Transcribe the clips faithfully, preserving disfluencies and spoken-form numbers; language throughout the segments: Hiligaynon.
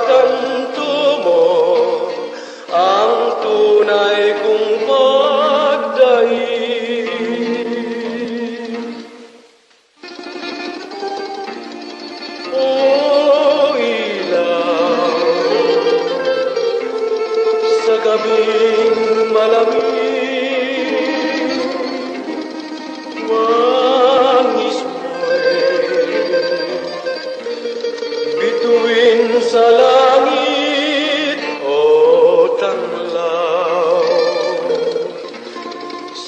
Tanto mo ang tunay kong pagdait. O ilaw, sa gabing malamig, mangismoy, bituin sa langit o tanglaw.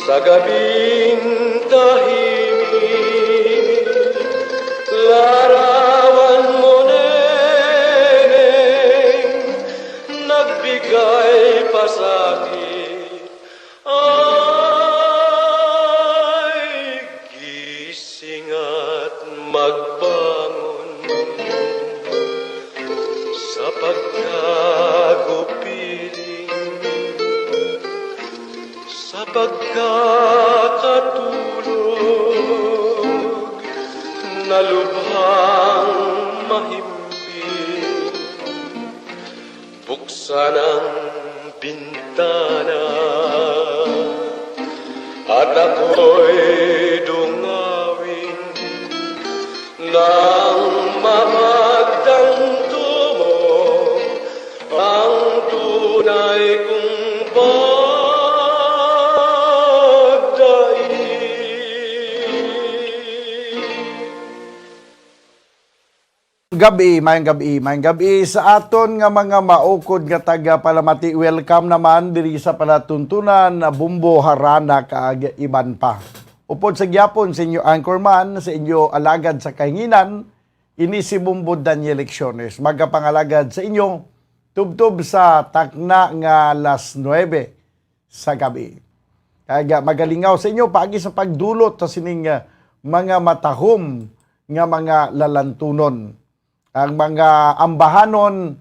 Sa gabing tahimik, larawan mo, neneng, nagbigay pasakit. Ay, gising at magbangon sa pagkagupiling, sa pagkakatulog na lubhang mahimbing. Buksan ang bintana at ako'y dungawin nang mapagtanto mo ang tunay kong pagdait. Gab-i, mayang gab-i, mayang gab-i sa aton nga mga maukod nga taga-palamati. Welcome naman diri sa palatuntunan na Bombo, Harana kag iban pa. Upod sa gyapon sa inyo anchorman, sa inyo alagad sa kahinginan, ini si Bombo Daniel Lecciones, magapangalagad sa inyo tubtob sa takna nga alas nuebe sa gabi. Kag, ah, magalingaw sa inyo paagi sa pagdulot sa sining, ah, mga matahom nga mga lalantunon, ang mga ambahanon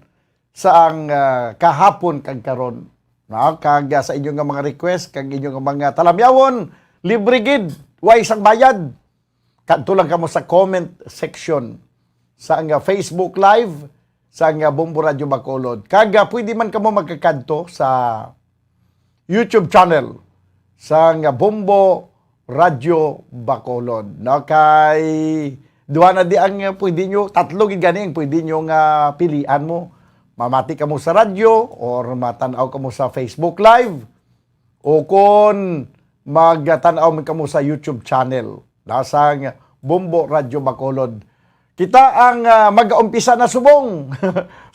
sa ang, ah, kahapon kag karon. No? Kag, ah, sa inyo nga mga request, kag inyo nga mga talamyawon, libre gid, way sang bayad. Kadto lang kamo sa comment section sa nga Facebook Live sa nga Bombo Radyo Bacolod. Kag, ah, pwede man kamo magkakadto sa YouTube channel sa nga Bombo Radyo Bacolod. No? Kay duha na di ang, ah, pwede nyo, tatlo gid gani ang pwede nyo nga pilian mo. Mamati kamo sa radyo or matan-aw kamo sa Facebook Live. O kon magtan-aw man kamo sa YouTube channel, nasa nga Bombo Radyo Bacolod. Kita ang, ah, mag-umpisa na subong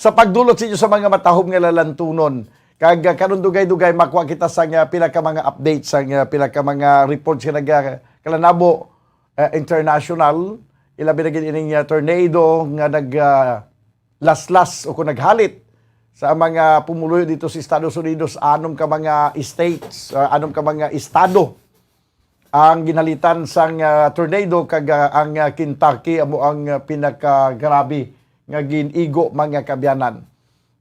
sa pagdulot sa inyo sa mga matahom nga lalantunon. Kag, ah, karon dugay-dugay makuha kita sa nga pila ka mga updates, sa nga pila ka mga reports nga nagakalanabo, ah, international. Ilabi na gid ining, ah, tornado nga nag, ah, laslas o kung naghalit sa mga pumuluyo dito sa Estados Unidos, anom ka mga states, ah, anom ka mga estado ang ginhalitan sang, ah, tornado, kag, ah, ang, ah, Kentucky amo ang, ah, pinakagrabe nga gin-igo, mga kaabyanan.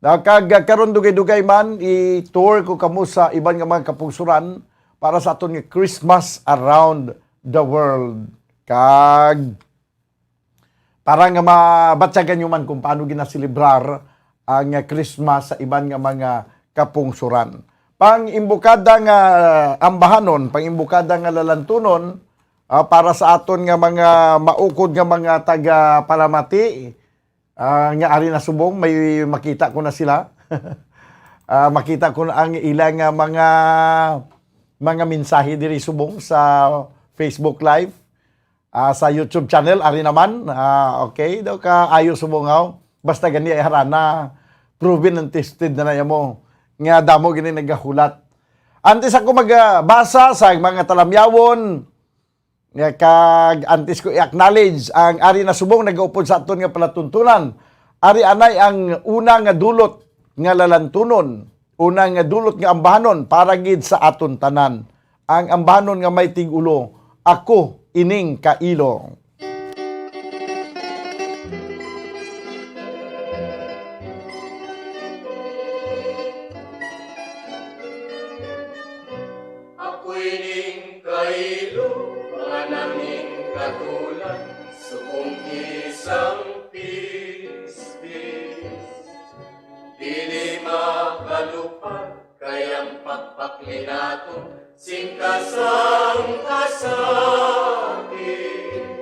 Na kag, ah, karon dugay-dugay man, i-tour ko kamo sa iban nga mga kapungsoran para sa aton nga Christmas Around the World. Kag para nga mabatyagan nyo man kung paano ginaselebrar ang Christmas sa iban nga mga kapungsoran. Pang-imbukada nga ambahanon, pang-imbukada nga lalantunon, ah, para sa aton nga mga maukod nga mga taga-palamati, ah, nga ari na subong, may makita ko na sila. Ah, makita ko na ang ila nga mga, mga mensahe diri subong sa Facebook Live. Ah, sa YouTube channel, ari naman. Ah, okay, daw ka ayo subong haw. Basta gani ay harana, proven and tested na na mo. Nga damo gini nagahulat. Antes ako magbasa sa mga talamyawon, nga kag antes ko i-acknowledge ang ari na subong nagaupod sa aton nga palatuntunan. Ari anay ang una nga dulot nga lalantunon, una nga dulot nga ambahanon para gid sa aton tanan. Ang ambahanon nga may tig-ulo, "Ako ining kailo." Ako'y ning kailo nga nangin katulan, subong isang pispis. Dili makalupad kay ang pagpakli naton sing kasangkasakit.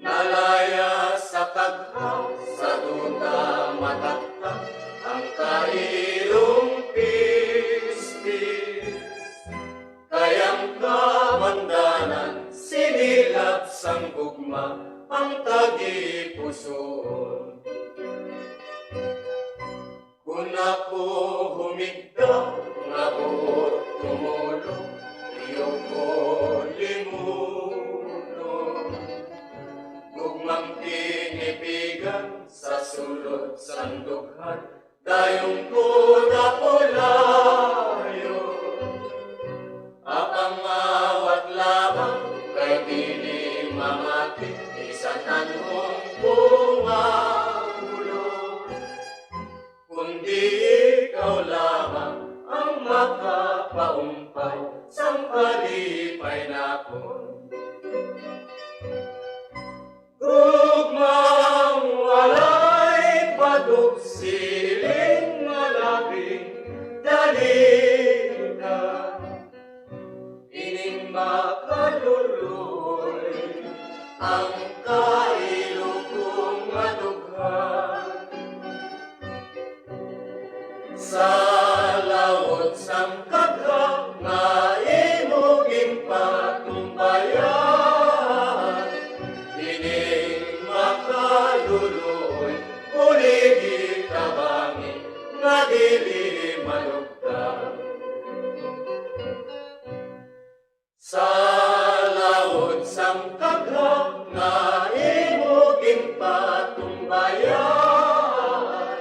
Nalaya sa kagha sa duta mataktak ang kailong pispis. Kay ang kabandanan sinilap sang gugma ang tagipusoon. Kon ako humigda nga buot tumulong, iyo ko limunon. Gugmang tinipigan sa sulod sang dughan, dayon ko napulayon. Apang awat lamang kay dili mamati, bisan anhon ko maulog. Kundi ikaw lamang ang makapaumpay sang kalipay nakon. Gugmang walay padug siling nga labing dalita. Ining makaluloy ang kailong kong madughan. Sa laot sang kagha nga imo ginpatumbayan, ining makaluloy buligi tabangi nga dili malugtan. Sa laot sang kagha nga imo ginpatumbayan,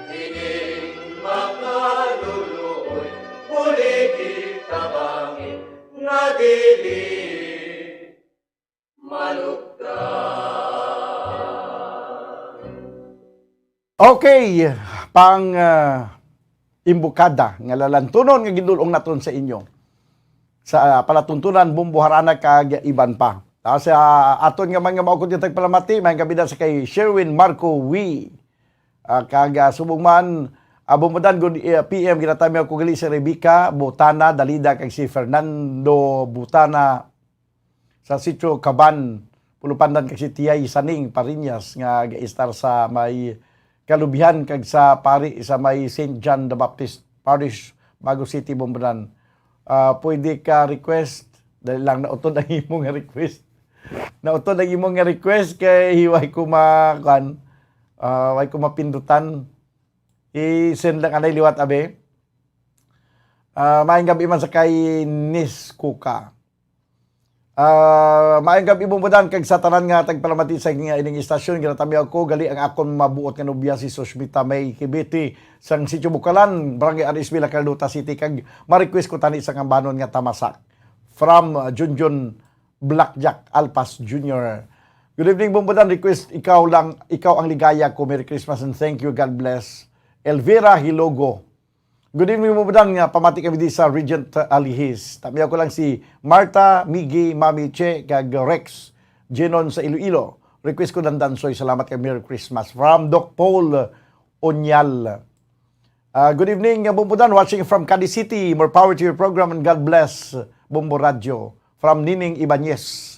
ining makaluloy buligi tabangi nga dili malugtan. Okay, pang ah, imbukada nga lalantunon nga gidul-ong naton sa inyo. Sa ah, palatuntunan, bumbuharana kag iban pa. Ah, sa aton nga mga maukod nga tagpalamati, may gabi na sa kay Sherwin Marco Wee. Ah, kag ah, subong man, ah, bumudan gud, eh, P M, ginatami ako gali si Rebecca Butana Dalida kag si Fernando Butana sa Sitio Kaban, Pulupandan, kag si Tiyay Saning Pariñas nga gaistar sa may kalubihan kag sa pari sa may Saint John the Baptist Parish, Bago City, Bumbudan. Ah, pwede ka request, dali lang, nautod ang imo nga request. Nautod ang imo nga request kay way ko ma-, kuan, ah, way ko mapindutan. I-send lang anay liwat, abi. Ah, maayong gabi man sa kay Nis Kuka. Ah, maayong gabi, Bumbudan, kag sa tanan nga tagpalamati sa nga ining istasyon. Ginatamiaw ko gali ang akon mabuot nga nobya, si Sushmita May Kibiti, sang Sitio Bukalan, Barangay Arisville, Carlota City, kag ma-request ko tani sa kambanon nga Tamasak. From, uh, Junjun Blackjack Alpas Junior. Good evening, Bumbudan. Request, Ikaw Lang, Ikaw Ang Ligaya Ko. Merry Christmas and thank you. God bless. Elvira Hilogo. Good evening, Bumbudan. Nga pamati kami di sa Regent Alihis. Tamiaw ko lang si Martha, Miggy, Mami Che, kag Rex Jenon sa Iloilo. Request ko, Dandansoy. Salamat kay Merry Christmas. From Doc Paul Onyal. Ah, good evening, uh, Bumbudan, watching from Cadiz City. More power to your program and God bless, Bumbo Radio. From Nining Ibanez.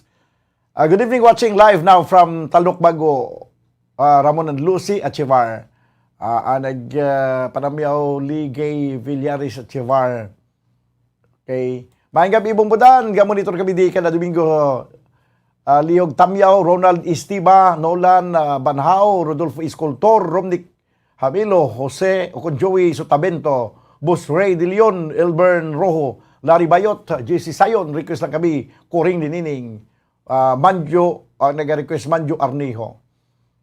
Ah, good evening, watching live now from Talukbago, ah, Ramon and Lucy Achivar. Ah, ah, nag, ah, panamyaw Ligay Villaris Achivar. Okay. Maayong gabi, Bumbudan. Gamonitor kami di kada Domingo. Ah, Liog Tamyaw, Ronald Estiba, Nolan, ah, Banhao, Rodolfo Escultor, Romnick Hamilo, Jose, o kon Joey Sotavento, Boss Ray De Leon, Elbern Rojo, Larry Bayot, J C Sayon, request lang kami, Kuring ni Nining, ah, Manjo, ah, nag-request, Manjo Arnijo.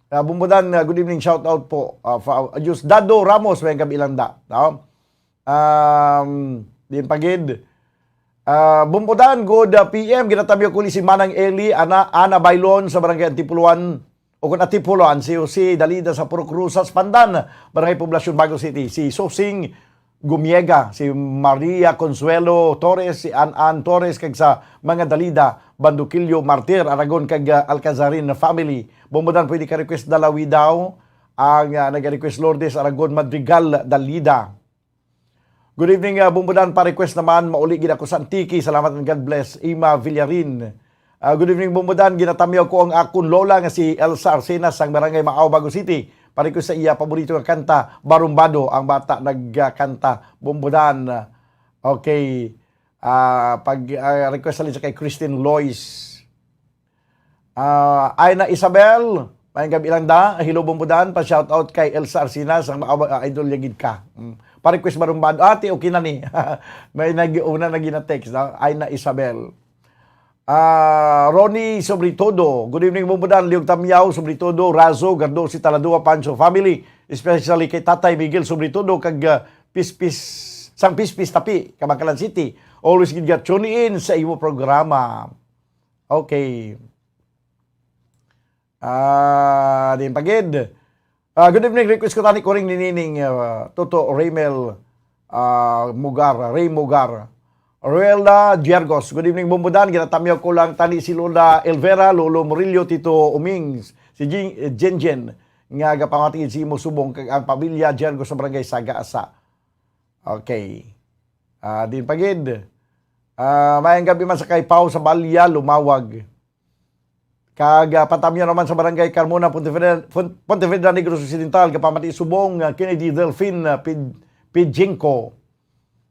Ah, Bumbudan, ah, good evening, shout out po. Ah, fa-, Diosdado Ramos, may gabi lang da. No? Um, din pagid. Ah, Bumbudan, good, ah, P M, ginatamiaw ko ni si Manang Eli, Ana, Ana Bailon sa Barangay Antipolo one, o kung Antipolo, ang C O C Dalida sa Purok Rosas, Pandan, Barangay Poblacion, Bago City, si Sosing Gumiega, si Maria Consuelo Torres, si An An Torres, kag sa mga Dalida, Bandukilyo, Martir, Aragon, kag, ah, Alcazarin family. Bumbudan, pwede ka request Dalawi daw, ang, ah, nag-request, Lourdes Aragon Madrigal Dalida. Good evening, ah, Bumbudan. Pa-request naman, mauli gid ako sa Antique. Salamat and God bless. Ima Villarin. Ah, good evening, Bumbudan. Ginatamyaw ko ang akon lola nga si Elsa Arcenas sang Barangay Maao, Bago City. Pa-request sa iya paborito nga kanta, Barumbado, ang bata nagkanta, Bumbudan. Okay. Ah, pag, ah, request sa kay Christine Lois. Ah, Aina Isabel, maayong gabi lang da. Hello, Bumbudan. Pa-shout out kay Elsa Arcenas, ang mga, ah, idol niya gid ka. Mm. Pa-request Barumbado. Ate, okay na ni. May nag-, una na gina-text, no? Aina Isabel. Ah, Ronnie Sobretodo. Good evening, Bumbudan. Liog Tamyaw, Sobretodo, Razo, Gardo, si Taladua, Pancho family. Especially kay Tatay Miguel Sobretodo, kag, ah, Pispis, sang Pispis Tapi, Kabacalan City. Always gid ga tune in sa imo programa. Okay. Ah, din pa gid. Ah, good evening, request ko tani Kuring ni Nining, ah, Toto Raymel, ah, Mugar, Ray Mugar. Roelda Giergos, good evening, Bumbudan. Ginatamyaw ko lang tani si Lola Elvera, Lolo Murillo, Tito Uming, si Jing-, eh, Jenjen, nga gapamati si imo subong kag ang pamilya Giergos sa Barangay Sagasa. Okay. Ah, din pa gid. Ah, maayong gabi man sa kay Pau sa Balya, Lumawag. Kag, ah, patamyo naman sa Barangay Carmona, Pontevedra, Pon-, Pontevedra, Negros Occidental, kapamati subong, ah, Kennedy Delfin, ah, Pid-, Pidjinko.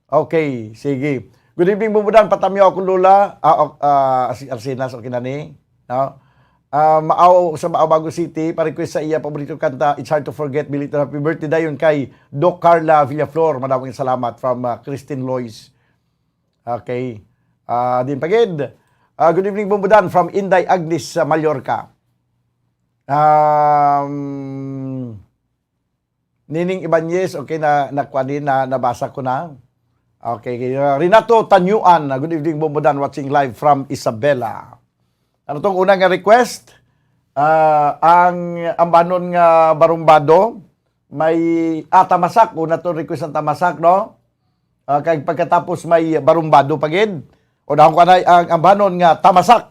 Okay, sige. Good evening, Bumbudan. Patamyo akong lola. Ah, ok-, ah, si Arcenas, okay na ni? No? Ah, Maaw, sa Maaw, Bago City, pa-request sa iya paborito kanta, It's Hard to Forget, Belated Happy Birthday dayon kay Doc Carla Villaflor. Madaming salamat from, ah, Christine Lois. Okay. Ah, din pa gid. Ah, good evening, Bumbudan, from Inday Agnes sa Mallorca. Um, Nining Ibanez, okay na, nakuha din, na, nabasa ko na. Okay, uh, Renato Tanyuan, uh, good evening, Bumbudan, watching live from Isabela. Ano tong una nga request? Ah, ang ambanon nga barumbado, may, ah, tamasak. Una to request ang tamasak, no? Ah, kag pagkatapos may barumbado pa gid. O dahon ko anay ang ambanon nga tamasak.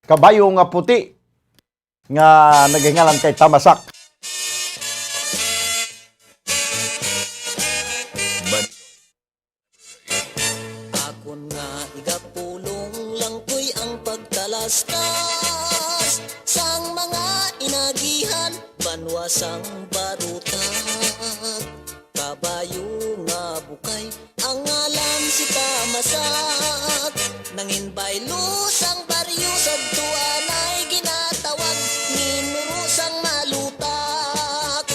Kabayo nga puti nga naghingalan kay tamasak. Akon nga igapulong lang ko'y ang pagtalastas sang mga inagihan, banwa sang barutak, kabayo nga bukay, ang ngalan si Tamasak. Nangin baylo sang baryo, sadto anay ginatawag, minuro sang malutak.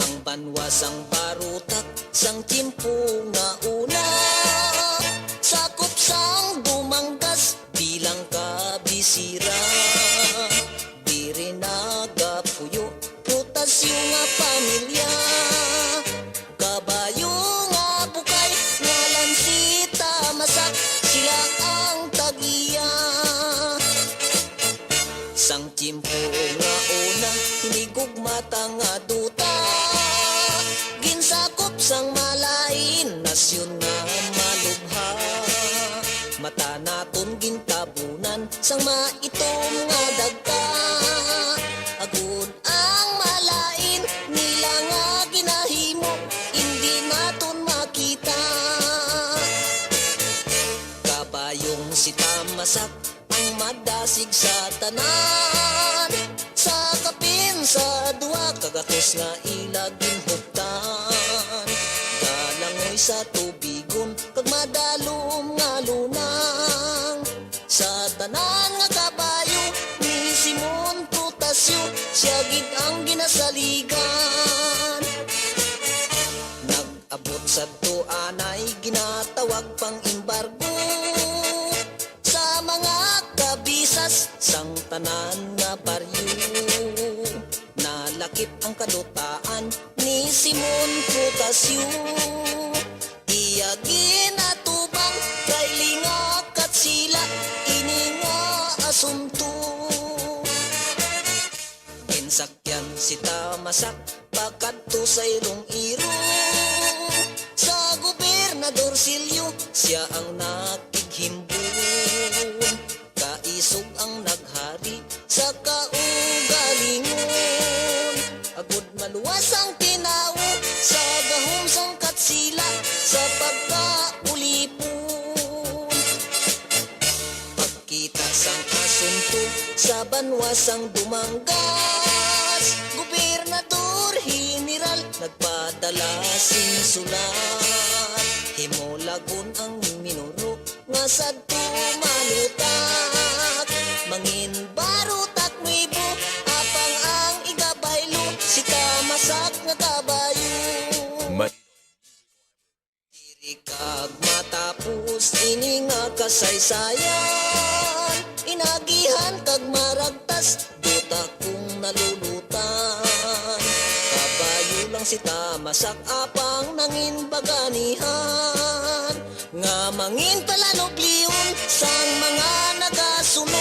Ang banwa sang barutak sang tiyempo nga una, sakop sang Dumangas bilang kabisira. Diri nagapuyo Prutasyo nga pamilya, kabayo nga bukay, ngalan si Tamasak, sila ang tag-iya. Sang tiyempo nga una, hinigugma ta nga duta, ginsakop sang malain nasyon nga malubha. Mata naton gintabunan sang maitom nga dagta, agud ang malain nila nga ginahimo, indi naton makita. Kabayong si Tamasak ang madasig sa tanan, sa kapin sa duha ka gatos nga ila ginhuptan. Galangoy sa tubigon kag madalom nga lunang. Sa tanan nga kabayo ni Simon Prutasyo, siya gid ang ginasaligan. Nag-abot sadto anay ginatawag pang embargo sa mga kabisas sang tanan nga baryo. Nalakip ang kadutaan ni Simon Prutasyo. Iya ginatubang kay lingakat sila ini nga asunto. Ginsakyan si Tamasak pakadto sa Iloilo, sa Gobernador Silio siya ang nakighimbon. Kaisog ang naghari sa kaugalingon. Luwas ang tinawo sa gahom sang Katsila sa pagkaulipon. Pagkita sang asunto sa banwa sang Dumangas, Gobernador General nagpadala sing sulat. Himulagon ang minuro nga sadto malutak. Mangin barutak nuebo, apang ang igabaylo si Tamasak nga kabayo. Ma- Diri kag matapos ini nga kasaysayan, inagihan kag maragtas, duta kung nalulutan. Kabayo lang si Tamasak, apang nangin baganihan, nga mangin palanublion sang mga nagasunod,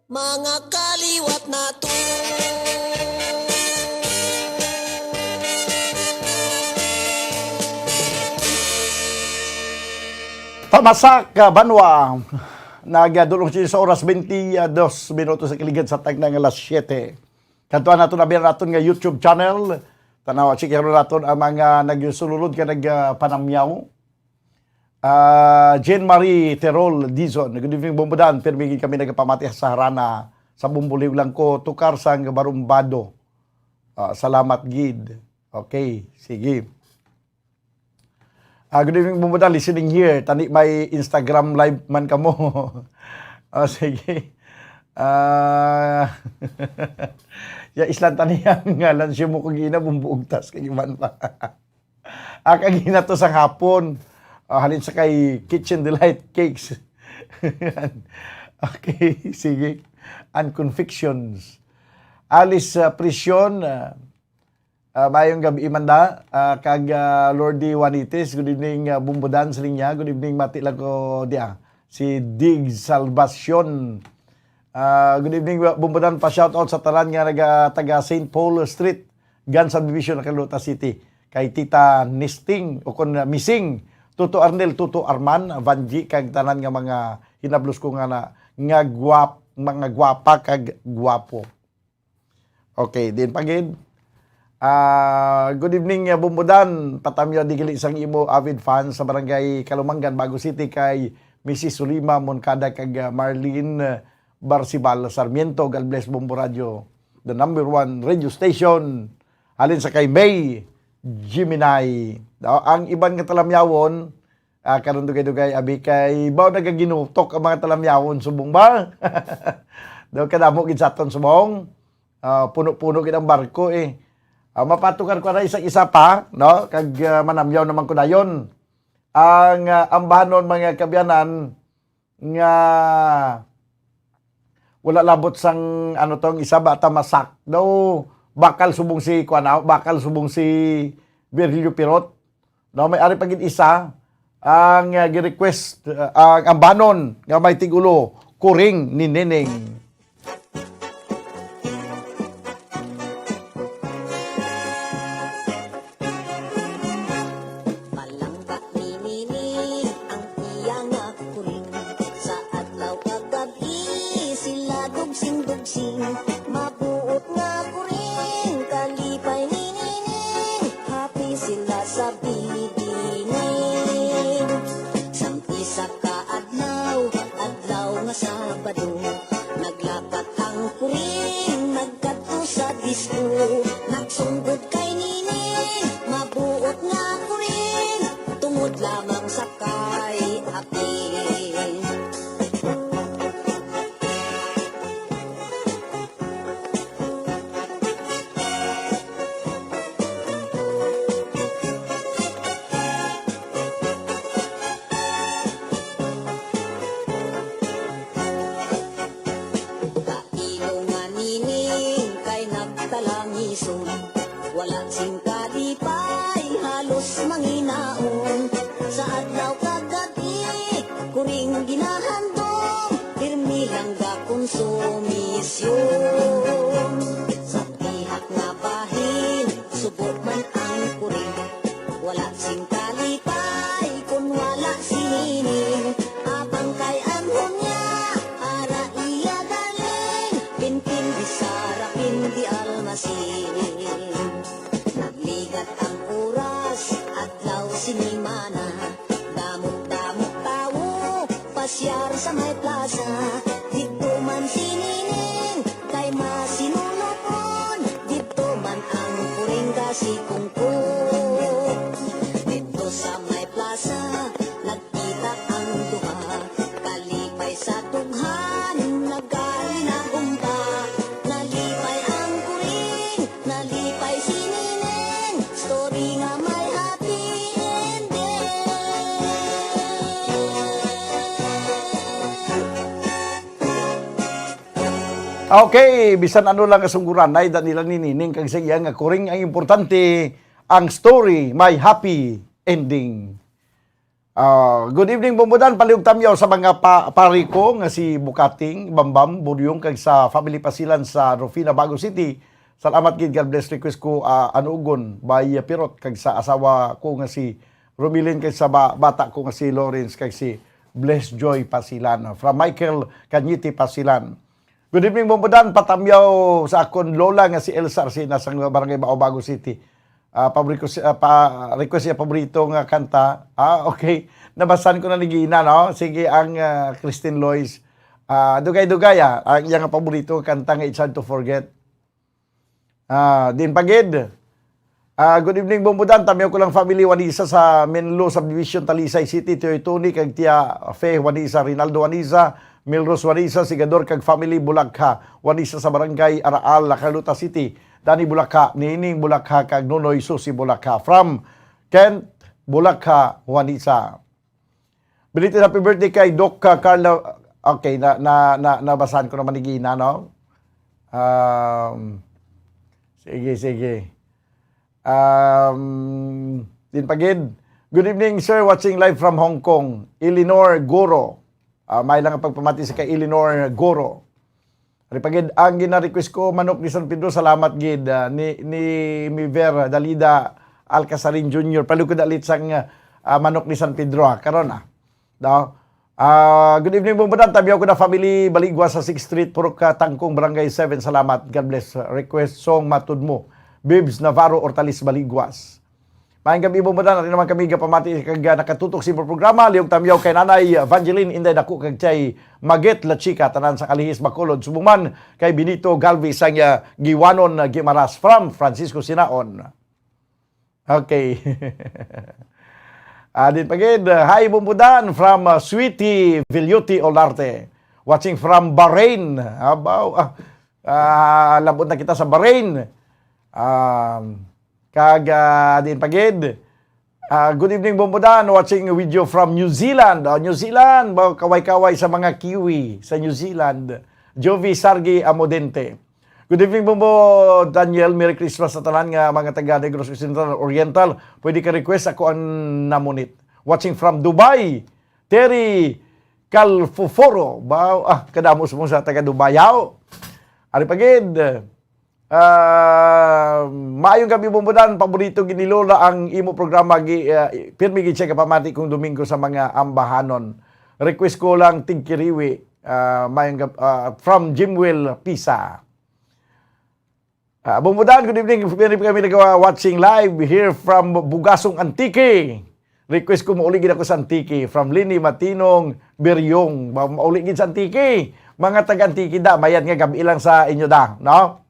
mga kaliwat nato. Tamasak, ah, banwa. Nagadulong siya sa oras, twenty-dos minutos sa kiligad sa tagna nga alas siyete. Kadtuan naton, abyan naton nga YouTube channel. Tanaw, check naton ang mga nagsululod ka nagpanamyaw. Ah, Jean Marie Terol Dizon, good evening, Bombo Dan. Pirmi gid kami nagapamati sa harana sa Bombo, liwat lang ko tukar sang barumbado. Ah, salamat gid. Okay, sige. Ah, good evening, Bombo Dan. Listening here. Tani may Instagram live man kamo. Ah, sige. Ah, ya, islan tani ang ngalan siya mo kung ina, Bombo Ugtas, kag iban pa. Ah, kag hinato sang hapon. Ah, halin sa kay Kitchen Delight Cakes. Okay, sige. And confections. Alice, ah, Prision, ah, ah, maayong gab-i man da, ah, kag, ah, Lordy Juanites, good evening, ah, Bombo Dan, sa linya. Good evening, mati lang ko diya. Si Dig Salvacion. Ah, good evening, Bombo Dan, pa shoutout sa tanan nga naga, taga Saint Paul Street, Gansal Division, Nacarlota City. Kay Tita Nisting, o kon, ah, Mising, Tuto Arnel, Tuto Arman, Vanji, kag tanan nga mga hinablos ko nga na, nga guwap-, mga gwapa kag gwapo. Okay, din pa gid. Ah, good evening, ah, Bombo Dan. Patamyo di gali sang imo avid fans sa Barangay Kalumangan, Bago City, kay Missus Sulima Moncada kag, ah, Marlene, ah, Barcibal Sarmiento. God bless, Bombo Radio, the number one radio station. Halin sa kay May Gemini. Daw, ang iban nga talamyawon, ah, karon dugay-dugay, abi, kay baw nagaginutok ang mga talamyawon subong ba? Daw kadamo gid sa aton subong. Ah, puno-puno gid ang barko, eh. Ah, mapatukar ko na isa-isa pa, no? Kag, ah, manamyaw naman ko dayon. Ang, ah, ambahanon, mga kaabyanan, nga wala labot sang, ano tong isa ba, Tamasak. Daw, bakal subong si, kuwan, ah, bakal subong si Virgilio Pirot. No, may ari pa gid isa ang, ah, gi-request, ah, ang ambahanon nga may tigulo, Kuring ni Neneng. Palangga ni Nini ang iya nga kuring. Sa adlaw kag gab-i sila dugsing-dugsing. Mabuot nga kuring, kalipay ni Nining. Happy sila sa bibining. Sang isa ka adlaw, adlaw nga Sabado, naglakat ang kuring, nagkadto sa disco. Nagsunggod kay Nining, mabuot nga kuring, tungod lamang sa kay Aping. Kailo nga Nining kay nagtalangison, wala sing kalipay, halos manginaon. Sa adlaw kag gab-i, kuring ginahandom, pirmi lang gakonsumisyon. Sa dihak nga bahin, subo man ang kuring. Wala sing kalipay kun wala si Nining. Abang kay anhon niya, ara iya darling. Pinpin di Sara, pin di Alma, Nagligat ang oras, adlaw, sinimana. Damo-damo tawo, pasyar sa may plaza. Didto man si Nining, kay masinulopon. Didto man ang kuring ka si Kungkong. Didto sa may plaza, nagkita ang duha. Kalipay sa dughan, nagkalinagumba. Nalipay ang kuring, nalipay si Nining. Story nga may happy ending. Okay, bisan ano lang kasungguran, naida nila ni Nining kag sa iya nga kuring, ang importante, ang story may happy ending. Ah, good evening, Bumbudan. Palihog tamyaw sa mga pa-, pari ko nga si Bukating, Bambam, Buryong, kag sa family Pasilan sa Rufina, Bago City. Salamat gid, God bless. Request ko, ah, Anugon, by Pirot, kag sa asawa ko nga si Romilin, kag sa ba-, bata ko nga si Lawrence, kag si Bless Joy Pasilan. From Michael Cañete Pasilan. Good evening, Bumbudan. Patamyaw sa akon lola nga si Elsa Arsina sa Barangay Bao, Bago City. Ah, paborito si-, ah, pa, request niya paborito nga kanta. Ah, okay. Nabasan ko na ni Gina, no? Sige, ang, ah, Christine Lois. Ah, dugay-dugay, ah, ang iyang paborito nga kanta nga It's Hard to Forget. Ah, din pagid. Ah, good evening, Bumbudan. Tamyaw ko lang family Juanisa sa Menlo Subdivision, Talisay City. Tiyoy Tony, kag Tia Fe Juanisa, Rinaldo Juanisa, Milros Juanisa, Sigador, kag family Bulakha Juanisa sa Barangay Araal, La Carlota City. Dani Bulakha, Nining Bulakha, kag Nonoy Susi Bulakha. From Kent, Bulakha, Juanisa. Belated happy birthday kay Doc, uh, Carla. Okay, na, na, na, nabasahan ko naman ni Gina, no? Um, sige, sige. Um, din pagid. Good evening, sir. Watching live from Hong Kong. Eleanor Goro. Ah, may lang ang pagpamati sa kay Eleanor Goro. Ari pa gid, ang gina-request ko, Manok ni San Pedro, salamat gid, ah, ni, ni Miver Dalida Alcasarin Junior. Palukod alit sang, ah, Manok ni San Pedro, ah, karon, ah. Daw. Ah, good evening, Bumbudan. Tamyaw ko na family, Baligwa sa Sixth Street, Purok, ah, Tangkong, Barangay seven. Salamat. God bless. Request song Matud Mo. Bibs Navarro Ortalis Baliguas. Maayong gabi, Bumbudan. Ari naman kami gapamati kag, ah, nakatutok sa imong programa. Lihog tamyaw kay Nanay Evangeline, Inday Dako, kag Chay Magit La Chica, tanan sa Kalihis, Bacolod. Subong man kay Benito Galvez sang, ah, Giwanon, ah, Guimaras, from Francisco Sinaon. Okay. Ah, din pagid, ah, hi, Bumbudan, from, ah, Sweetie Villuti Olarte. Watching from Bahrain. Abaw, ah, ah, labot na kita sa Bahrain. Um, kag, ah, din pagid. Ah, good evening, Bumbudan. Watching video from New Zealand. Ah, New Zealand, ba, kaway-kaway sa mga Kiwi sa New Zealand. Jovi Sargi Amodente. Good evening, Bumbo Daniel. Merry Christmas sa tanan nga mga taga Negros Occidental, Oriental. Pwede ka request ako ang Namunit. Watching from Dubai, Terry Calfoforo. Ba, ah, kadamo sa mga taga Dubai, haw. Ari pa gid. Ah, maayong gabi, Bumbudan. Paborito gid ni Lola ang imo programa. Gi-, ah, pirmi gid siya kapamati kung Domingo sa mga ambahanon. Request ko lang, Tigkiriwi. Ah, maayong gab-, ah, from Jimwell Pisa. Ah, Bumbudan, good evening. Pirmi kami nagawa watching live here from Bugasong, Antique. Request ko, mauli gid ako sa Antique. From Lini Matinong Biryong. Ma-, mauli gid sa Antique. Mga taga Antique da, mayad nga gabi lang sa inyo da, no?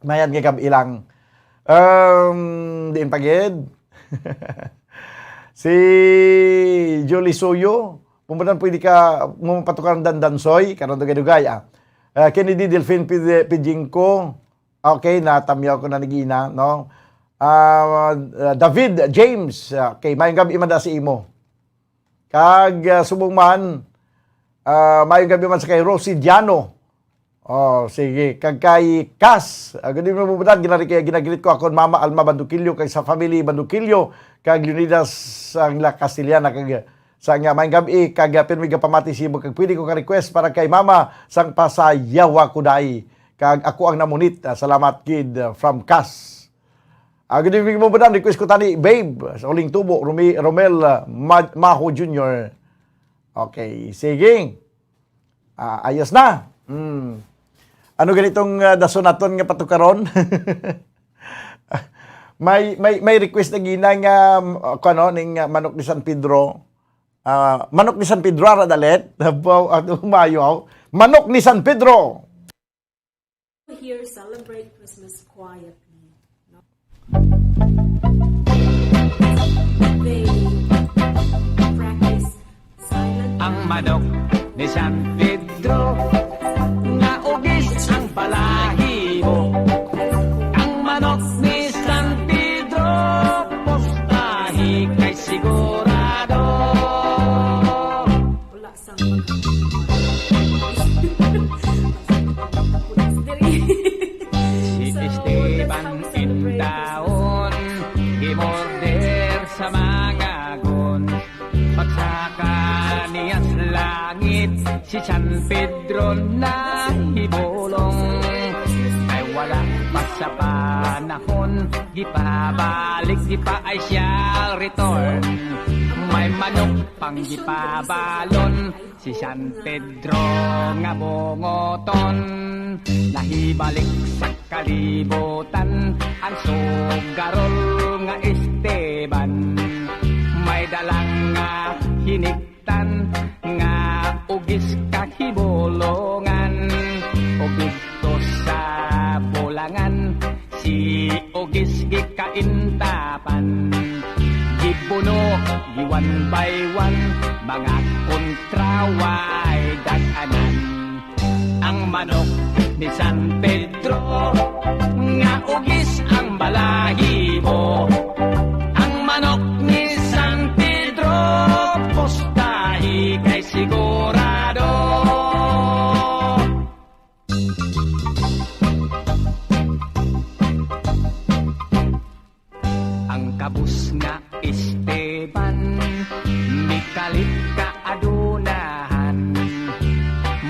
Mayad nga gabi lang. Um, diin pa gid? Si Julie Suyo, Bumbudan, pwede ka mo patukaran dandansoy, karon dugay-dugay, ah. Ah, Kennedy Delfin Pid-, Pidjingco, okay, natamyaw ko na ni Gina, no? Ah, David James, okay, maayong gabi man da sa imo. Kag, ah, subong man, ah, maayong gabi man sa kay Rosie Diano. Oh, sige. Kag kay Cas, ah, good evening, Bumbudan. Ginari-, ginagreet ko akon mama Alma Bandukilyo, kag sa family Bandukilyo, kag Leonidas ang La Castellana, kag sa nga maayong gabi, kag, ah, pirmi gapamati sa imo, kag pwede ko ka-request para kay mama sang Pasayawa Kuday, kag Ako ang Namunit. Ah, salamat gid, ah, from Cas. Ah, good evening, Bumbudan. Request ko tani, Babe, sa Uling Tubo, Romi-, Romel, ah, Ma-, Maho Junior. Okay, sige. Ah, ayos na. Hmm. Ano ganitong, ah, dason naton nga patukaron? May, may, may request na gina nga, um, kuno, ning, ah, manok ni San Pedro. Ah, manok ni San Pedro, ara dalit. Abaw, ano, mayo, aw. Manok ni San Pedro! Here, celebrate Christmas quietly. No? They practice silent. Ang manok ni San Pedro, nga ugis ang balahibo. Ang manok ni San Pedro, pustahi kay sigurado. Wala sang mag- Si Esteban intawon, gimorder sa mga gun. Pagsaka niya sa langit, si San Pedro nahibulong. Ay wala pa sa panahon, gipabalik, gipaay siya return. May manok pang gipabalon, si San Pedro nga bungoton. Nahibalik sa kalibutan ang sugarol nga Esteban. May dalang nga hiniktan nga ugis kahibulongan. Ug didto sa bulangan, si ugis gikaintapan. Gibuno, gi one by one, mga kontraway dag-anan. Ang manok ni San Pedro, nga ugis ang balahibo. Ang manok ni San Pedro, pustahi kay sigurado. Ang kabus nga Esteban, mikalit ka adunahan.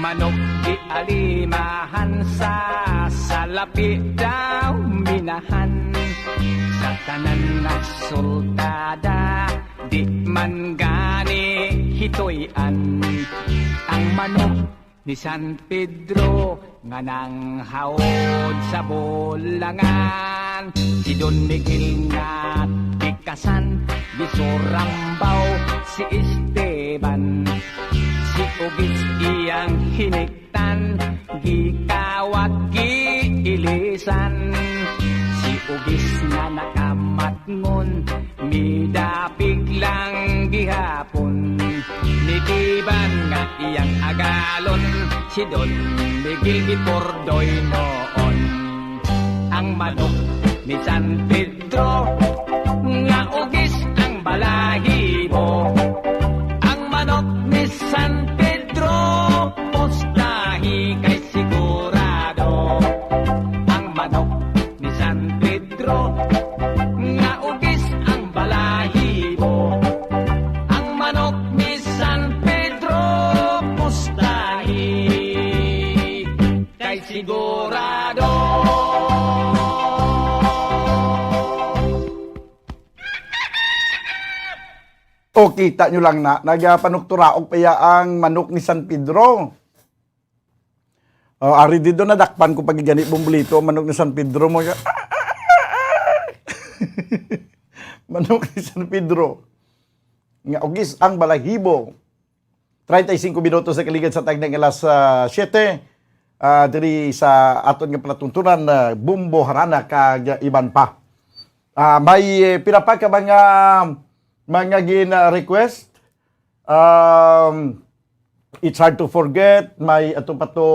Manok di alimahan, sa salapi daw minahan. Sa tanan na sultada, di man gani hitoy-an. Ang manok ni San Pedro nga nanghaod sa bulangan. Si Don Miguel nga tikasan, gisurambaw si Esteban. Si Ugis iyang hiniktan, gikawag, giilisan. Si Ugis nga nakamatngon, midapig lang gihapon. Ni Tiban nga iyang agalon, si Don Miguel gipordoy noon. Ang manok ni San Pedro, nga ugis ang balahibo. Ang manok ni San Pedro, pustahi kay sigurado. Ang manok ni San Pedro, nga ugis ang balahibo. Ang manok ni San Pedro, pustahi kay sigurado. O, kita nyo lang na, nagapanuktoraok pa ya ang manok ni San Pedro. O, ari dito, nadakpan ko pag gani, Bumbulito, ang manok ni San Pedro mo. Manok ni San Pedro. Nga ugis ang balahibo. Treinta y cinco minutos na kaligad sa tagna nga alas, ah, siete, ah, diri sa aton nga palatuntunan, ah, Bumbo Harana kag iban pa. Ah, may, eh, pila pa ka mga, mga gin, ah, request. Um, It's Hard to Forget, may ato pa to,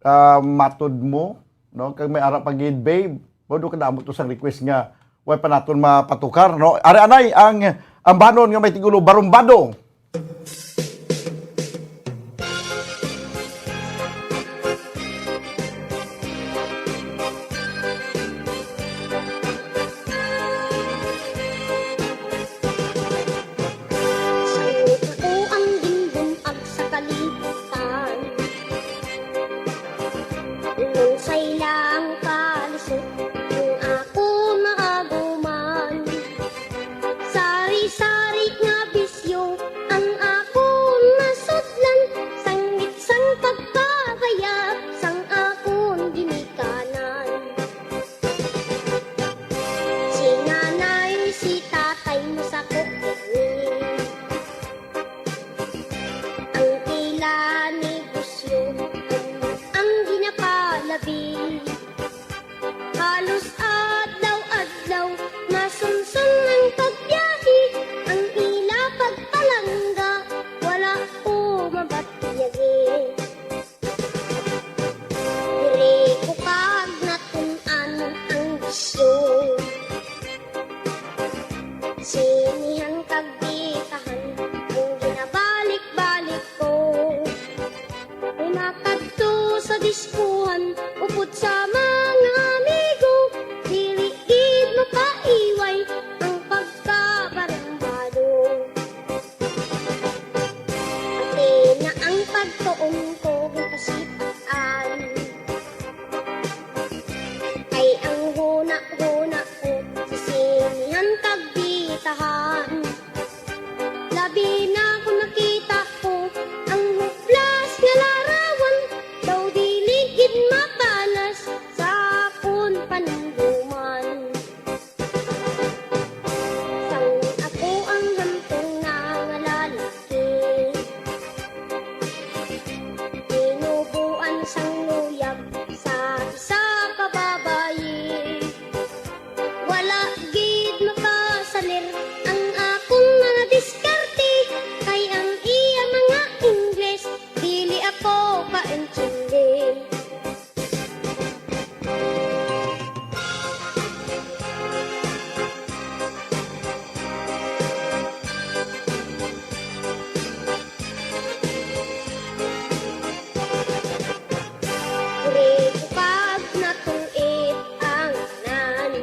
ah, Matod Mo, no? Kag may ara pa gid, Babe. Mao do kadamo to sang request nga way pa naton mapatukar, no? Ari anay ang ambanon nga may tigulo, Barumbado. Ako ang ginbun-ag sa kalibutan. Unsay lang kalisod ang ako maaguman. Sari-sari nga bisyo ang ako Halos adlaw-adlaw, masunson ang pagbiyahe, ang ila pagpalangga, wala ko mabatiyagi. Diri ko kag natun-an ang bisyo. Sinihan kag bitahan ang ginabalik-balik ko. May makadto sa diskuhan, upod sa mga amigo, dili gid mapaiway ang pagkabarumbado. Pati na ang pagtuon ko gipasitaan. Ay ang huna-huna ko sa sinihan kag bitahan. Labi na kung nakita ko ang huplas nga larawan, daw dili gid mabalas sa akon panumduman. Sang ako ang hamtong nga lalaki, tinubuan sang luyag sa isa ka babayi. Wala gid makasalir ang akong mga diskarte, kay ang iya mga Ingles dili ako kaintindi. Diri ko kag natuit ang tanan,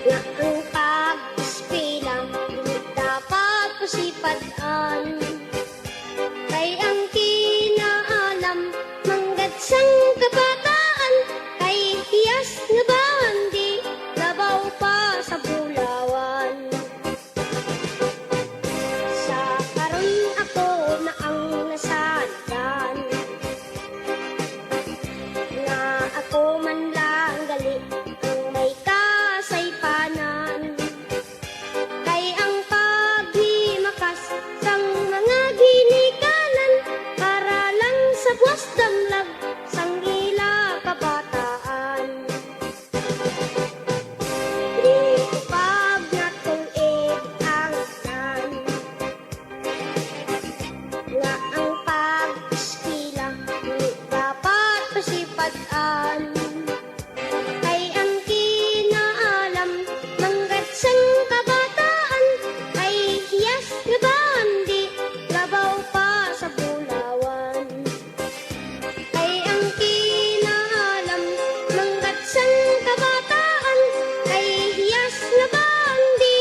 nga ang pag-eskwela dili dapat pasipad-an. Kay ang kinaalam manggad sang kabataan, kay hiyas nga bandi labaw pa sa bulawan. Sa karon ako na ang nasandan, nga ako man lang gali ang may kasaypanan. Kay ang paghimakas sang mga ginikanan para lang sa buwas damlag sang ila kabataan. Di ko pag natulid ang tanan, nga ang pag-eskwela dili dapat pasipad-an. Kay ang kinaalam manggad sang kabataan, kay hiyas nga bandi labaw pa sa bulawan. Kay ang kinaalam manggad sang kabataan, kay hiyas nga bandi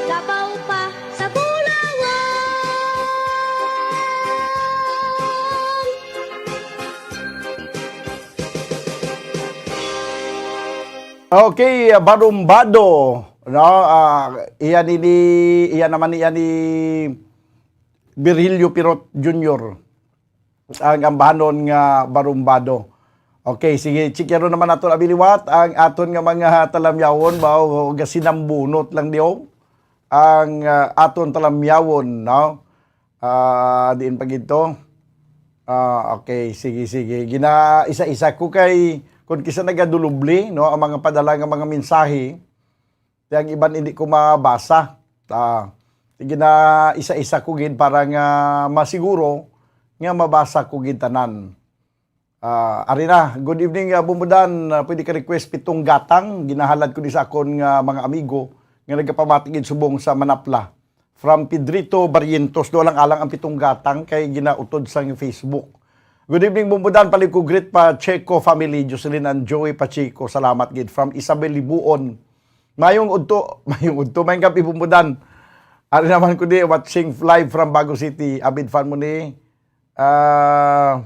labaw pa sa bulawan. Okay, ah, Barumbado, no? Ah, iya ni, ni, iya naman iya ni Virgilio Pirot Junior. Ang ambahanon nga Barumbado. Okay, sige, chikyaron naman naton abiliwat ang aton nga mga talamyawon ba, o gasinambunot lang diyo ang, ah, aton talamyawon, no? Ah, diin pa gid to? Ah, okay, sige, sige. Gina-isa-isa ko kay kung kisa nagadulubli, no, ang mga padala nga mga mensahe, kaya ang iban hindi ko mabasa. Ah, sige na, isa-isa ko gid para nga masiguro nga mabasa ko gid tanan. Ah, ari na. Good evening, ah, Bumbudan. Ah, pwede ka request Pitong Gatang. Ginahalad ko ni sa akon nga mga amigo nga nagapamati gid subong sa Manapla. From Pedrito Barrientos, do lang alang ang Pitong Gatang kay ginautod sa Facebook. Good evening, Bumbudan. Paliw ko greet pa Checo family, Jocelyn and Joey Pacheco. Salamat gid. From Isabel Libuon. Mayong udto, mayong udto, mayong gabi, Bumbudan. Ari naman ko di, watching live from Bago City. Avid fan mo ni, ah,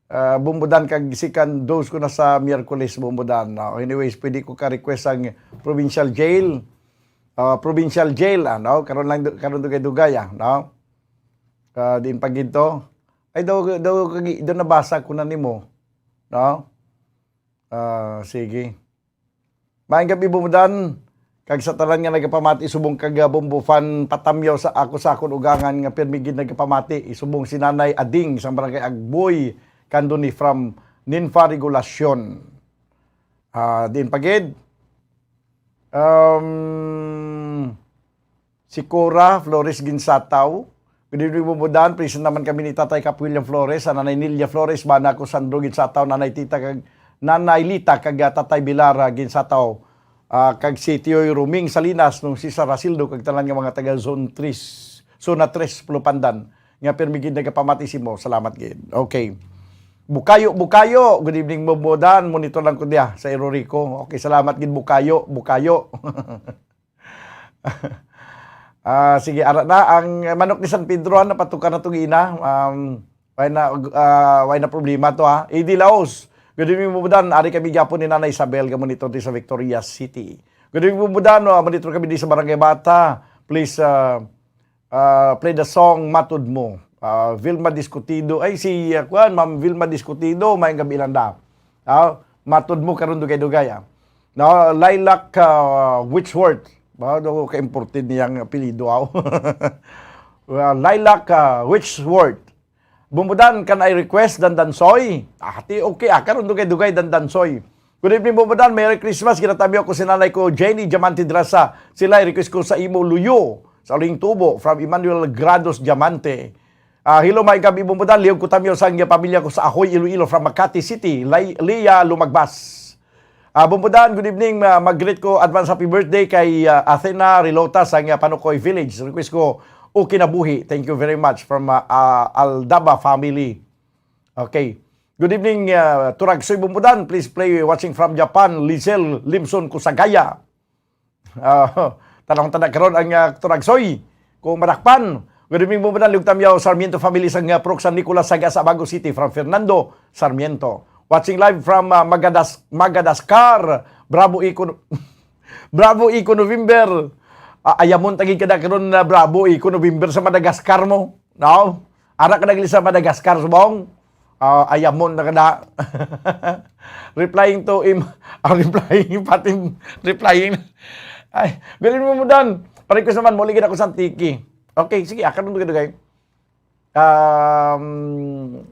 ah, Bumbudan, kag second dose ko na sa Miyerkules, Bumbudan. Ah, anyways, pwede ko ka-request ang Provincial Jail. Ah, Provincial Jail, ano? Karon lang, karon dugay-dugay, ah, no? Ah, diin pa gid to? Ay, daw, daw, kagi-, daw nabasa ko na nimo, no? Ah, sige. Maayong gabi, Bumbudan. Kag sa tanan nga nagapamati subong kag, ah, Bombo fan, patamyaw sa ako sa akon ugangan nga pirmi gid nagapamati, subong si Nanay Ading sa Barangay Agboy, Candoni from Ninfa Regulacion. Ah, diin pa gid? Um, si Cora Flores Ginsataw. Good evening, Bombo Dan. Present naman kami ni Tatay Kap William Flores, sa Nanay Nilia Flores, bana ko Sandro Ginsataw, Nanay Tita kag Nanay Lita kag, ah, Tatay Bilara Ginsataw, ah, kag si Tioy Roming Salinas, nung si Sarasildo kag tanan nga mga taga Zone tres, Zona tres, Plupandan, nga pirmi gid nagapamati simo. Salamat gid. Okay. Bukayo, Bukayo. Good evening, Bombo Dan. Monitor lang ko diya sa Erorico. Okay, salamat gid, Bukayo, Bukayo. Ah, sige, ara na ang manok ni San Pedro, ha, napatukar na to gina. Um, why na, ah, why na problema to, ha? A D Laos, good evening, Bombo Dan. Ari kami gyapon ni Nanay Isabel, nga monitor di sa Victoria City. Good evening, Bombo Dan. Ah, monitor kami di sa Barangay Bata. Please, ah, ah, play the song Matud Mo. Ah, Vilma Discutido. Ay, si, ah, kuan, Ma'am Vilma Discutido, may gabi lang da. Ah, Matud Mo karon dugay-dugay, ah. No, Lilac, ah, Witchworth. Ba, do ka imported niyang apelyido, aw. Well, Lilac, ah, Witchworth. Bombo Dan, can I request Dandansoy? Ah, ti, okay, ah, karon dugay-dugay Dandansoy. Good evening, Bombo Dan. Merry Christmas. Ginatamyaw ko si nanay ko, Jenny Diamante Drasa. Sila, request ko sa imo, Luyo, sa Uling Tubo, from Emmanuel Grados Diamante. Ah, hello, may gabi, Bombo Dan. Lihog ko tamyaw sa ang pamilya ko sa Ahoy, Iloilo, from Makati City. Lay-, Leah Lumagbas. Ah, Bombo Dan, good evening. Ah, mag-greet ko advance happy birthday kay, ah, Athena Rilota sa nga Panukoy Village. Request ko, "O Kinabuhi." Thank you very much from, ah, ah, Aldaba family. Okay. Good evening, ah, Turagsoy Bombo Dan. Please play Watching from Japan, Lizel Limson Kusagaya. Ah, tanong tanda karon ang, ah, Turagsoy. Kung madakpan, good evening, Bombo Dan, Lugtamyaw, Sarmiento family sa nga Purok San Nicolas, Sagasa, Bago City, from Fernando Sarmiento. Watching live from, ah, Magadas-, Madagascar. Bravo, Iko, Bravo, Iko November. Ah, ayamon tagi kada karon na Bravo, Iko November sa Madagascar mo. No? Ara ka nagli sa Madagascar, subong? Ah, ayamon na kada. Replying to im-, ah, replying, pati replying. Ay, galing mo, mo, Dan. Pa-request naman, muli gid ako sa Antique. Okay, sige, akan mo gid, okay. Um,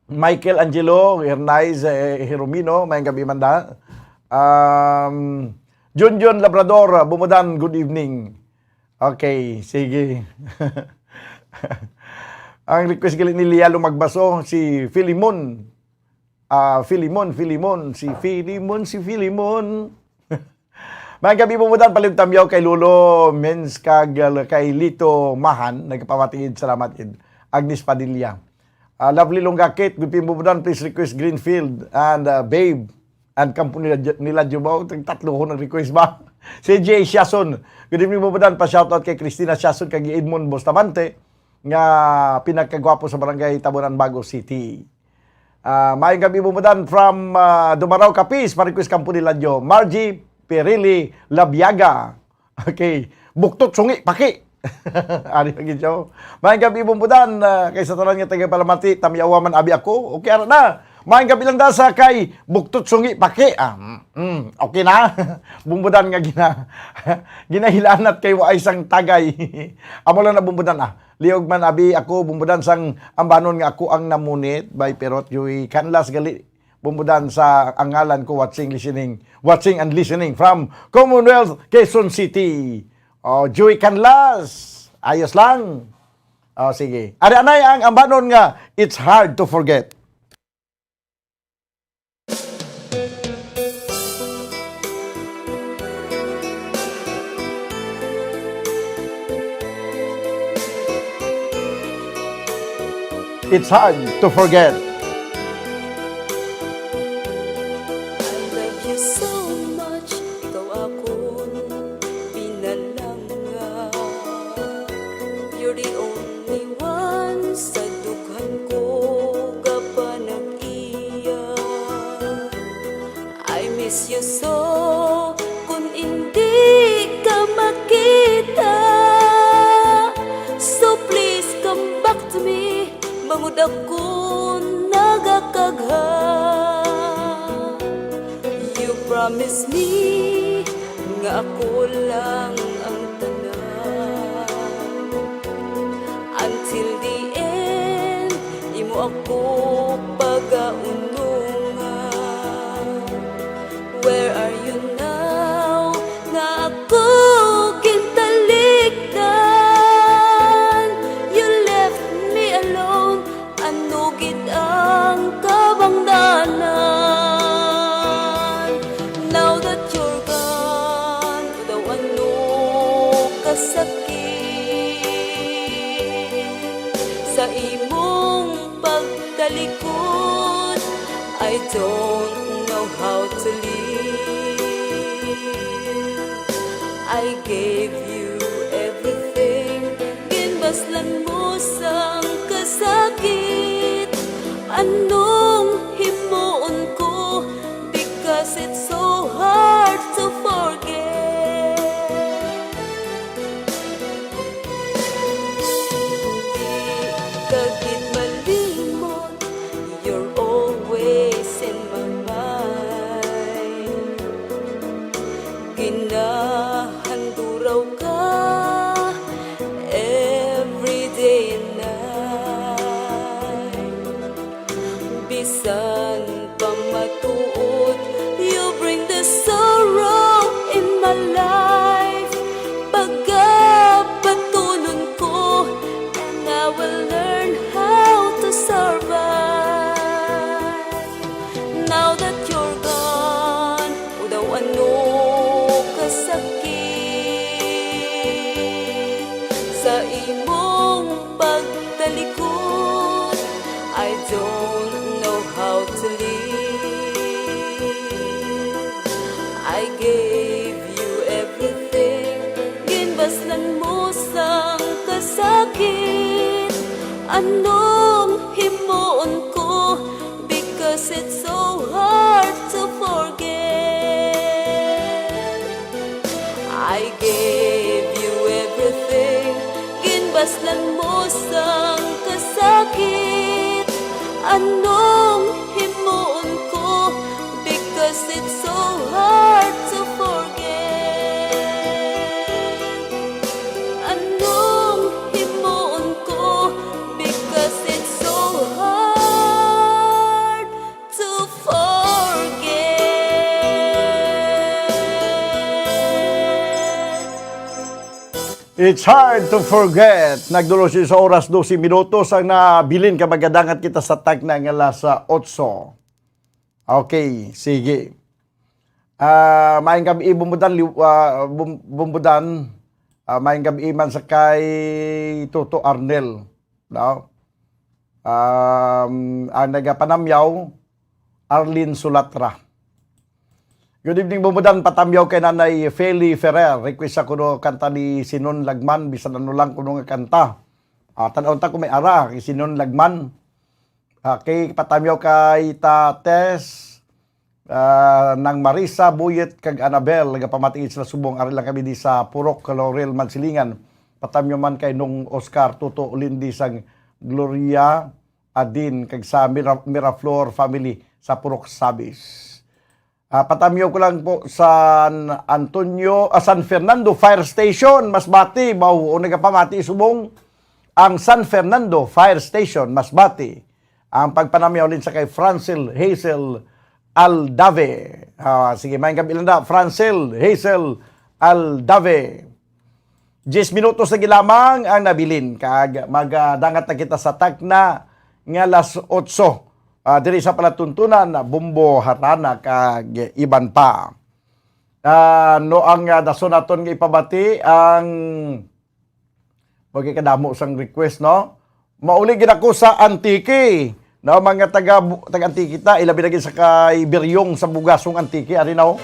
Michael Angelo Hernaiz, eh, Hiromino, may gabi man da. Um, Junjun Labrador, Bombo Dan, good evening. Okay, sige. Ang request gali ni Lia Lumagbaso, si Filimon. Ah, Filimon, Filimon, si Filimon, si Filimon. May gabi, Bombo Dan, palihog tamyaw kay Lolo Mens kag, uh, kay Lito Mahan, nagpamati gid, salamat gid. Agnes Padilla. Ah, Lovely Longakit, good evening, Bombo Dan, please request Greenfield and, uh, Babe and Kampo nila, nila Jubao. Tag tatlo ko nag-request ba? Si Jay Siason, good evening, Bombo Dan, pa-shoutout kay Christina Siason kag Edmond Bustamante nga pinakagwapo sa barangay Tabonan, Bago City. Ah, maayong gabi, Bombo Dan, from, ah, Dumarao, Capiz, pa-request Kampo nila Jo. Margie Pirili Labiaga. Okay. Buktot, sungi, paki. Ari lagi siya. Maayong gabi, Bombo Dan, ah, kay sa tanan nga tagapalamati, tamyawa man abi ako. Okay, ara na. Maayong gabi lang da sa kay buktot, sungi, paki. Ah, mm, mm, okay na. Bombo Dan nga gina-, ginahilanat kay waay sang tagay. Amo lang na, Bombo Dan, ah. Liog man abi ako, Bombo Dan, sang ambanon nga ako ang namunit, by Perot Joey Canlas gali, Bombo Dan, sa ang ngalan ko, watching, listening, watching and listening from Commonwealth, Quezon City. Oh, Joey Canlas, ayos lang. Oh, sige. Ari anay ang ambanon nga, It's Hard to Forget. It's hard to forget. I love you so much, ikaw akon pinalangga. You're the only one sa dughan ko kapanag-iya. I miss you so, kun indi ka makita. So please come back to me, bangod ako nagakagha. You promise me Ako lang ang tanan. Until the end, imo ako pagaunungan. Where are you now? Nga ako gintalikdan. You left me alone. Ano gid ang kabangdanan? Now that you're gone, daw ano kasakit sa imong pagtalikod. I don't know how to live. I gave you everything. Ginbaslan mo sang kasakit. Anong himuon ko? Because it's so hard to forget. Di ka gid malimot. You're always in my mind. Ginahanduraw ka every day and night. Bisan pa matuod, you bring the sorrow in my life. Pagabatunon ko, and I will learn how to survive. Now that you're gone, o daw ano kasakit sa imong pagtalikod. I don't know how to live. I gave you everything. Ginbaslan mo sang kasakit. Anong himuon ko? Because it's so hard to forget. I gave you everything. Ginbaslan mo sang kasakit. Anong himuon ko? Because it's so hard to forget. Anong himuon ko? Because it's so hard to forget. It's hard to forget. Nagdulo siya sa oras, dose minutos ang nabilin, kag magadangat kita sa tagna nga alas otso. Okay, sige. Ah, maayong gab-i, Bumbudan, liw-, ah, Bum-, Bumbudan. Ah, maayong gab-i man sa kay Toto Arnel, no? Um, ang nagapanamyaw, Arlene Sulatra. Good evening, Bumbudan. Patamyaw kay Nanay Feli Ferrer. Request sa kuno kanta ni Sinon Lagman, bisan ano lang kuno nga kanta. Ah, tan-aw ta kung may ara kay Sinon Lagman. Okay, patamyaw kay Tates, ah, Nang Marisa, Buyet, kag Anabel, nagapamati sila subong. Ari lang kami di sa Purok, Laurel, Mansilingan. Patamyaw man kay Nung Oscar, Tuto, Lindy, sang Gloria, Adin, kag sa Mira-, Miraflor family sa Purok Sabis. Ah, patamyaw ko lang po, San Antonio, ah, San Fernando Fire Station, Masbate, mao, o nagapamati subong ang San Fernando Fire Station, Masbate. Ang pagpanamyaw lin sa kay Francel Hazel Aldave. Ah, sige, maayong gab-i lang na, Francel Hazel Aldave. Diyes minutos na gid lamang ang nabilin, kag magadangat na kita sa tagna nga alas otso, ah, diri sa palatuntunan, Bombo, Harana, kag iban pa. Ah, no, ang, ah, dason naton nga ipabati ang, okay, kadamo sang request, no? Mauli gid ako sa Antique. No, mga taga, taga Antique ta, ilabi na gid sa kay Biryong sa Bugasong, Antique, ari na, oh.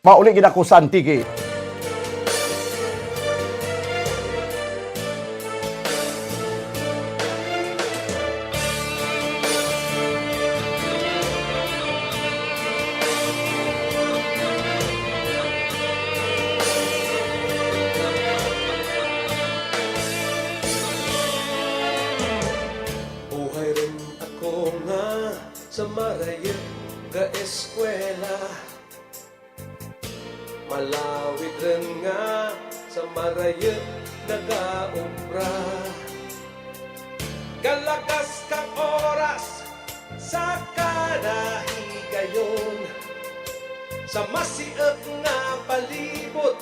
Mauli gid ako sa Antique. Buhay rin ako nga sa marayot nga eskwela. Halawid rin nga sa marayot nagaobra. Kalagas kang oras sa kada higayon. Sa masiot nga palibot,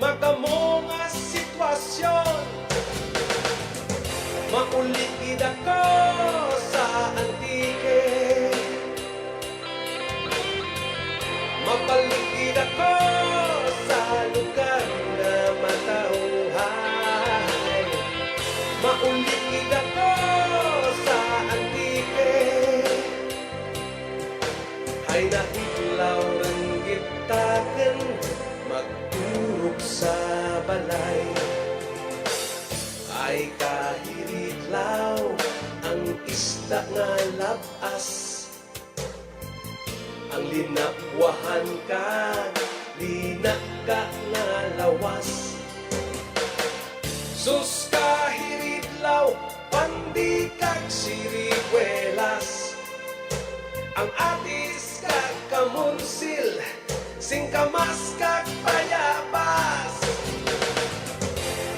madamo nga sitwasyon. Mauli gid ako sa Antique. Mabalik gid ako sa lugar nga matawhay. Mauli gid ako sa Antique. Ay nahidlaw rin gid takon magturog sa balay. Ay kahiridlaw ang isda nga lab-as. Ang linabwahan kag linaka nga lawas. Sus kahiridlaw, pandi kag siriguelas. Ang atis kag kamonsil, singkamas kag bayabas.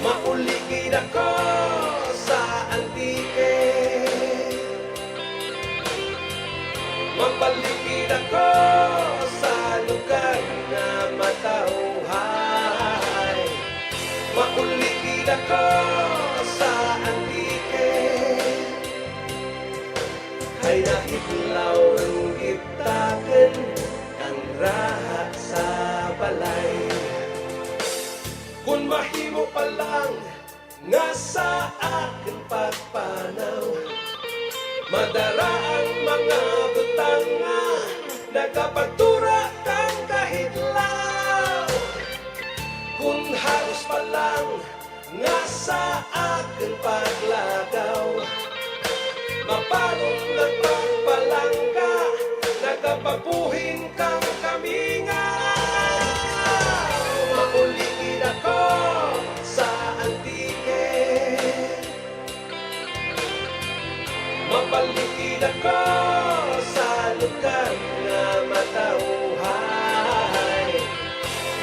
Mauli gid ako sa Antique. Mabalik gid ako sa lugar nga matawhay. Mauli gid ako sa Antique. Ay nahidlaw ang gitaken ang raha sa balay. Kun mahimo pa lang nga sa akon pagpanaw, madara ang mga butang nga nagapagtura kang kahidlaw. Kun halos pa lang nga sa akon paglagaw, mabalon nga pagpalangga, nagapabuhin kang kamingaw. Mauli gid ako sa Antique. Mabalik gid ako sa lugar nga matawhay.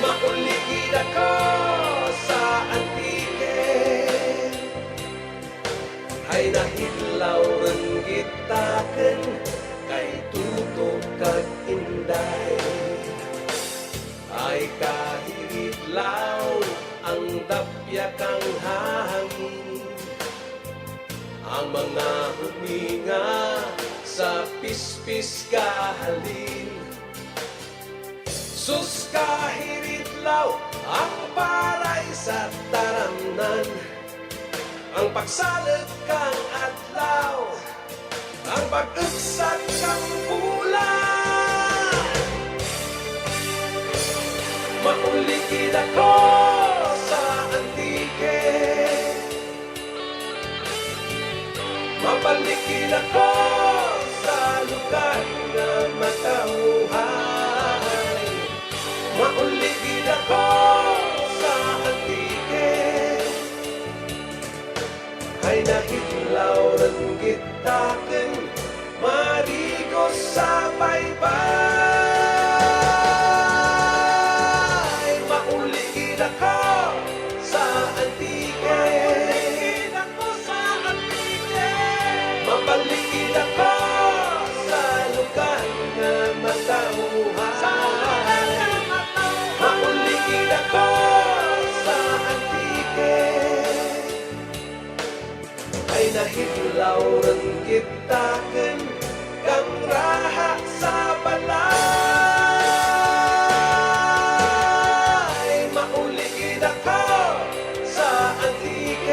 Mauli gid ako sa Antique. Ay nahidlaw rin gitaken kay Tuto kag Inday. Ay kahiridlaw ang dapya kang hangin. Ang mga huminga sa pispis gahalin. Sus kahiridlaw ang paray sa taramnan. Ang pagsalog kang adlaw, ang pag-ugsat kang bulan. Mauli gid ako sa Antique. Mabalik gid ako sa lugar nga matawhay. Mauli gid ako sa Antique. Ay nahidlaw rin gitaken marigo sa baybay. Mauli gid ako sa Antique. Mabalik gid ako sa lugar nga matawhay. Mauli gid ako sa Antique. Ay nahidlaw rin gitaken kang raha sa balay. Mauli gid ako sa Antique.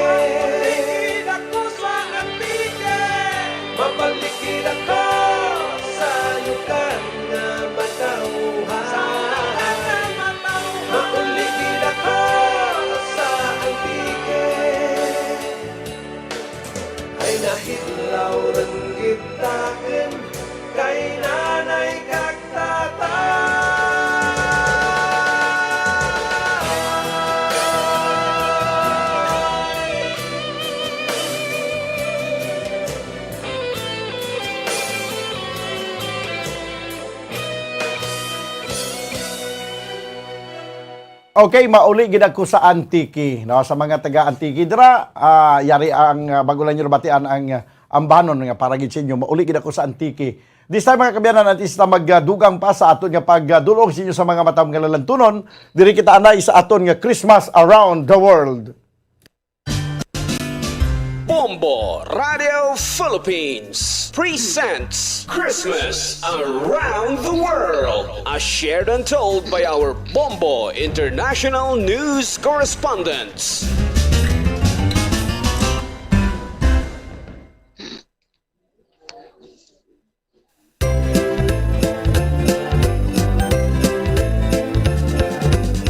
Mabalik gid ako sa lugar nga matawhay. Mauli gid ako sa Antique. Ay nahidlaw rin gitaken kay nanay kag tatay. Okay, mauli gid ako sa Antique, no? Sa mga taga Antique dira, ah, yari ang, ah, bago lang nyo nabatian ang, ah, ambanon nga para gid sa inyo. Mauli gid ako sa Antique. This time, mga kaabyanan, at isa magdugang pa sa aton nga pagdulong sa inyo sa mga matam nga lalantunon. Diri kita anay sa aton nga Christmas Around the World. Bombo Radio Philippines presents Christmas Around the World, as shared and told by our Bombo International News Correspondents.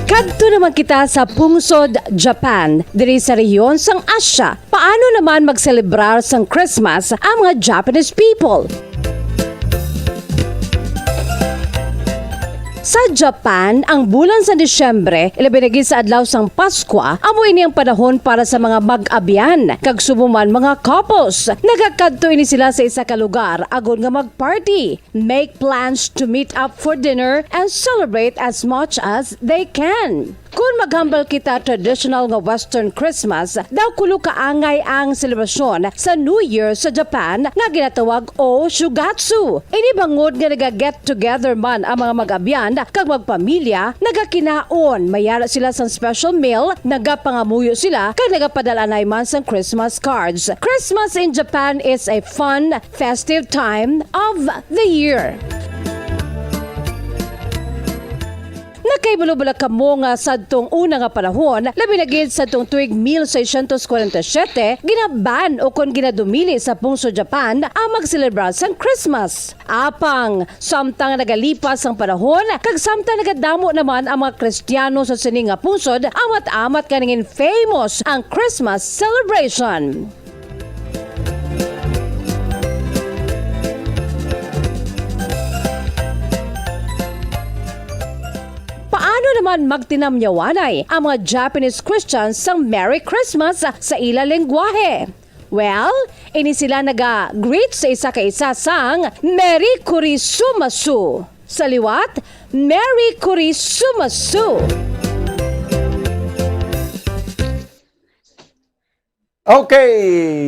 Kadto naman kita sa pungsod Japan, diri sa rehiyon sang Asya. Paano naman magselebrar sang Christmas ang mga Japanese people? Sa Japan, ang bulan sa Disyembre, ilabi na gid sa adlaw sang Paskwa, amo ini ang panahon para sa mga mag-abyan, kag subong man mga couples. Nagakadto ini sila sa isa ka lugar agod nga mag-party, make plans to meet up for dinner, and celebrate as much as they can. Kon maghambal kita traditional nga Western Christmas, daw kulo ka angay ang selebrasyon sa New Year sa Japan nga ginatawag o Shugatsu. Ini bangod nga naga-get together man ang mga mag-abyan kag magpamilya, nagakinaon, mayara sila sang special meal, nagapangamuyo sila kag nagapadala anay man sang Christmas cards. Christmas in Japan is a fun, festive time of the year. Nakahibalo bala kamo nga sadtong una nga panahon, labi na gid sadtong tuig mil seiscientos cuarenta y siete, ginaban o kon ginadumili sa pungsod Japan ang magselebrar sang Christmas? Apang, samtang nagalipas ang panahon, kag samtang nagadamo naman ang mga Kristiyano sa sini nga pungsod, amat-amat nga nangin famous ang Christmas celebration. Paano naman magtinamyawanay ang mga Japanese Christians sang Merry Christmas sa ila lengguwahe? Well, ini sila naga-greet sa isa ka isa sang Merry Kurisumasu. Sa liwat, Merry Kurisumasu! Okay,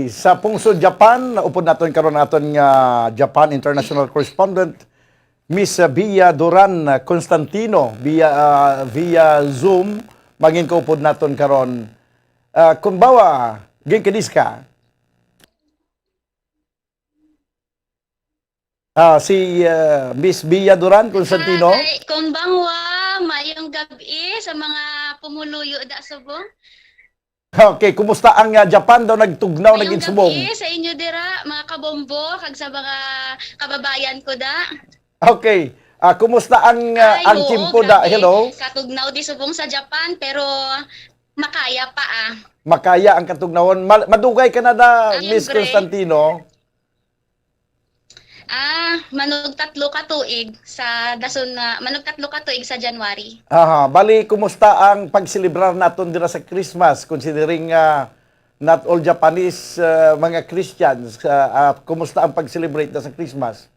sa pungsod Japan, upod naton karon aton nga Japan International Correspondent, Miss Bia Duran Constantino, via, ah, via Zoom, mangin kaupod naton karon. Ah, kumbawa, ginkadis ka? Ah, si, ah, Miss Bia Duran Constantino. Hi, konbanwa, mayong gab-i sa mga pumuluyo da subong. Okay, kumusta ang, ah, Japan daw nagtugnaw na gid subong? Mayong gab-i sa inyo dira, mga kabombo, kag sa mga kababayan ko da. Okay. Ah, kumusta ang, ah, Ay, ang oo, timpo da? Grabe. Hello? Katugnaw di subong sa Japan, pero makaya pa ah. Makaya ang katugnawon. Mal- madugay ka na da, Miss Constantino? Ah, manugtatlo ka tuig sa dason na manugtatlo ka tuig sa January. Aha, bali kumusta ang pagselebrar naton dira sa Christmas, considering, ah, not all Japanese, ah, mga Christians, ah, ah, kumusta ang pag-celebrate na sa Christmas?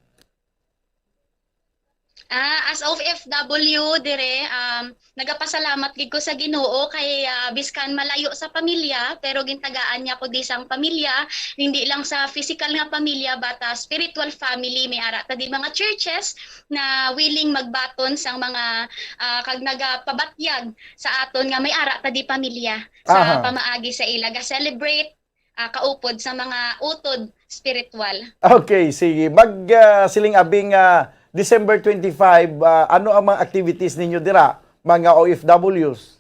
Ah, as O F W dire, um, nagapasalamat gid ko sa Ginoo kay, ah, biskan malayo sa pamilya, pero gintagaan niya ko di sang pamilya, hindi lang sa physical nga pamilya, but, ah, spiritual family. May ara ta di mga churches na willing magbaton sang mga, ah, kag nagapabatyag sa aton nga may ara ta di pamilya sa Aha. pamaagi sa ila ga-celebrate ah, kaupod sa mga utod spiritual. Okay, sige. Mag, ah, siling abi nga December twenty-five, ah, ano ang mga activities ninyo dira, mga O F Ws?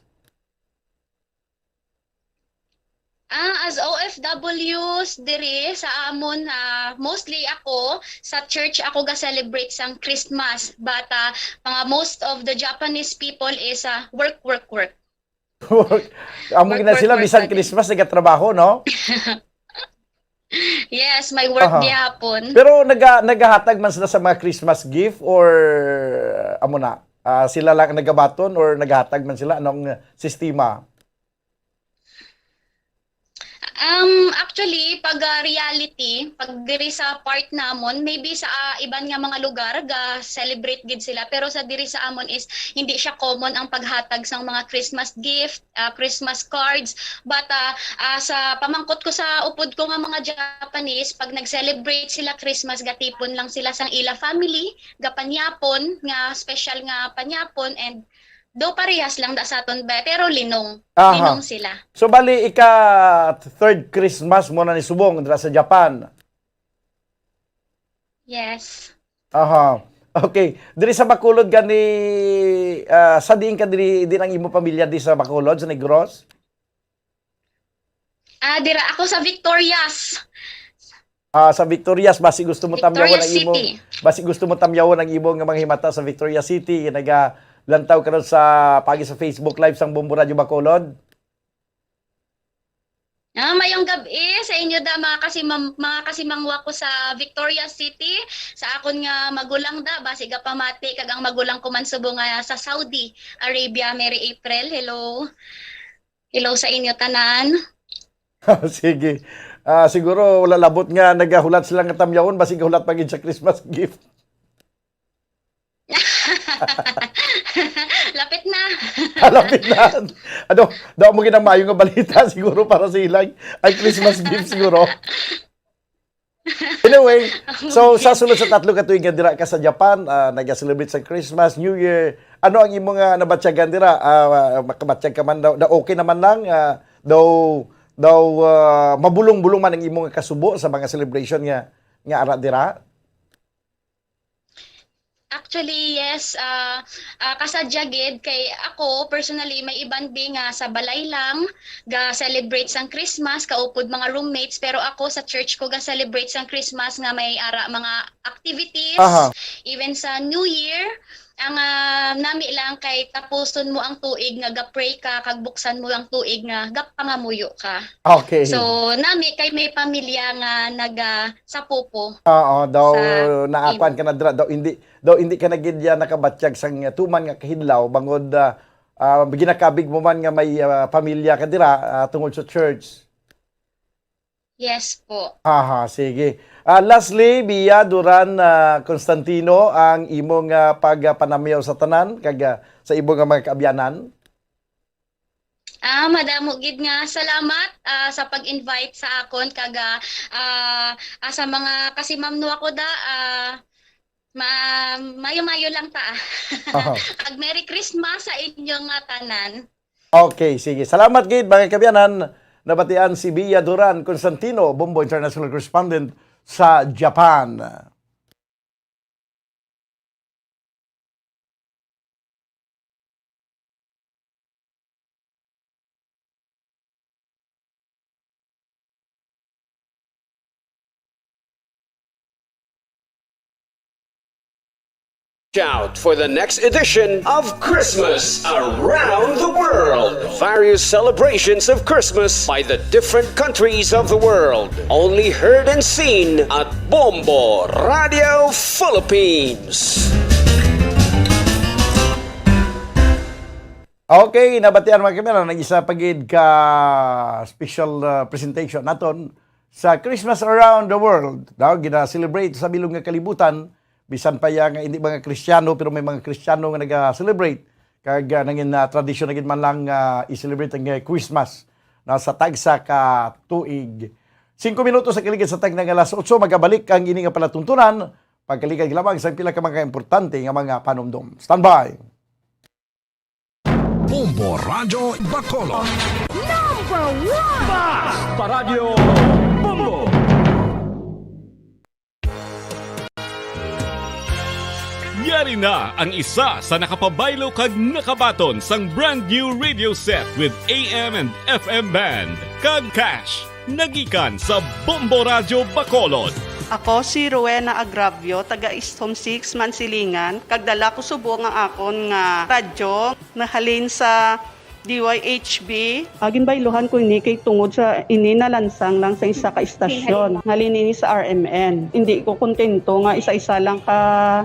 Ah, as O F Ws diri sa amon, ah, mostly ako sa church ako ga-celebrate sang Christmas, but, ah, mga most of the Japanese people is, ah, work, work, work. Amo gina sila, bisan Christmas, nagatrabaho, no? Yes, may work Aha. gihapon. Pero naga, nagahatag man sila sa mga Christmas gift or amo na? Ah, sila lang ang nagabaton or nagahatag man sila? Anong sistema? Um, actually, pag, ah, reality, pag diri sa part namon, maybe sa, ah, iban nga mga lugar, ga-celebrate gid sila. Pero sa diri sa amon is, hindi siya common ang paghatag sang mga Christmas gift, ah, Christmas cards. But, ah, ah, sa pamangkot ko sa upod ko nga mga Japanese, pag nag-celebrate sila Christmas, gatipon lang sila sang ila family, gapanyapon, nga special nga panyapon, and do parehas lang da sa aton ba, pero linong. Aha. Linong sila. So, bali, ika third Christmas mo na ni subong dira sa Japan. Yes. Aha. Okay. Diri sa Bacolod gani, ah, sa diin ka diri, din ang imo pamilya di sa Bacolod, sa Negros? Ah, dira ako sa Victorias. Ah, sa Victorias, basi gusto mo tamyawan Victorias ang imo, City. Basi gusto mo tamyawan ang imo nga mga himata sa Victorias City, nga nagalantaw karon sa pagi sa Facebook Live sang Bombo Radio Bacolod? Ah, mayong gab-i sa inyo da, mga kasimam-, mga kasimangwa ko sa Victorias City, sa akon nga magulang da, basi gapamati kag ang magulang ko man subong nga sa Saudi Arabia, Mary April. Hello. Hello sa inyo tanan. Sige. Ah, siguro wala labot nga nagahulat sila nga tamyawon, basi gahulat pa gid sa Christmas gift. Lapit na. Ah, lapit na. Ano, daw mo ginamayo nga balita siguro para sa ilang ang Christmas gift siguro. Anyway, so, sa sulod sa tatlo ka tuig nga dira ka sa Japan, ah, naga-celebrate sa Christmas, New Year, ano ang imo nga nabatyagan dira? Ah, makabatyag ka man daw, daw okay naman lang, ah, daw, daw, ah, mabulong-bulong man ang imo nga kasubo sa mga celebration nga, nga ara dira? Actually, yes. Ah, ah, kasadya gid kay ako, personally, may iban bi nga sa balay lang ga-celebrate sang Christmas, kaupod mga roommates, pero ako sa church ko ga-celebrate sang Christmas nga may ara mga activities, Aha. even sa New Year. Ang, ah, nami lang kay tapuson mo ang tuig nga ga-pray ka, kag buksan mo ang tuig nga gapangamuyo ka. Okay. So, nami kay may pamilya nga naga sa Popo. Oo, daw sa naakuan ka na dira, daw hindi, daw hindi ka na gid ya nakabatyag sang tuman nga kahidlaw bangod, ah, ah, ginakabig mo man nga may, ah, pamilya ka dira, ah, tungod sa church. Yes po. Aha, sige. Ah, lastly, Bia Duran, ah, Constantino, ang imo nga pagpanamyaw sa tanan kag, ah, sa imo nga mga kaabyanan. Ah, madamo gid nga salamat, ah, sa pag-invite sa akon kag, ah, ah, ah, sa mga kasimamnwa ko da, ah, ma-, mayo-mayo lang ta. Aha. Kag Merry Christmas sa inyo nga tanan. Okay, sige. Salamat gid, mga kaabyanan. Nabatian si Bia Duran Constantino, Bombo International Correspondent sa Japan. Out for the next edition of Christmas Around the World. Various celebrations of Christmas by the different countries of the world. Only heard and seen at Bombo Radio Philippines. Okay, nabatian, mga kamera, ang isa pa gid ka special, uh, presentation naton sa Christmas Around the World. Daw gina-celebrate sa bilog nga kalibutan, bisan pa ya nga hindi mga Kristiyano, pero may mga Kristiyano nga naga-celebrate. Kag, uh, nangin, uh, tradisyon na gid man lang, uh, i-celebrate ang, uh, Christmas na sa tagsa ka tuig. Singko minutos sa kaligid sa tagna nga alas otso, magabalik ang ini nga palatuntunan. Pagkaligid lamang sa pila ka mga importante nga mga panumdom. Standby. Bombo Radyo Bacolod. Number one! Bas Paradyo Bombo! Yari na ang isa sa nakapabaylo kag nakabaton sang brand new radio set with A M and F M band kag cash. Nagikan sa Bombo Radyo Bacolod. Ako si Rowena Agravio, taga East Home Six, Mansilingan, kag dala ko subong ang akon nga radyo. Nahalin sa D Y H B. Agin bayluhan ko ini kay tungod sa ini nalansang lang sa isa ka istasyon. Halin ini sa R M N. Hindi ko kontento nga isa-isa lang ka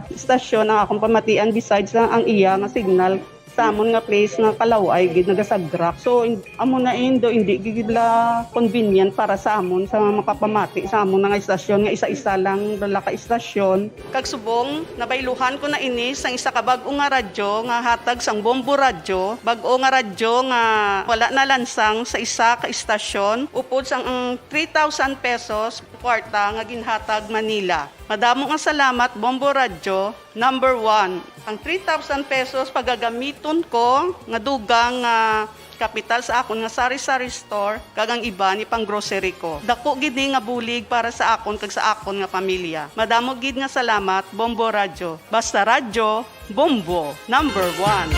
istasyon ang akong pamatian besides lang ang iya nga signal. Sa amon nga place nga kalaway gid nagasagrak. So, in-, amo na indo, hindi gid la convenient para sa amon sa makapamati sa amon nga istasyon nga isa-isa lang la ka istasyon. Kag subong, nabayluhan ko na ini sang isa ka bag-o nga radyo nga hatag sang Bombo Radyo, bag-o nga radyo nga wala nalansang sa isa ka istasyon, upod sang ang three thousand pesos kwarta nga ginhatag man nila. Madamo nga salamat, Bombo Radyo, number one. Ang three thousand pesos pagagamiton ko nga dugang nga kapital sa akon nga sari-sari store kag ang iban ipang-grocery ko. Dako gid ni nga bulig para sa akon kag sa akon nga pamilya. Madamo gid nga salamat, Bombo Radyo. Basta radyo, Bombo, number one.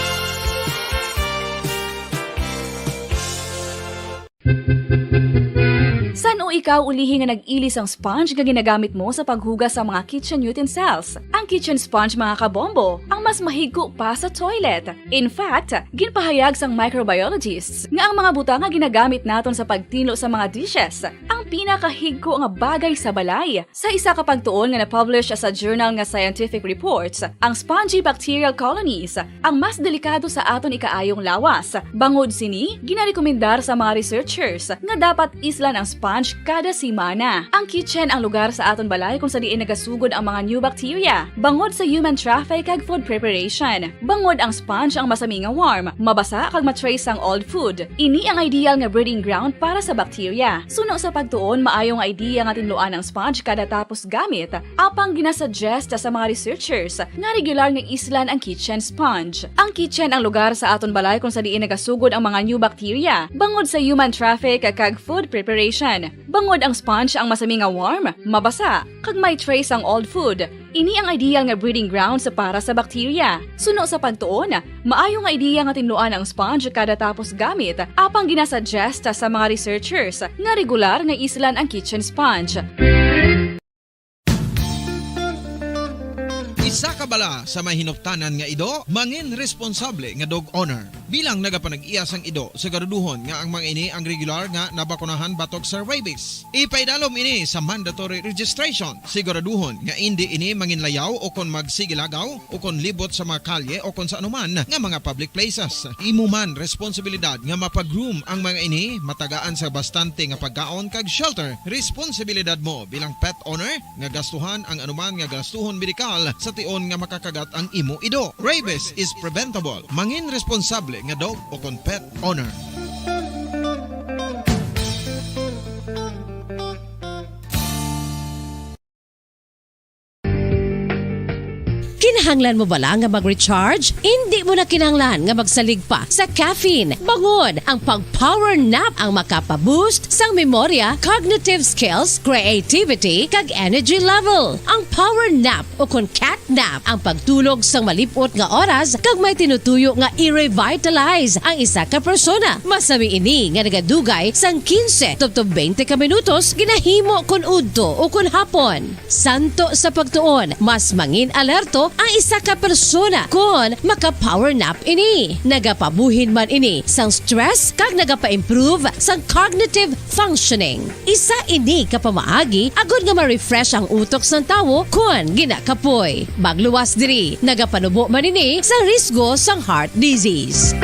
San-o ikaw ulihi nga nag-ili sang sponge nga ginagamit mo sa paghugas sa mga kitchen utensils? Ang kitchen sponge, mga kabombo, ang mas mahigko pa sa toilet. In fact, ginpahayag sang microbiologists nga ang mga butang nga ginagamit naton sa pagtinlo sa mga dishes ang pinakahigko nga bagay sa balay. Sa isa ka pagtuon nga na-publish sa journal nga Scientific Reports, ang spongy bacterial colonies ang mas delikado sa aton ikaayong lawas. Bangod sini, ginarekomendar sa mga researchers nga dapat islan ang sponge kada semana. Ang kitchen ang lugar sa aton balay kung sa diin nagasugod ang mga new bacteria, bangod sa human traffic kag food preparation. Bangod ang sponge ang masami nga warm, mabasa kag ma-trace ang old food. Ini ang ideal nga breeding ground para sa bacteria. Suno sa pagtuon, maayo nga idea nga tinluan ang sponge kada tapos gamit, apang ginasuggest sa mga researchers nga regular nga islan ang kitchen sponge. Ang kitchen ang lugar sa aton balay kung sa diin nagasugod ang mga new bacteria, bangod sa human traffic kag food preparation. Bangod ang sponge ang masami nga warm, mabasa, kag may trace ang old food. Ini ang ideal nga breeding grounds para sa bacteria. Suno sa pagtuon, maayo nga idea nga tinluan ang sponge kada tapos gamit, apang ginasuggest sa mga researchers nga regular nga islan ang kitchen sponge. Isa ka bala sa may hinuptanan nga ido, mangin responsable nga dog owner. Bilang nagapanag-iya sang ido, siguraduhon nga ang mga ini ang regular nga nabakunahan batok sa rabies. Ipaidalom ini sa mandatory registration. Siguraduhon nga indi ini manginlayaw o kon magsigilagaw o kon libot sa mga kalye o kon sa anuman nga mga public places. Imo man responsibilidad nga mapag-groom ang mga ini, matagaan sa bastante nga pagkaon kag shelter. Responsibilidad mo bilang pet owner nga gastuhan ang anuman nga gastuhon medikal sa tion nga makakagat ang imo ido. Rabies is preventable. Mangin responsable nga dog o kon pet owner. Kinahanglan mo bala nga mag-recharge? Indi mo na kinahanglan nga magsalig pa sa caffeine. Bangod ang pag-power nap ang makapa-boost sang memorya, cognitive skills, creativity, kag energy level. Ang power nap, o kon cat nap, ang pagtulog sang malip-ot nga oras kag may tinutuyo nga i-revitalize ang isa ka persona. Masami ini nga nagadugay sang quince tubtob twenty ka minutos, ginahimo kon udto o kon hapon. Santo sa pagtuon, mas mangin-alerto ang isa ka persona kon maka-power nap ini. Nagapabuhin man ini sang stress kag nagapa-improve sang cognitive functioning. Isa ini ka pamaagi agod nga ma-refresh ang utok sang tawo kon ginakapoy. Magluwas diri, nagapanubo man ini sa risgo sang heart disease.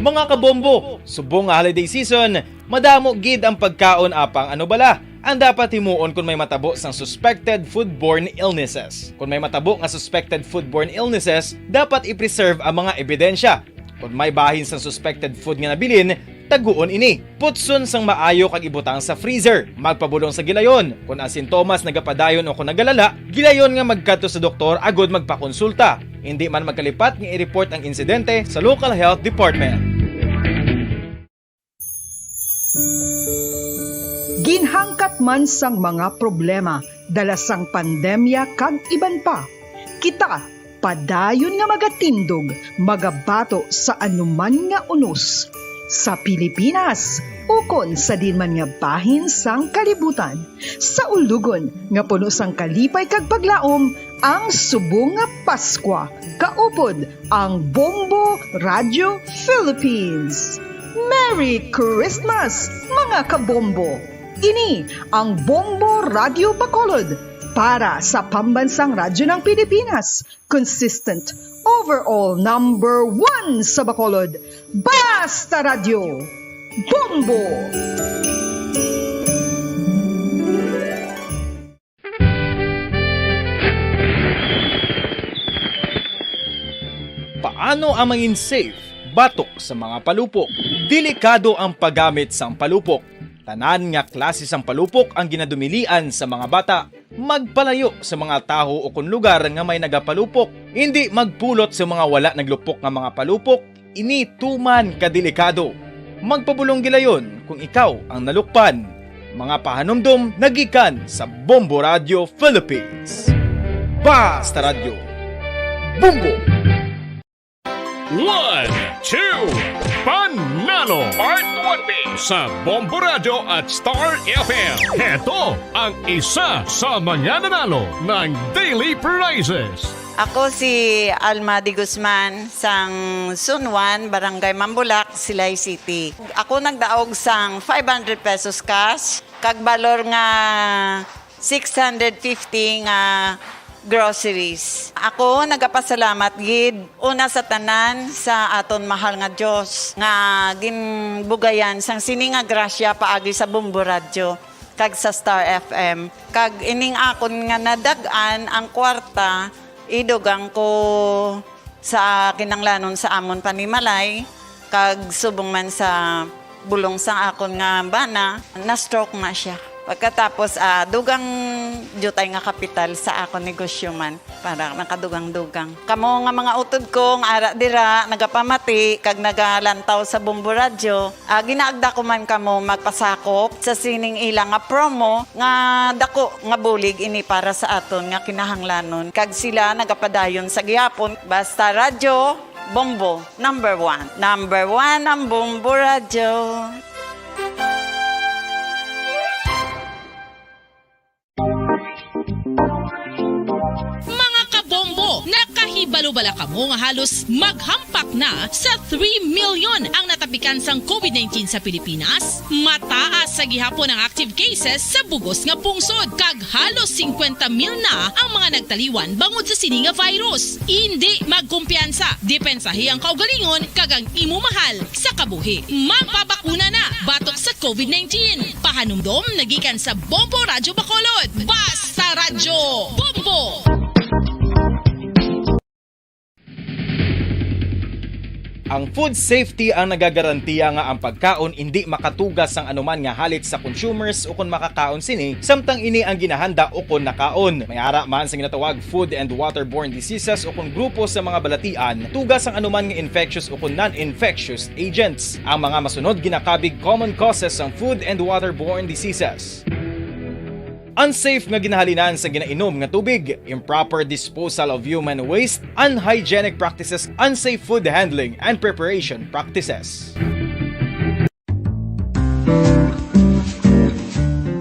Mga kabombo, subong nga holiday season, madamo gid ang pagkaon apang ano bala ang dapat himuon kon may matabo sang suspected foodborne illnesses. Kon may matabo nga suspected foodborne illnesses, dapat i-preserve ang mga ebidensya. Kon may bahin sang suspected food nga nabilin, taguon ini. Putson sang maayo kag ibutang sa freezer. Magpabulong sa gilayon. Kon ang sintomas nagapadayon o kon nagalala, gilayon nga magkadto sa doktor agod magpakonsulta. Indi man magkalipat nga i-report ang insidente sa local health department. Ginhangkat man sang mga problema dala sang pandemya kag iban pa, kita padayon nga magatindog, magabato sa anuman nga unos, sa Pilipinas ukon sa diin man nga bahin sang kalibutan, sa ulogon nga puno sang kalipay kag paglaom ang subong nga Paskwa, kaupod ang Bombo Radio Philippines. Merry Christmas, mga kabombo! Ini ang Bombo Radio Bacolod, Para sa Pambansang Radyo ng Pilipinas, consistent, overall number one sa Bacolod, Basta Radyo, Bombo! Paano ang mangin safe batok sa mga palupok? Delikado ang paggamit sang palupok. Tanan nga klase sang palupok ang ginadumilian sa mga bata. Magpalayo sa mga tawo ukon lugar nga may nagapalupok. Indi magpulot sa mga wala naglupok nga mga palupok. Ini tuman ka delikado. Magpabulong gilayon kung ikaw ang nalukpan. Mga pahanumdom nagikan sa Bombo Radio Philippines. Basta Radyo. Bombo! One, two, Panalo! Part one B sa Bombo Radio at Star F M. Heto ang isa sa mga nanalo ng daily prizes. Ako si Alma de Guzman, sang Zone one, Barangay Mambulak, Silay City. Ako nagdaog sang five hundred pesos cash, kag balor nga six hundred fifty nga groceries. Ako nagapasalamat gid una sa tanan sa aton mahal nga Dios nga ginbugayan sang sini nga grasya paagi sa Bombo Radyo kag sa Star F M. Kag ining akon nga nadag-an ang kwarta, idugang ko sa kinahanglanon sa amon panimalay, kag subong man sa bulong sang akon nga bana, na-stroke na sia. Pagkatapos, ah, dugang diutay nga kapital sa akon negosyo man, para nakadugang-dugang. Kamo nga mga utod ko nga ara dira, nagapamati kag nagalantaw sa Bombo Radyo, ah, ginaagda ko man kamo magpasakop sa sining ila nga promo nga dako nga bulig ini para sa aton nga kinahanglanon, kag sila nagapadayon sa gihapon. Basta Radyo, Bombo, number one. Number one ang Bombo Radyo. Mga kabombo, nakahibalo bala kamo nga halos maghampak na sa three million ang natapikan sang covid nineteen sa Pilipinas? Mataas sa gihapon ang active cases sa bugos nga pungsod, kag halos singkwenta mil na ang mga nagtaliwan bangod sa sini nga virus. Indi magkumpiyansa, depensahi ang kaugalingon kag ang imo mahal sa kabuhi. Magpabakuna na batok sa covid nineteen. Pahanumdom nagikan sa Bombo Radyo Bacolod. Basta Radyo, Bombo! Ang food safety ang nagagarantiya nga ang pagkaon indi makatuga sang anuman nga halit sa consumers ukon makakaon sini, samtang ini ang ginahanda ukon nakaon. May ara man sa ginatawag food and waterborne diseases ukon grupo sa mga balatian, tuga sang anuman nga infectious ukon non-infectious agents. Ang mga masunod ginakabig common causes sang food and waterborne diseases. Unsafe nga ginahalinan sa ginainom nga tubig, improper disposal of human waste, unhygienic practices, unsafe food handling and preparation practices.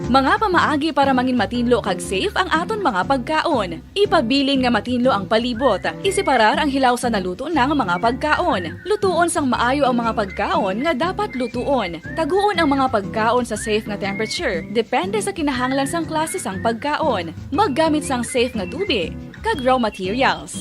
Mga pamaagi para mangin matinlo kag safe ang aton mga pagkaon. Ipabilin nga matinlo ang palibot. Iseparar ang hilaw sa naluto na nga mga pagkaon. Lutuon sang maayo ang mga pagkaon nga dapat lutuon. Taguon ang mga pagkaon sa safe nga temperature, depende sa kinahanglan sang klase sang pagkaon. Maggamit sang safe nga tubig kag raw materials.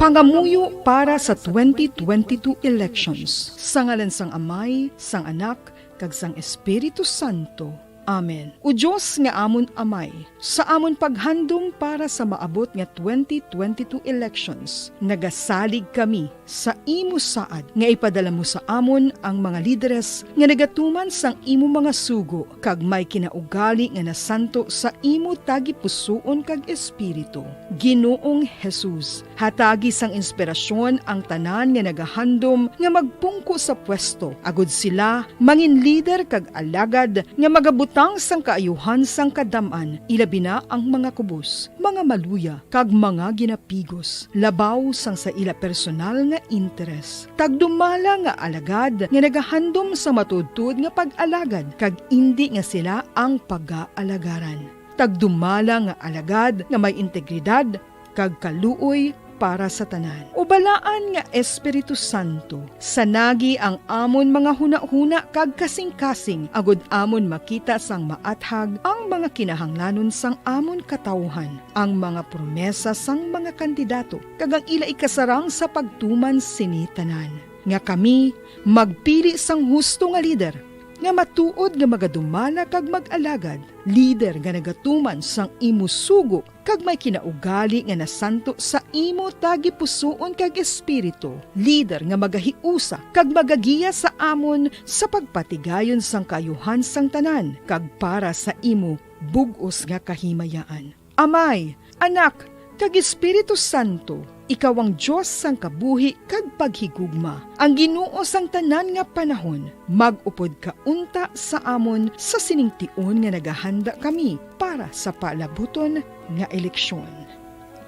Pangamuyo para sa twenty twenty-two elections. Sa ngalan sang Amay, sang Anak, kag sang Espiritu Santo. Amen. O Dios nga amon Amay, sa amon paghandom para sa maabot nga twenty twenty-two elections, nagasalig kami sa imo saad nga ipadala mo sa amon ang mga lideres nga nagatuman sang imo mga sugo kag may kinaugali nga nasanto sa imo tagipusoon kag espiritu. Ginoong Jesus, hatagi sang inspirasyon ang tanan nga nagahandom nga magpungko sa pwesto, agod sila mangin lider kag alagad nga magabutang sang kaayuhan sang kadam-an, ilabi na ang mga kubos, mga maluya, kag mga ginapigos, labaw sang sa ila personal nga interes. Tagdumala nga alagad nga nagahandom sa matuodtuod nga pag-alagad, kag indi nga sila ang pagaalagarang. Tagdumala nga alagad nga may integridad kag kaluoy para sa tanan. O Balaan nga Espiritu Santo, sanagi ang amon mga hunahuna kag kasingkasing, agod amon makita sang maathag ang mga kinahanglanon sang amon katawuhan, ang mga promesa sang mga kandidato, kag ang ila ikasarang sa pagtuman sini tanan, nga kami magpili sang husto nga lider, nga matuod nga magadumala kag mag-alagad, lider nga nagatuman sang imo sugo kag may kinaugali nga nasanto sa imo tagipusoon kag espiritu, lider nga magahiusa kag magagiya sa amon sa pagpatigayon sang kaayuhan sang tanan kag para sa imo bug-os nga kahimayaan. Amay, Anak, kag Espiritu Santo, ikaw ang Dios sang kabuhi kag paghigugma, ang Ginoo sang tanan nga panahon. Mag-upod ka unta sa amon sa sining tion nga nagahanda kami para sa palabuton nga eleksyon.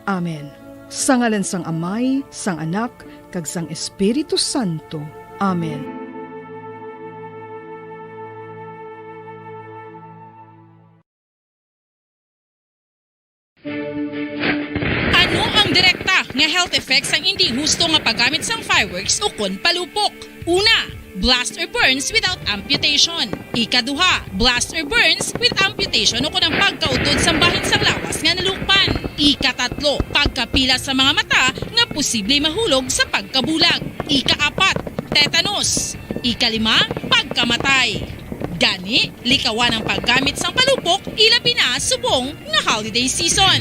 Amen. Sa ngalan sang Amay, sang Anak, kag sang Espiritu Santo. Amen. Ano ang direkta nga health effects sang indi husto nga paggamit sang fireworks ukon palupok? Una, blast or burns without amputation. Ikaduha, blast or burns with amputation ukon ang pagkautod sang bahin sang lawas nga nalukban. Ikatatlo, pagkapila sa mga mata nga posible mahulog sa pagkabulag. Ikaapat, tetanus. Ikalima, pagkamatay. Gani, likawan ang paggamit sang palupok, ilabi na subong nga holiday season.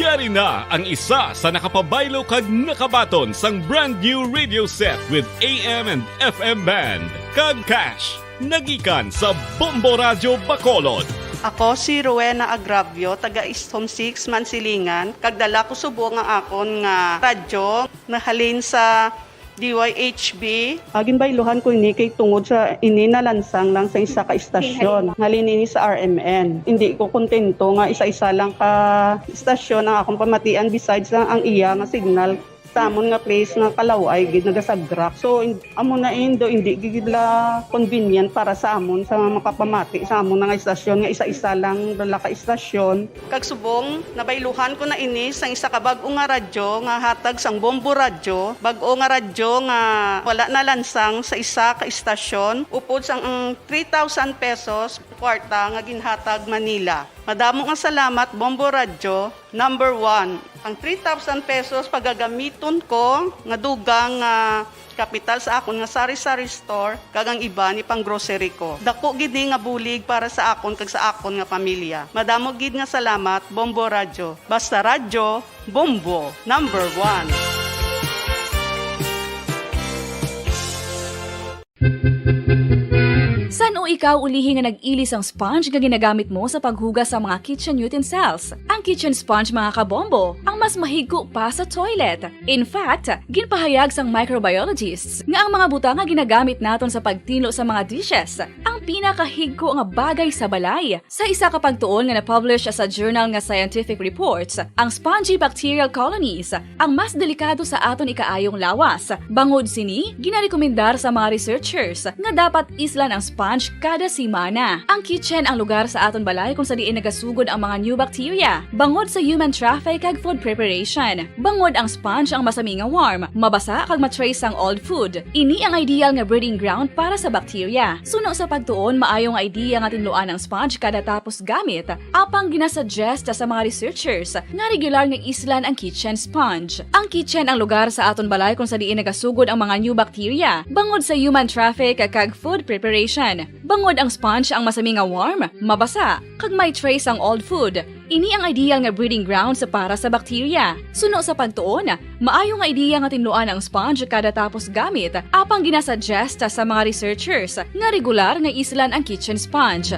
Yari na ang isa sa nakapabaylo kag nakabaton sang brand new radio set with A M and F M band kag cash. Nagikan sa Bombo Radyo Bacolod. Ako si Rowena Agravio, taga East Home Six, Mansilingan, kag dala ko subong ang akon nga radyo nahalin sa D Y H B. Ah, ginbayluhan ko ini kay tungod sa ini nalansang lang sa isa ka istasyon. Halin ini sa R M N. Hindi ko kontento nga isa-isa lang ka istasyon ang akong pamatian besides lang ang iya nga signal. Sa amon nga place nga kalaw-ay gid nagasagrak. So, in-, amo na indo, hindi gid la convenient para sa amon sa mga makapamati sa amon nga istasyon nga isa-isa lang dala ka istasyon. Kag subong, nabayluhan ko na ini sang isa ka bag-o nga radyo nga hatag sang Bombo Radyo, bag-o nga radyo nga wala nalansang sa isa ka istasyon, upod sang ang three thousand pesos kwarta nga ginhatag man nila. Madamo nga salamat, Bombo Radyo, number one. Ang three thousand pesos pagagamiton ko nga dugang nga kapital sa akon nga sari-sari store kag ang iban ipang-grocery ko. Dako gid ni nga bulig para sa akon kag sa akon nga pamilya. Madamo gid nga salamat, Bombo Radyo. Basta radyo, Bombo, number one. San-o ikaw ulihi nga nag-ili sang sponge nga ginagamit mo sa paghugas sa mga kitchen utensils? Ang kitchen sponge, mga kabombo, ang mas mahigko pa sa toilet. In fact, ginpahayag sang microbiologists nga ang mga butang nga ginagamit naton sa pagtinlo sa mga dishes ang pinakahigko nga bagay sa balay. Sa isa ka pagtuon nga na-publish sa journal nga Scientific Reports, ang spongy bacterial colonies ang mas delikado sa aton ikaayong lawas. Bangod sini, ginarekomendar sa mga researchers nga dapat islan ang sponge kada semana. Ang kitchen ang lugar sa aton balay kung sa diin nagasugod ang mga new bacteria. Bangod sa human traffic kag food preparation, bangod ang sponge ang masami nga warm, mabasa kag ma-trace sang old food. Ini ang ideal nga breeding ground para sa bacteria. Suno sa pagtuon, maayo nga idea nga tinluan ang sponge kada tapos gamit. Apang ginasuggest sa mga researchers nga regular nga islan ang kitchen sponge. Ang kitchen ang lugar sa aton balay kung sa diin nagasugod ang mga new bacteria, bangod sa human traffic kag food preparation. Bangod ang sponge ang masami nga warm, mabasa, kag may trace ang old food. Ini ang ideal nga breeding ground sa para sa bacteria. Suno sa pagtuon, maayo nga idea nga tinluan ang sponge kada tapos gamit, apang ginasuggest sa mga researchers nga regular nga islan ang kitchen sponge.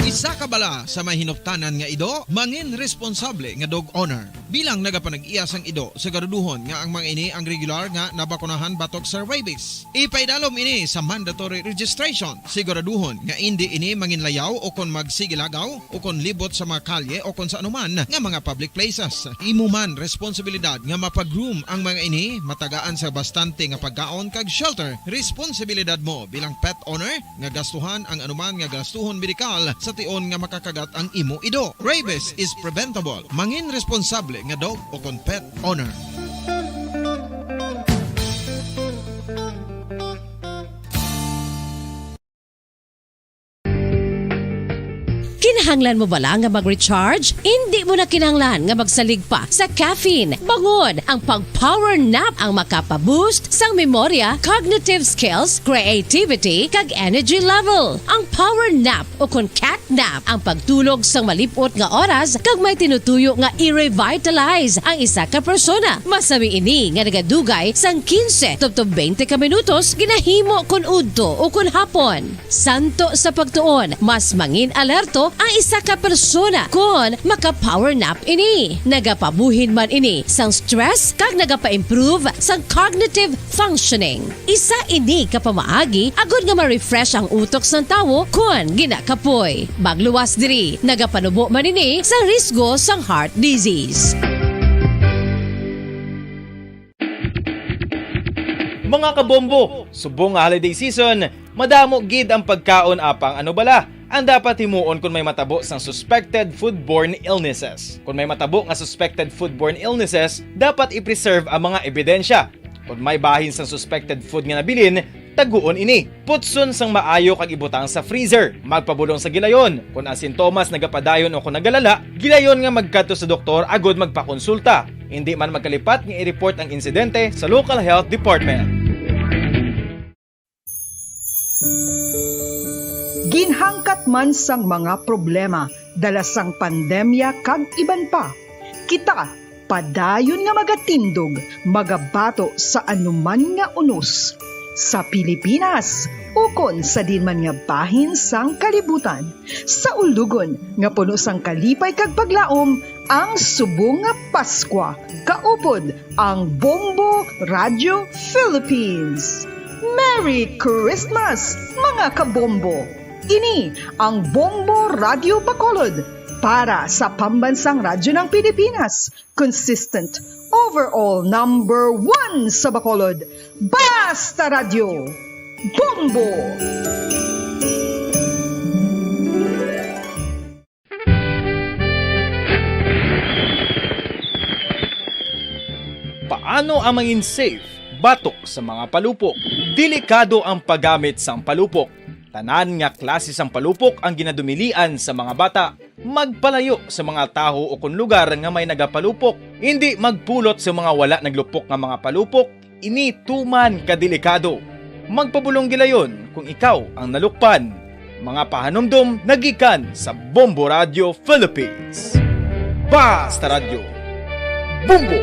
Isa ka Bala sa may hinuptanan nga ido, mangin responsable nga dog owner. Bilang nagapanag-iya sang ido, siguraduhon nga ang mga ini ang regular nga nabakunahan batok sa rabies. Ipaidalom ini sa mandatory registration. Siguraduhon nga indi ini manginlayaw o kon magsigilagaw o kon libot sa mga kalye o kon sa anuman nga mga public places. Imo man responsibilidad nga mapag-groom ang mga ini, matagaan sa bastante nga pagkaon kag shelter. Responsibilidad mo bilang pet owner nga gastuhan ang anuman nga gastuhon medikal sa tion nga makakagat ang imo ido. Rabies is preventable. Mangin responsable nga dog o kon pet owner. Kinahanglan mo bala nga mag-recharge? Indi mo na kinahanglan nga magsalig pa sa caffeine. Bangod ang pag-power nap ang makapa-boost sang memorya, cognitive skills, creativity, kag energy level. Ang power nap o kon cat nap ang pagtulog sang malip-ot nga oras kag may tinutuyo nga i-revitalize ang isa ka persona. Masami ini nga nagadugay sang quince tubtob twenty ka minutos, ginahimo kon udto o kon hapon. Santo sa pagtuon, mas mangin-alerto ang isa ka persona kon maka-power nap ini. Nagapabuhin man ini sang stress kag nagapa-improve sang cognitive functioning. Isa ini ka pamaagi agod nga ma-refresh ang utok sang tawo kon ginakapoy. Magluwas diri, nagapanubo man ini sa risgo sang heart disease. Mga kabombo, subong nga holiday season, madamo gid ang pagkaon apang ano bala ang dapat himuon kon may matabo sang suspected foodborne illnesses. Kon may matabo nga suspected foodborne illnesses, dapat i-preserve ang mga ebidensya. Kon may bahin sang suspected food nga nabilin, taguon ini. Putson sang maayo kag ibutang sa freezer. Magpabulong sa gilayon. Kon ang sintomas nagapadayon o kon nagalala, gilayon nga magkadto sa doktor agod magpakonsulta. Indi man magkalipat nga i-report ang insidente sa local health department. Ginhangkat man sang mga problema dala sang pandemya kag iban pa, kita padayon nga magatindog, magabato sa anuman nga unos sa Pilipinas ukon sa diin man nga bahin sang kalibutan. Sa ulugon nga puno sang kalipay kag paglaom ang subong nga Paskwa, kaupod ang Bombo Radio Philippines. Merry Christmas, mga kabombo! Ini ang Bombo Radio Bacolod para sa Pambansang Radyo ng Pilipinas, consistent, overall number one sa Bacolod. Basta Radyo, Bombo! Paano ang mangin safe batok sa mga palupok? Delikado ang paggamit sang palupok. Tanan nga klase sang palupok ang ginadumilian sa mga bata. Magpalayo sa mga tawo o kon lugar nga may nagapalupok. Indi magpulot sa mga wala naglupok nga mga palupok. Ini tuman ka delikado. Magpabulong gilayon kung ikaw ang nalukpan. Mga pahanumdom nagikan sa Bombo Radio Philippines. Basta Radyo, Bombo!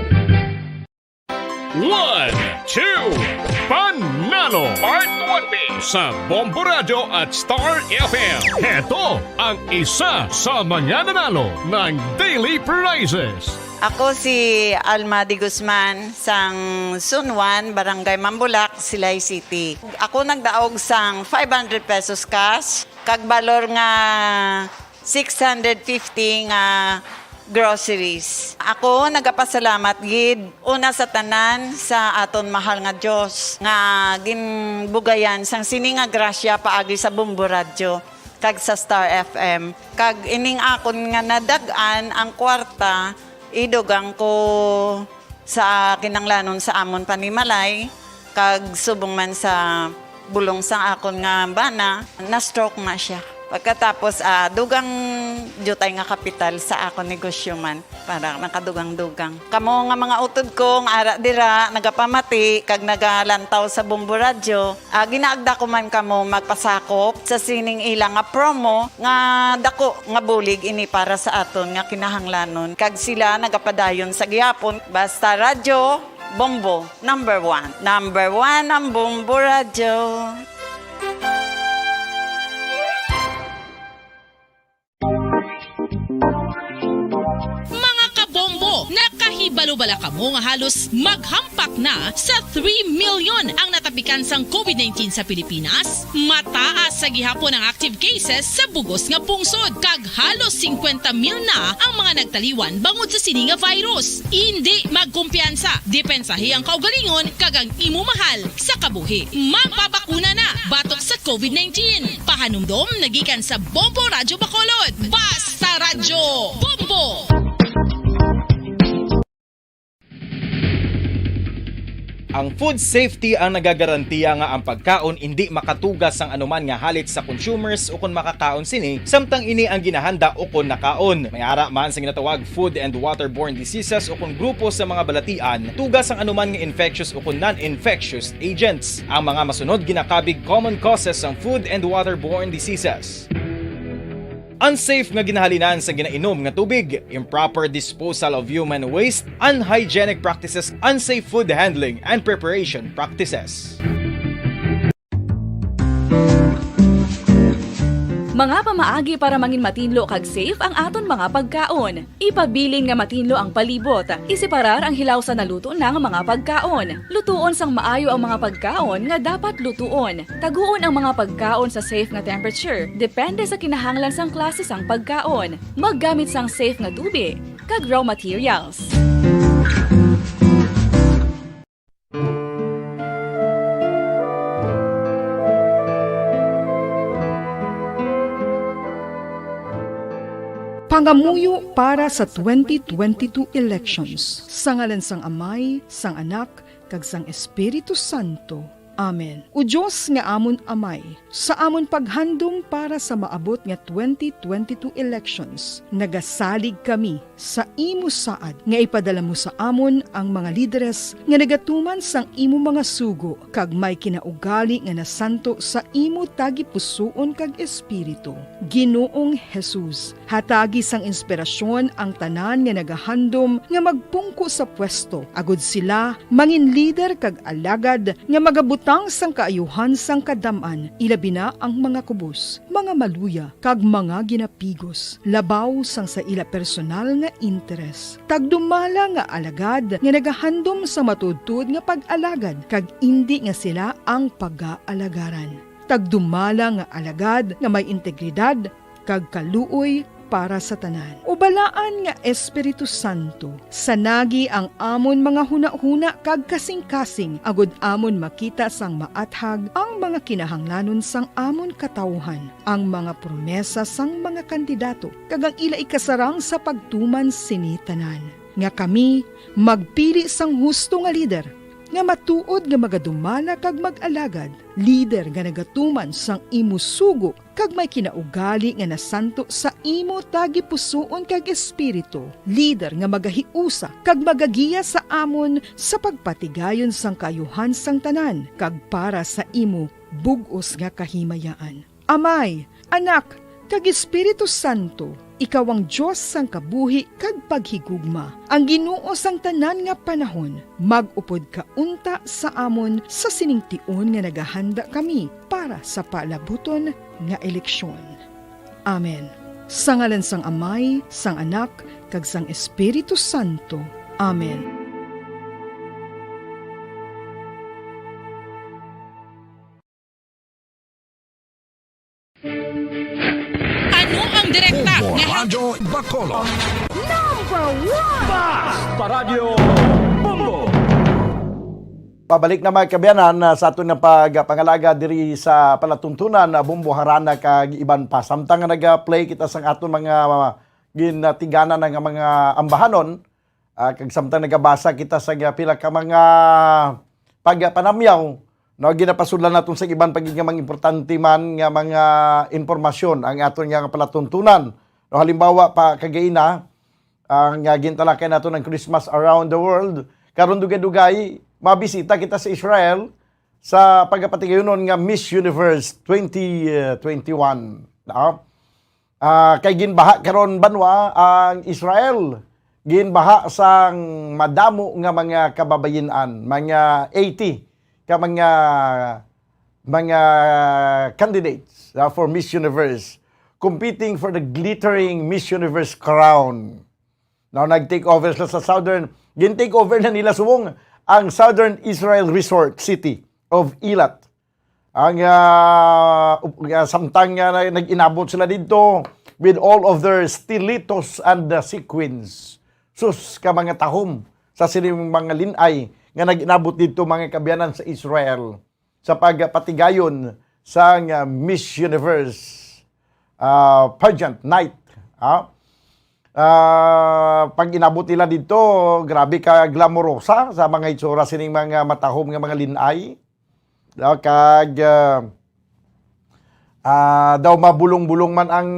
One, two, Panalo! Part one B sa Bombo Radio at Star F M. Heto ang isa sa mga nanalo ng daily prizes. Ako si Alma de Guzman, sang Zone one, Barangay Mambulak, Silay City. Ako nagdaog sang five hundred pesos cash, kag balor nga six hundred fifty nga groceries. Ako nagapasalamat gid, una sa tanan, sa aton mahal nga Dios nga ginbugayan sang sini nga grasya paagi sa Bombo Radyo kag sa Star F M. Kag ining akon nga nadag-an ang kwarta, idugang ko sa kinanglanon sa amon panimalay, kag subong man sa bulong sang akon nga bana, na-stroke na siya. Pagkatapos, ah, dugang diutay nga kapital sa akon negosyo man, para nakadugang-dugang. Kamo nga mga utod ko nga ara dira, nagapamati kag nagalantaw sa Bombo Radyo, ah, ginaagda ko man kamo magpasakop sa sining ila nga promo nga dako nga bulig ini para sa aton nga kinahanglanon, kag sila nagapadayon sa gihapon. Basta Radyo, Bombo, number one. Number one ang Bombo Radyo. Wala kamo nga halos maghampak na sa three million ang natapikan sang covid nineteen sa Pilipinas? Mataas sa gihapon ang active cases sa bugos nga pungsod, kag halos singkwenta mil na ang mga nagtaliwan bangod sa sini nga virus. Indi magkumpiyansa, depensahi ang kaugalingon kag ang imo mahal sa kabuhi. Magpabakuna na batok sa covid nineteen. Pahanumdom nagikan sa Bombo Radyo Bacolod. Basta Radyo Bombo! Ang food safety ang nagagarantiya nga ang pagkaon indi makatuga sang anuman nga halit sa consumers ukon makakaon sini, samtang ini ang ginahanda ukon nakaon. May ara man sa ginatawag food and waterborne diseases ukon grupo sa mga balatian tuga sang anuman nga infectious ukon non-infectious agents. Ang mga masunod ginakabig common causes sang food and waterborne diseases. Unsafe nga ginahalinan sa ginainom nga tubig, improper disposal of human waste, unhygienic practices, unsafe food handling and preparation practices. Mga pamaagi para mangin matinlo kag safe ang aton mga pagkaon. Ipabilin nga matinlo ang palibot. Iseparar ang hilaw sa naluto na nga mga pagkaon. Lutuon sang maayo ang mga pagkaon nga dapat lutuon. Taguon ang mga pagkaon sa safe nga temperature, depende sa kinahanglan sang klase sang pagkaon. Maggamit sang safe nga tubi kag raw materials. Pangamuyo para sa twenty twenty-two elections. Sa ngalan sang Amay, sang Anak, kag sang Espiritu Santo. Amen. O Dios nga amon Amay, sa amon paghandom para sa maabot nga twenty twenty-two elections, nagasalig kami sa imo saad nga ipadala mo sa amon ang mga lideres nga nagatuman sang imo mga sugo kag may kinaugali nga nasanto sa imo tagipusoon kag espiritu. Ginoong Jesus, hatagi sang inspirasyon ang tanan nga nagahandom nga magpungko sa pwesto, agud sila mangin lider kag alagad nga magabutang sang kaayuhan sang kadam-an, ilabi na ang mga kubos, mga maluya, kag mga ginapigos, labaw sang sa ila personal nga interes. Tagdumala nga alagad nga nagahandom sa matuodtuod nga pag-alagad, kag indi nga sila ang pagaalagaran. Tagdumala nga alagad nga may integridad kag kaluoy para sa tanan. O Balaan nga Espiritu Santo, sanagi ang amon mga hunahuna kag kasingkasing, agud amon makita sang maathag ang mga kinahanglanon sang amon katawuhan, ang mga promesa sang mga kandidato, kag ang ila ikasarang sa pagtuman sini tanan, nga kami magpili sang husto nga lider, nga matuod nga magadumala kag mag-alagad, lider nga nagatuman sang imo sugo kag may kinaugali nga nasanto sa imo tagipusoon kag espiritu, lider nga magahiusa kag magagiya sa amon sa pagpatigayon sang kaayuhan sang tanan kag para sa imo bug-os nga kahimayaan. Amay, Anak, kag Espiritu Santo, ikaw ang Dios sang kabuhi kag paghigugma, ang Ginoo sang tanan nga panahon. Mag-upod ka unta sa amon sa sining tion nga nagahanda kami para sa palabuton nga eleksyon. Amen. Sa ngalan sang Amay, sang Anak, kag sang Espiritu Santo. Amen. Ano ang direkta Bombo nga health Radyo Bacolod. Number one! Basta Radyo Bombo! Pabalik na, mga kaabyanan, ah, sa aton nga pagpangalaga diri sa palatuntunan, ah, Bombo, Harana kag iban pa. Samtang nga nag-play kita sang aton mga, ah, ginatiganan nga mga ambahanon, ah, kag samtang nagabasa kita sa pila ka mga pagpanamyaw, no, ginapasudlan naton sa iban pa gid nga mga importante man nga mga impormasyon ang aton nga palatuntunan. No, halimbawa pa kagaina, ang, ah, gintalakay nato ang Christmas Around the World. Karon, dugay-dugay, mabisita kita sa Israel sa pagapatigayonon nga Miss Universe twenty twenty-one. No? Ah, kay ginbaha karon banwa ang Israel. Ginbaha sang madamo nga mga kababayin-an, mga eighty ka mga, mga candidates, ah, for Miss Universe, competing for the glittering Miss Universe crown. Now, nag-take over sila sa Southern Gin-take over na nila subong ang Southern Israel Resort City of Eilat. Ang, ah, up-, ah, samtang nga na-, nag-inabot sila didto with all of their stilettos and, ah, sequins. Sus, ka mga tahom sa sining mga lin-ay nga nag-inabot didto, mga kaabyanan, sa Israel sa pagpatigayon sang, ah, Miss Universe, ah, pageant night, ha? Ah, pag inabot nila didto, grabe ka glamorosa sa mga itsura sining mga matahom nga mga lin-ay. No? Kag, ah, ah, daw mabulong-bulong man ang,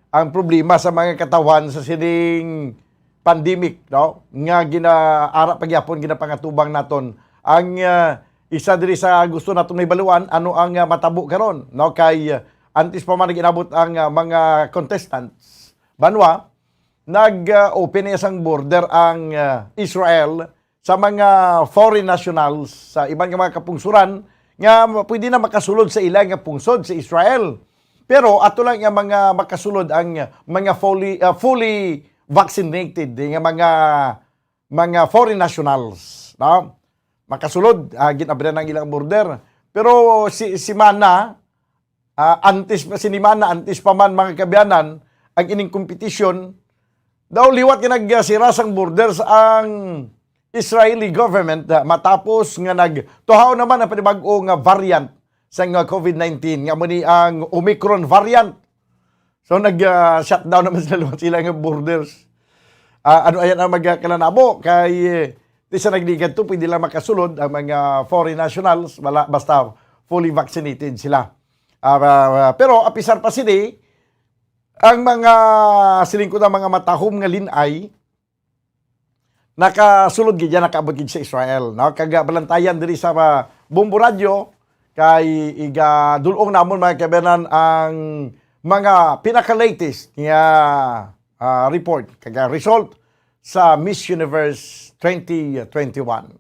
ang problema sa mga katawhan sa sining pandemic, no? Nga gina-, ara pa gyapon ginapangatubang naton. Ang, ah, isa diri sa gusto naton mahibaluan, ano ang, ah, matabo karon, no? Kay, ah, antes pa man nag-inabot ang, ah, mga contestants, banwa, nag, ah, open na sang border ang, ah, Israel sa mga foreign nationals sa iban nga mga kapungsoran nga pwede na makasulod sa ila nga pungsod sa Israel. Pero ato lang nga mga makasulod ang mga fully, ah, fully vaccinated nga mga, mga foreign nationals, no? Makasulod, ah, gin-abrihan ang ilang border. Pero si, semana, ah, antes pa, sinimana, antes pa man, mga kaabyanan, ang ining kompetisyon, daw liwat nga nagsira sang borders ang Israeli government, ah, matapos nga nagtuhaw naman ang panibag-o nga variant sang, ah, covid nineteen, nga amo ni ang Omicron variant. So, nag, ah, shutdown naman sila, liwat sila nga borders. Ah, ano ayan ang magkalanabo? Kay, eh, di sa nagligad to, pwede lang makasulod ang mga foreign nationals, wala, basta fully vaccinated sila. Ah, ah, pero apisar pa sini, ang mga, siling ko na, mga matahom nga lin-ay, nakasulod gid yan, nakaabot gid sa Israel, no? Kag, ah, balantayan diri sa, ah, Bombo Radyo, kay igadul-ong namon, mga kaabyanan, ang mga pinaka-latest nga, ah, report kag, ah, result sa Miss Universe twenty twenty-one.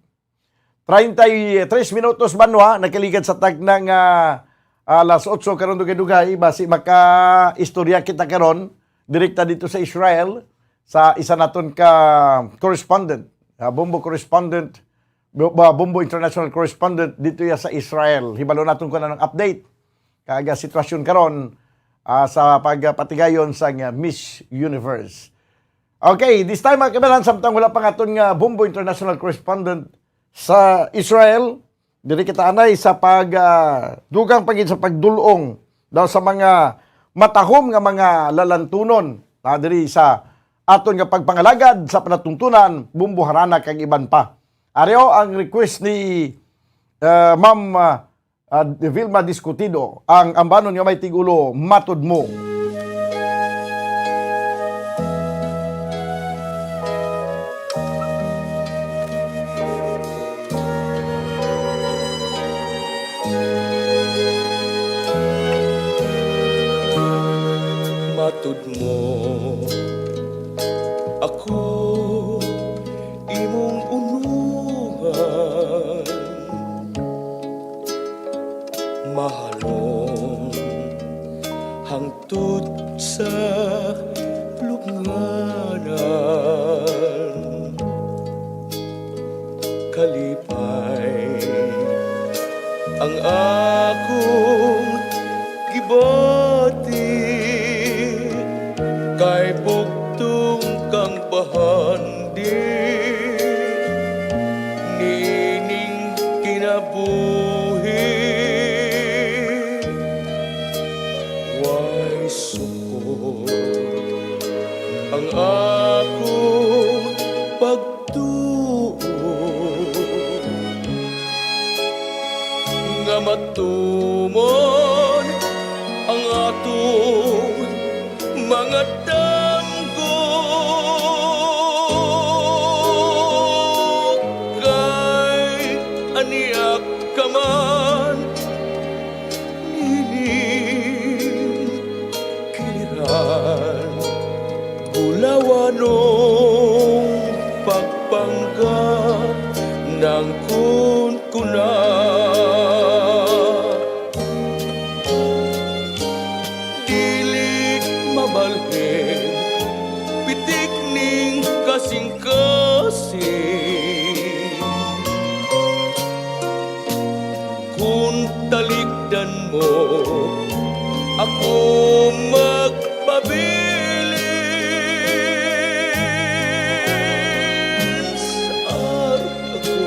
Treinta y tres minutos, banwa, nakaligad sa tagna nga, ah, alas otso karon, dugay-dugay, basi makaistorya kita karon, direkta dito sa Israel, sa isa naton ka correspondent, ah, Bombo correspondent, Bo-, ba, Bombo International correspondent dito ya sa Israel. Hibalo naton kung anong update kag, ah, sitwasyon karon, ah, sa pagpatigayon sa, ah, Miss Universe. Okay, this time, mga kaabyanan, samtang wala pa nga aton nga Bombo International correspondent sa Israel, diri kita anay sa pag, ah, dugang pa gid sa pagdul-ong daw sa mga matahom nga mga lalantunon, ah, diri sa aton nga pagpangalagad sa palatuntunan, Bombo Harana kag iban pa. Ari o ang request ni, ah, Ma'am, ah, ah, Vilma Discutido, ang ambanon nga may tigulo, Matud Mo. Matud Mo, ako imong unuhan, mahalong hangtod sa lubnganan. Kalipay ang akong gibati, kay bugtong kang bahandi niining kinabuhi. Way sukol ang akong pagtuo nga matumon ang atong mga damgo. Kay ania ka man nining kiliran, bulawanong pagpanggap nang kunkuna. Dili mabalhin Talikdan mo ako magpabilin sa arko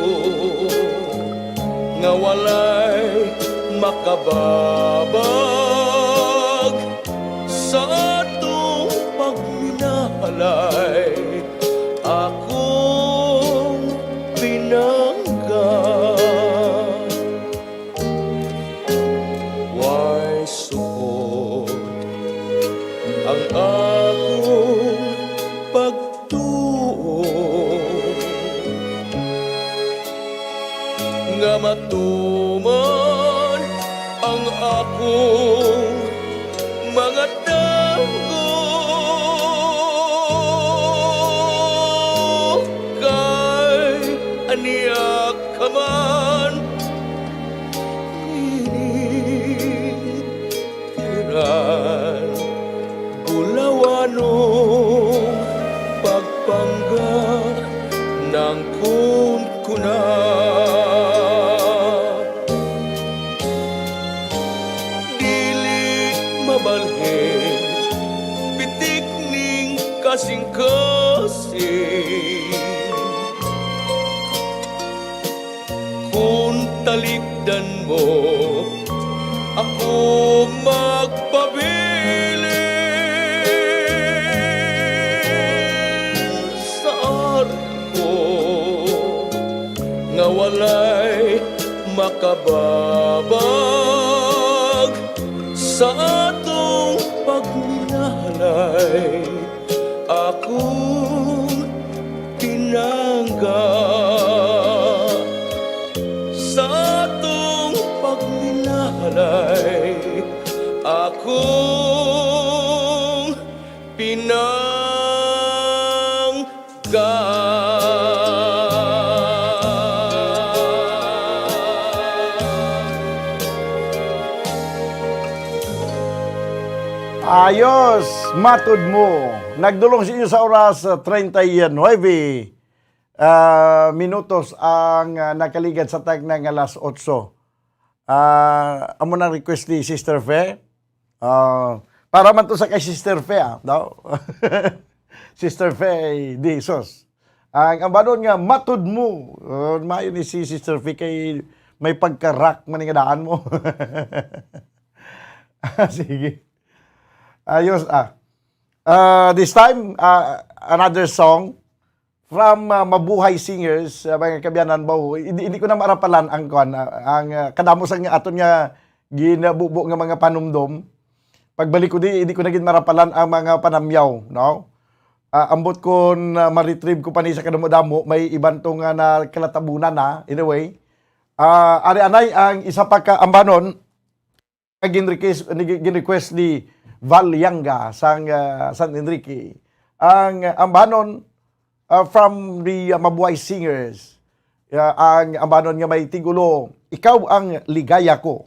nga walay makababag sa atong pagminahalay, akong pinangga. Way suot ang akong pagtuo nga matuman ang akong mga tago. Kay ania ka man ining tiran, bulawanong pagpangga nang kunkuna. Dili mabalhin pitik ning kasingkasing. Kun talikdan mo ako magpabilin sa arko nga walay makababag sa atong pagminahalay, akong pinangga. Sa atong pagminahalay, akong pinangga. Ayos, matod mo. Nagdulong sa inyo sa oras, ah, treinta y nueve, ah, minutos ang, ah, nakaligad sa tagna nga alas otso. Ah, amo na request ni Sister Fe. Ah, para man to sa kay Sister Fe, ah, no? Sister Fe, di, sus. Ang ambanon nga, matod mo. Ah, maayo ni si Sister Fe kay may pagka-rock man nga daan mo. Ah, sige. Ayos, ah. Ah, this time, ah, another song from, ah, Mabuhay Singers, ah, mga kaabyanan, ba, hindi, hindi ko na marapalan ang, kuwan, ah, ang, ah, kadamo sang aton nga ginabubo nga mga panumdom. Pagbalik ko di, hindi ko na gid marapalan ang mga panamyaw, no? Ah, ambot kon, ah, ma-retrieve ko pa ni sa kadamo-damo, may iban to nga nakalatabunan na. Anyway, ah, ari anay ang isa pa ka ambanon, gin-request, ni, gin-request ni Val Yanga sang, ah, San Enrique. Ang, ah, ambanon, ah, from the, ah, Mabuhay Singers. Ah, ang ambanon nga may titulo, Ikaw ang Ligaya Ko.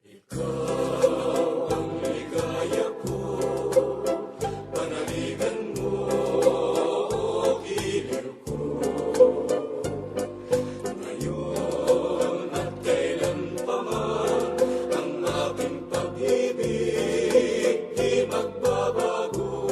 Ikaw ang ligaya ko, panaligan mo, o kilir ko. Ngayon at kailan pa man, ang aking pag-ibig di magbabago.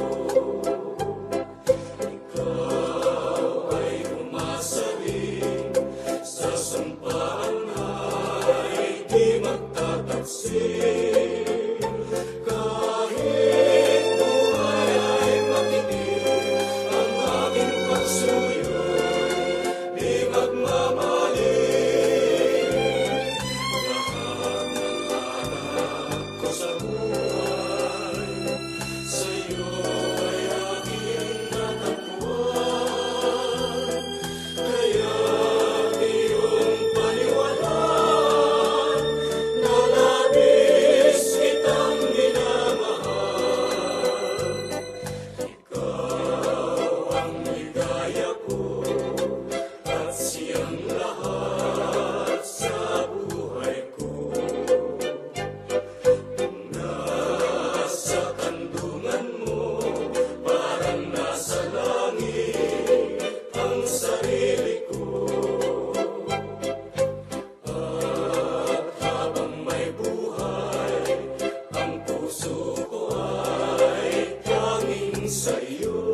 Sa iyo.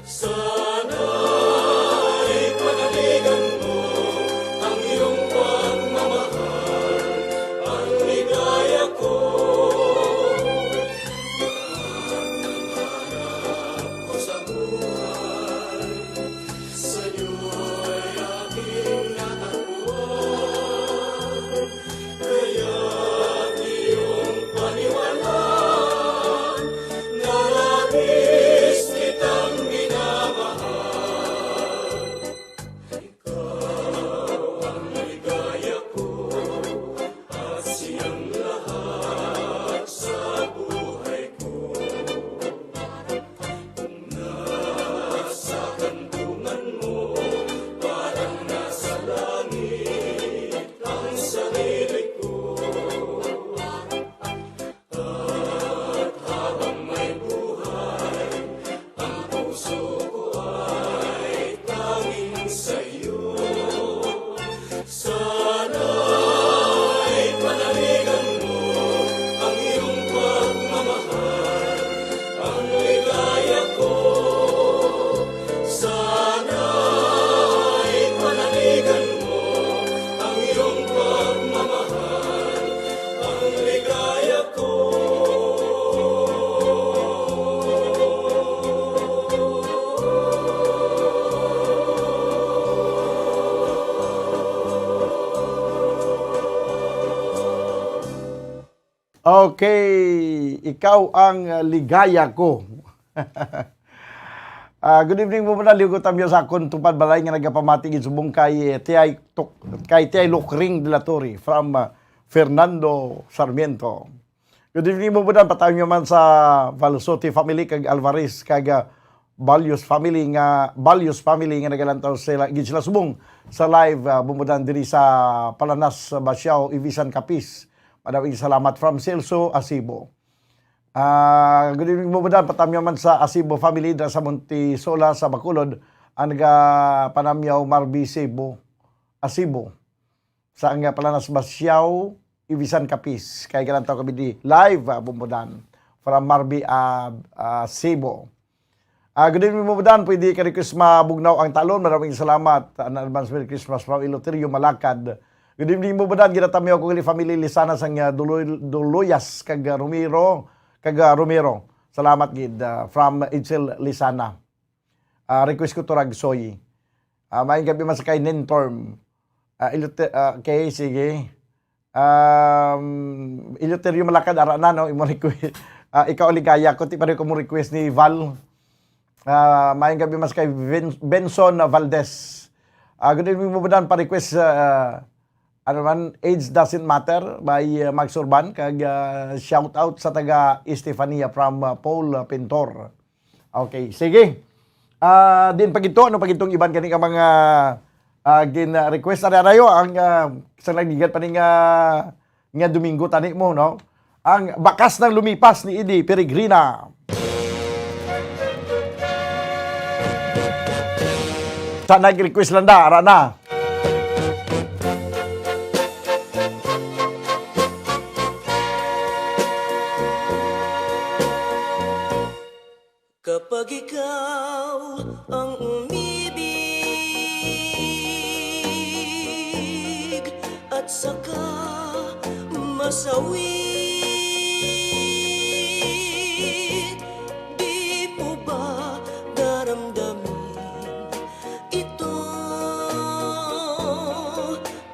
Sana'y panaligan mo ang iyong pagmamahal, ang ligaya ko. Lahat ng hanap ko sa buhay, sa iyo'y aking natagpuan. Kaya iyong paniwalaan na labis kitang minamahal. Ikaw ang ligaya ko at siyang lahat sa buhay ko. Nasa kantungan mo, parang nasa langit ang sarili ko. At habang may buhay, ang puso ko ay tanging sa iyo. Sana'y panaligan mo ang iyong pagmamahal, ang ligaya ko. Sana'y panaligan mo ang iyong pagmamahal, ang ligaya ko. Okay, ikaw ang, uh, ligaya ko. Ah, good evening, Bumbudan. Liwat kami sa akon tupad balay nga nagapamati gid subong kay, eh, Tiay Tok-, kay Tiay Lokring de la Torre from, uh, Fernando Sarmiento. Good evening, Bumbudan. Patawon niyo man sa Valsote family kag Alvarez kag, ah, Balyos family nga, Balyos family nga nagalantaw sila, gid sila subong sa live, ah, Bumbudan, diri sa Palanas, sa Basiao, Ibisan, Capiz. Madaming salamat from Celso, Asibo. Ah, good evening, Bumbudan. Patawon niyo man sa Asibo family dira sa Montisola, sa Bacolod, ang nagapanamyaw, Marby Sebo, Asibo. Sa ang Palanas, Basiao, Ibisan, Capiz. Kay galantaw kami di live, ah, Bumbudan. From Marby, ah, ah, Sebo. Ah, good evening, Bumbudan. Pwede ka request Mabugnaw ang Talon. Maraming salamat. An advance Merry Christmas from Eleuterio Malacad. Good evening, Bumbudan. Ginatamyaw ko gali family Lisana sang, ah, Duloy-, Duloyas kag, ah, Romero, kag, ah, Romero. Salamat gid, ah, from Edsel Lisana. Ah, request ko to Ragsoy. Ah, maayong gabi man sa kay Nintorm. Ah, Eleuter-, ah, okay, sige. Um, Eleuterio Malacad, ara na, no? Imo request. Ah, ikaw, Ligaya, kunti pa rin ko mo request ni Val. Ah, maayong gabi man sa kay Vin-, Benson Valdez. Ah, good evening, Bumbudan, pa-request, ah, ano man, Age Doesn't Matter by, uh, Max Urban, kag, uh, shout out sa taga Estefania from, uh, Paul, uh, Pintor. Okay, sige. Ah, din pagito, ano pagitong iban kani ka mga, ah, gin, ah, request? Ari, arayo ang, ah, sa nagligad pa ni nga, nga Domingo tani mo, no? Ang Bakas ng Lumipas ni Eddie Peregrina. Sa nag-request lang da, ara na. Kapag ikaw ang umibig at saka masawi, di mo ba daramdamin ito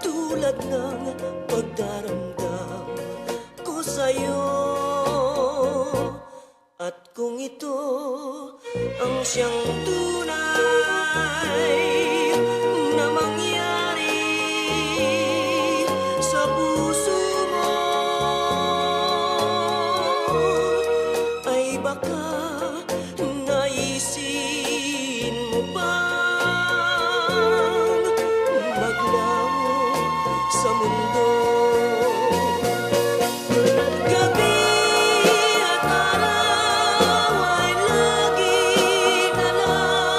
tulad ng pagdaramdam ko sa'yo? At kung ito ang siyang tunay na mangyari sa puso mo, ay baka naisin mo pang maglaho sa mundo. Gabi at araw ay lagi na lang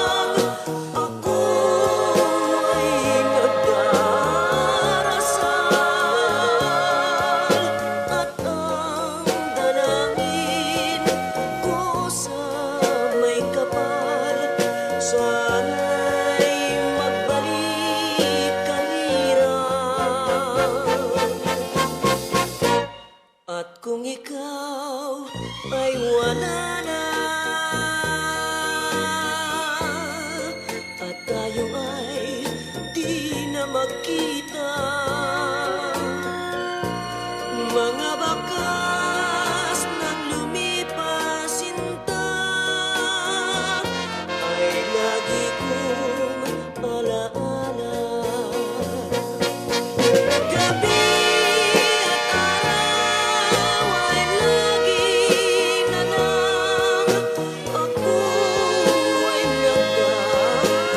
Ay wala na, at tayo ay di na magkita. Mga bakas ng lumipas, sinta, ay lagi kong alaala. Gabi at araw ay lagi na lang ako ay nagdarasal,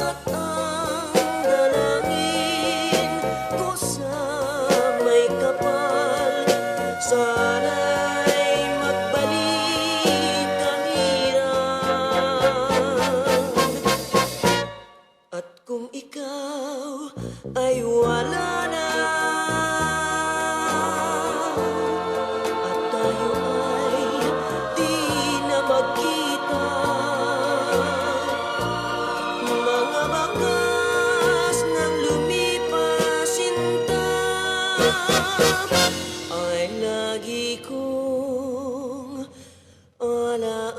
at ang dalangin ko sa may kapal, sana'y magbalik ang hirap. At kung ikaw ay wala na, at tayo ay di na magkita, mga bakas ng lumipas, sinta, ay lagi kong alaala.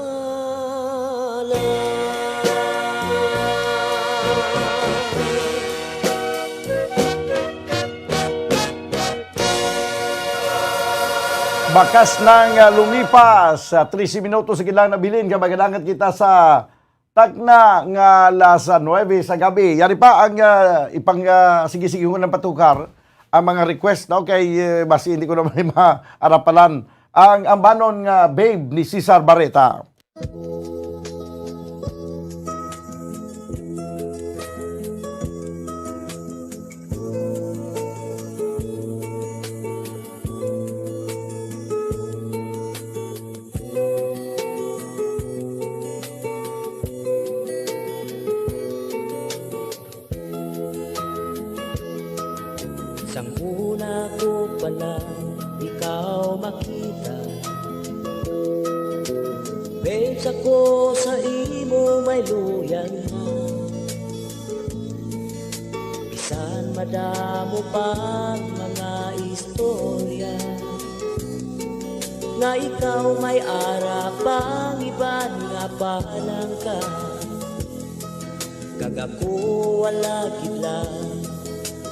Bakas nang, ah, lumipas, ah, trese minutos ang ilang nabilin kay magalangat kita sa takna nga alas nuebe sa gabi. Yari pa ang, ah, ipang, ah, sige-sige, hunang patukar ang mga request, no? Kay, eh, basi hindi ko naman maarapalan ang ambanon nga Babe ni Cesar Barreta. Sang una ko pa lang ikaw makita, babes, ako sa imo may luyag na. Bisan madamo pa ang mga istorya nga ikaw may ara pang iban nga palangka, kag ako wala gid lang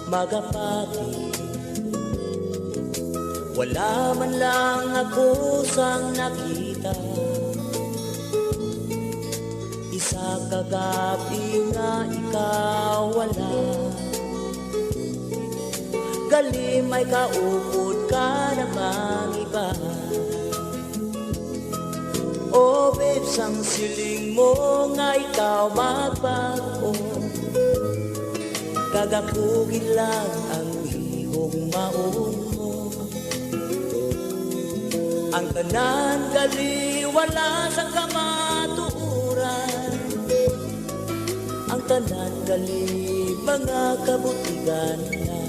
magapati. Wala man lang ako sang nakita. Isa ka gab-i nga ikaw wala, gali may kaupod ka namang iba. O babes, ang siling mo nga ikaw magbag-o, kag ako gid lang ang higugmaon mo. Ang tanan gali wala sa kamatuoran, ang tanan gali mga kabutigan na.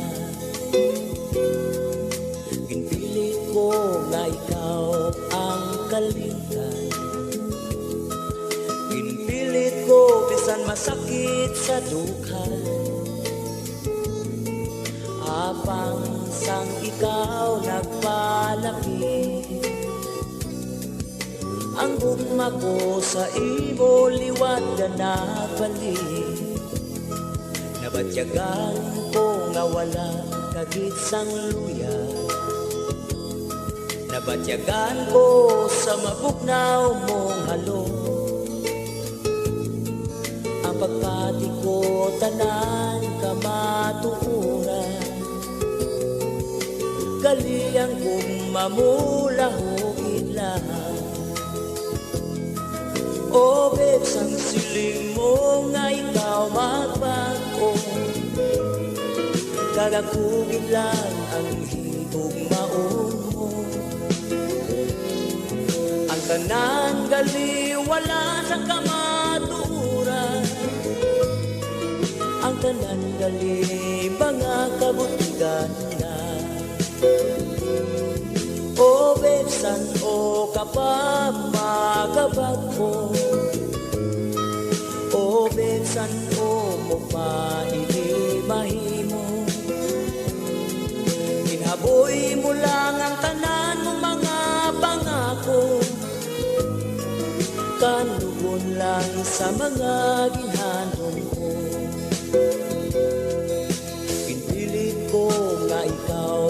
Ginpilit ko nga ikaw ang kalimtan. Ginpilit ko bisan masakit sa dughan. Apang sang ikaw nagpalapit, ang gugma ko sa imo liwat nga nagbalik. Nabatyagan ko nga wala ka gid sang luya. Nabatyagan ko sa mabugnaw mong halong. Ang pagpati ko tanan kamatuoran. Gali ang gugma mo lahugid lang. O babes, ang siling mo nga ikaw magbag-o, kag ako gid lang ang higugmaon mo. Ang tanan gali wala sa kamatuoran, ang tanan gali mga kabutigan na. O babes, san-o ka pa magabag-o? O babes, san-o mo pa ini mahimo? Ginhabol Imo lang ang tanan mo mga pangako, kanugon lang sa mga ginhandom ko. Ginpilit ko nga ikaw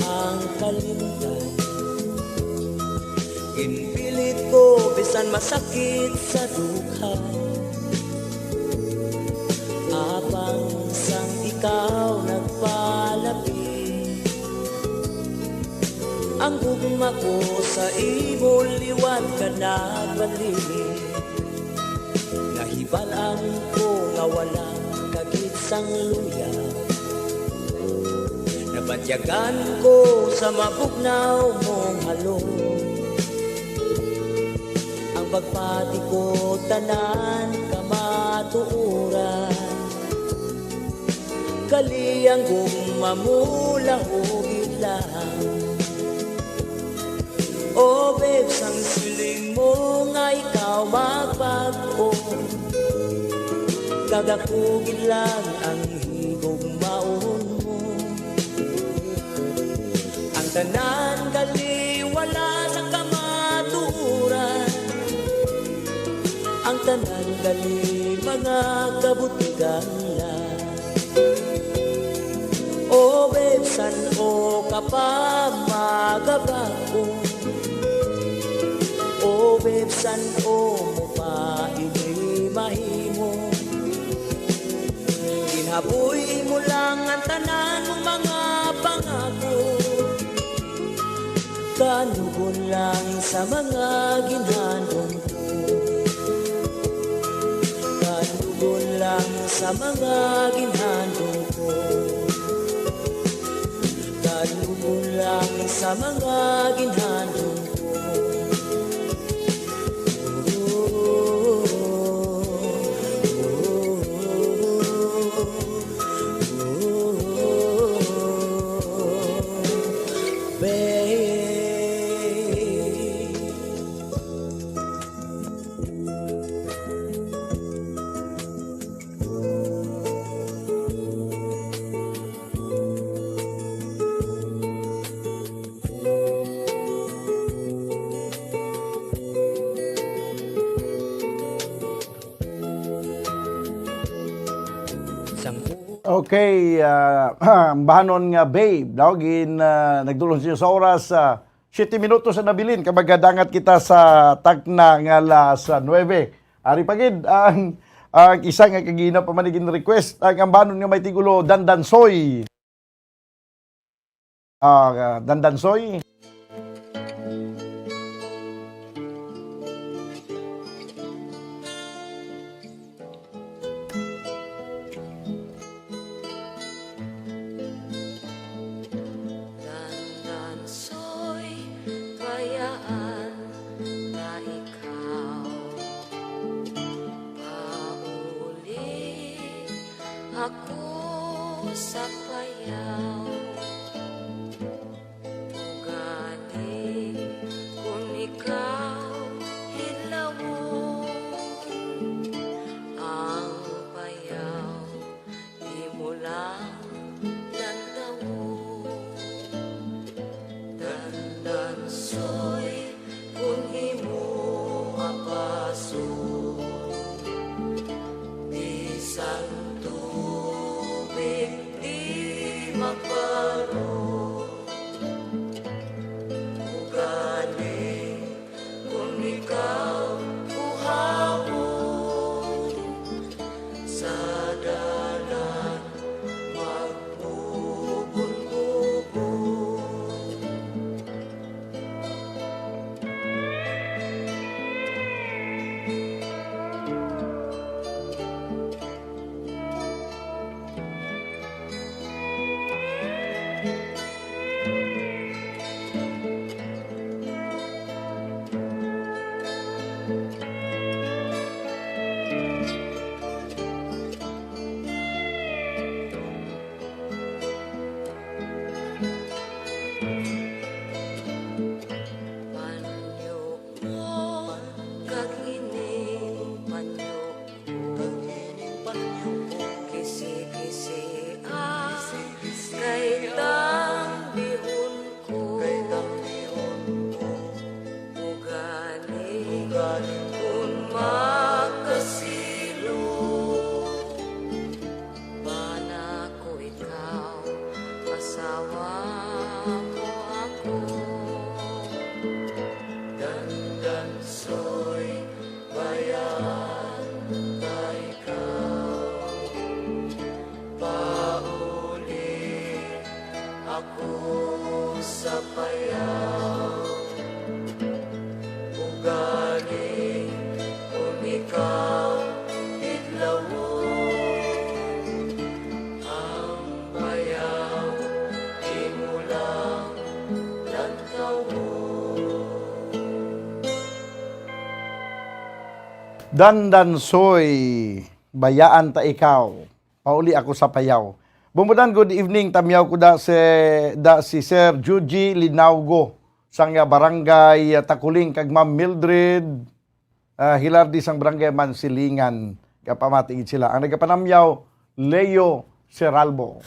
ang kalimtan. Ginpilit ko bisan masakit sa dughan. Apang sang ikaw nagpalapit, ang gugma ko sa imo liwat ka nagbalik. Nahibal-an ko nga wala ka gid sang luya. Nabatyagan ko sa mabugnaw mong halong. Ang pagpati ko tanan kamatuoran. Gali ang gugma mo, lahugid lang. O babes, ang siling mo nga ikaw magbag-o, kag ako gid lang ang higugmaon mo. Ang tanan gali wala sa kamatuoran, ang tanan gali mga kabutigan lang. O babe, san-o ka pa magabag-o? O babe, san-o mo pa ini mahimo? Ginhaboy mo lang ang tanan mong mga pangako. Kanugon lang sa mga ginhandom ko. Kanugon lang sa mga ginhandom ko. Kanugon lang sa mga ginhandom ko. Babe. Okay, ah, ang bahanon nga babe, no? Gin, ah, nagdulong siya sa oras, ah, siyete minutos ang nabilin, kag magadangat kita sa takna nga alas nuebe. Ari pa gid ang, ang isa nga kagina pa man gin request, ang ambanon nga may tigulo, Dandansoy. Ah, Dandansoy. Dandansoy, bayaan na ikaw. Pauli ako sa payaw. Ugaling kon ikaw hidlawon, ang payaw imo lang lantawon. Dandansoy, kon imo apason, bisan tubig di mapalo. Ugaling kon ikaw kuhawon, sa dalan magbubon-bubon. Panyo mo kag ining panyo ko. Kisi-kisi ang kay tambihon Sa payaw, ugaling unika, tidlawon ang payaw, imo lang lantawon. Dandansoy, bayaan ta ikaw. Pauli ako sa payaw. Bumudan, good evening. Tamyaw ko da si, da si Sir Juji Linaugo sang, ah, Barangay, ah, Takuling, kag Ma'am Mildred, ah, Hilardi sang Barangay Mansilingan. Gapamati gid sila. Ang nagapanamyaw, Leo Seralbo.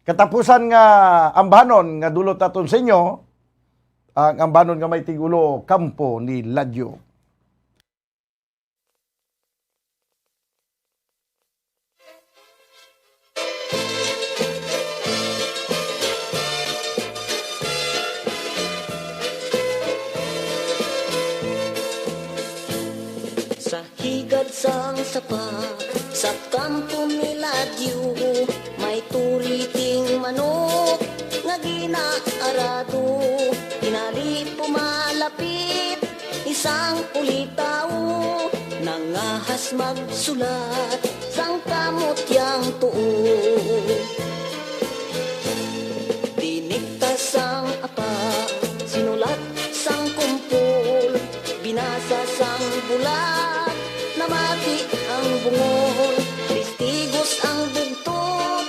Katapusan nga ambanon nga dulot naton sa inyo, ang ambanon nga may tigulo, Kampo ni Ladyo. Sa higad sang sapa, sa kampo ni Ladyo, may turiting manok nga ginaarado. Tinali pumalapit isang ulitaw, nangahas magsulat sang kamot yang tuo. Dinigta sang apa, sinulat sang kumpol, binasa sang bulag, namati ang bungol. Testigos ang bugtot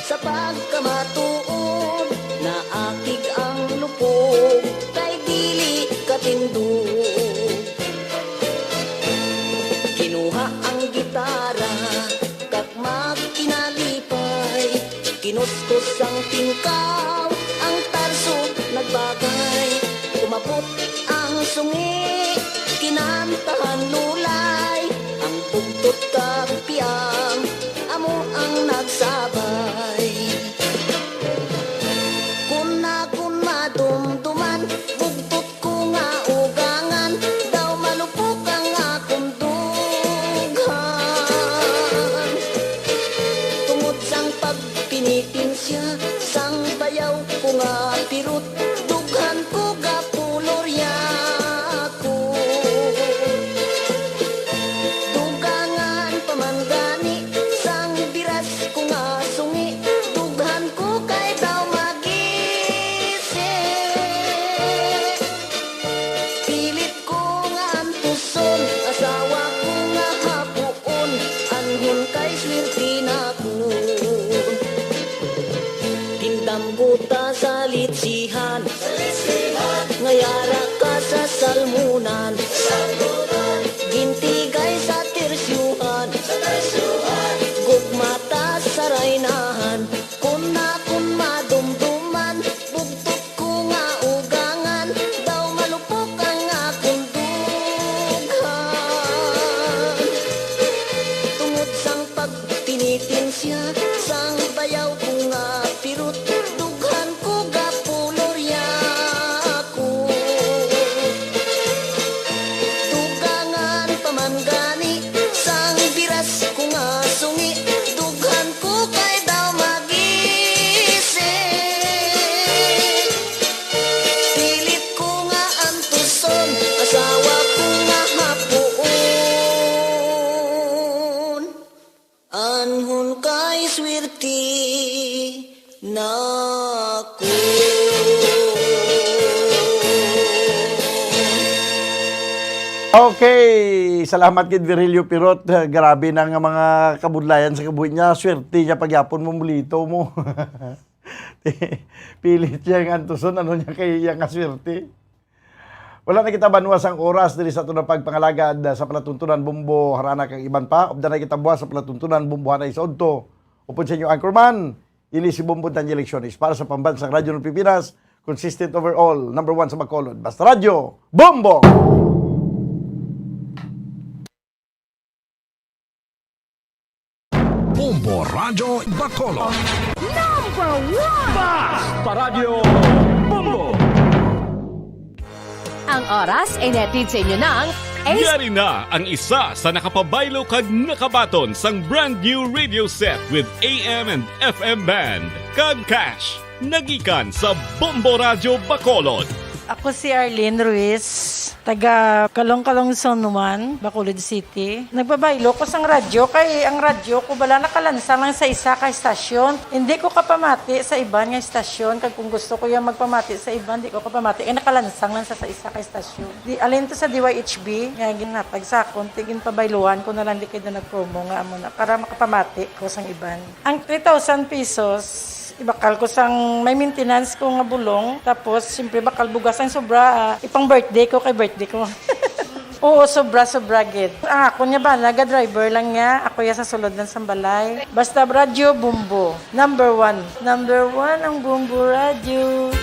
sa pagkamatuod, naakig ang lupog kay dili katindog. Kinuha ang gitara kag magkinalipay, kinuskos ang tingkaw, ang tarso nagbagay. Umabot ang sungi, kinantahan lulay, ang bugtot kag piang amo ang nagsabay. Kun akon madumduman, bugtot ko nga ugangan, daw malupok ang akon dughan. Tungod sang pagpinipin siya, sang bayaw ko nga pirot, dughan ko gapulorya ko. Dugangan pa man gani sang biras ko nga sungi, dughan ko kay daw magisi. Pilit ko nga antuson, asawa ko nga hapuon, anhon kay swerte na ko. Tindamgo ta sa litsihan, nga yara ka sa salmonan, gintigay sa tersyuhan, gugma ta sa raynahan. Kun akon madumduman, bugtot ko nga ugangan, daw malupok ang akon dughan. Tungod sang pagtinitensya sang bayaw ko nga pirot, dughan ko gapulorya ko. Dugangan pa man gani sang biras ko nga sungi, dughan ko kay daw magisi. Pilit ko nga antuson, asawa ko nga hapuon, anhon kay swerte na ko. Okay, salamat gid, Virgilio Pirot. Grabe na nga mga kabudlayan sa kabuhi niya. Swerte niya pagyapon mo, mulito mo. Pilit siya nga antuson, ano niya kay iya nga swerte. Wala na kita banwa sang oras diri sa aton pagpangalagad sa palatuntunan, Bombo, Harana kag iban pa. Updan na kita buwas sa palatuntunan, Bombo, Hanay sa Udto. Upod sa inyo anchorman, ini si Bombo Daniel Lecciones para sa Pambansang Radyo ng Pilipinas, consistent overall, number one sa Bacolod. Basta Radyo, Bombo! Bombo Radyo Bacolod. Number one! Basta Radyo Bombo! Ang oras ay nahatid sa inyo ng Ace. Yari na ang isa sa nakapabaylo kag nakabaton sang brand new radio set with A M and F M band kag cash. Nagikan sa Bombo Radyo Bacolod. Ako si Arlene Ruiz, taga Calong-Calong Zone one, Bacolod City. Nagpabaylo ko sang radyo kay ang radyo ko bala nakalansang lang sa isa ka estasyon. Hindi ko kapamati sa iban nga estasyon, kag kung gusto ko yung magpamati sa iban, di ko kapamati kay nakalansang lang sa, sa isa ka estasyon. Di, alin to sa D Y H B nga ginhatag sa akon, ti ginpabayluhan ko na lang di kay do nag-promo nga amo na para makapamati ko sang iban. Ang three thousand pesos, ibakal ko sang may maintenance ko nga bulong. Tapos, siyempre, bakal bugas ang sobra, ah, ipang birthday ko kay birthday ko. Oo, sobra, sobra gid. Ang akon nga bana, ga-driver lang niya. Ako ya sa sulod lang sang balay. Basta radyo, Bombo. Number one. Number one ang Bombo Radyo.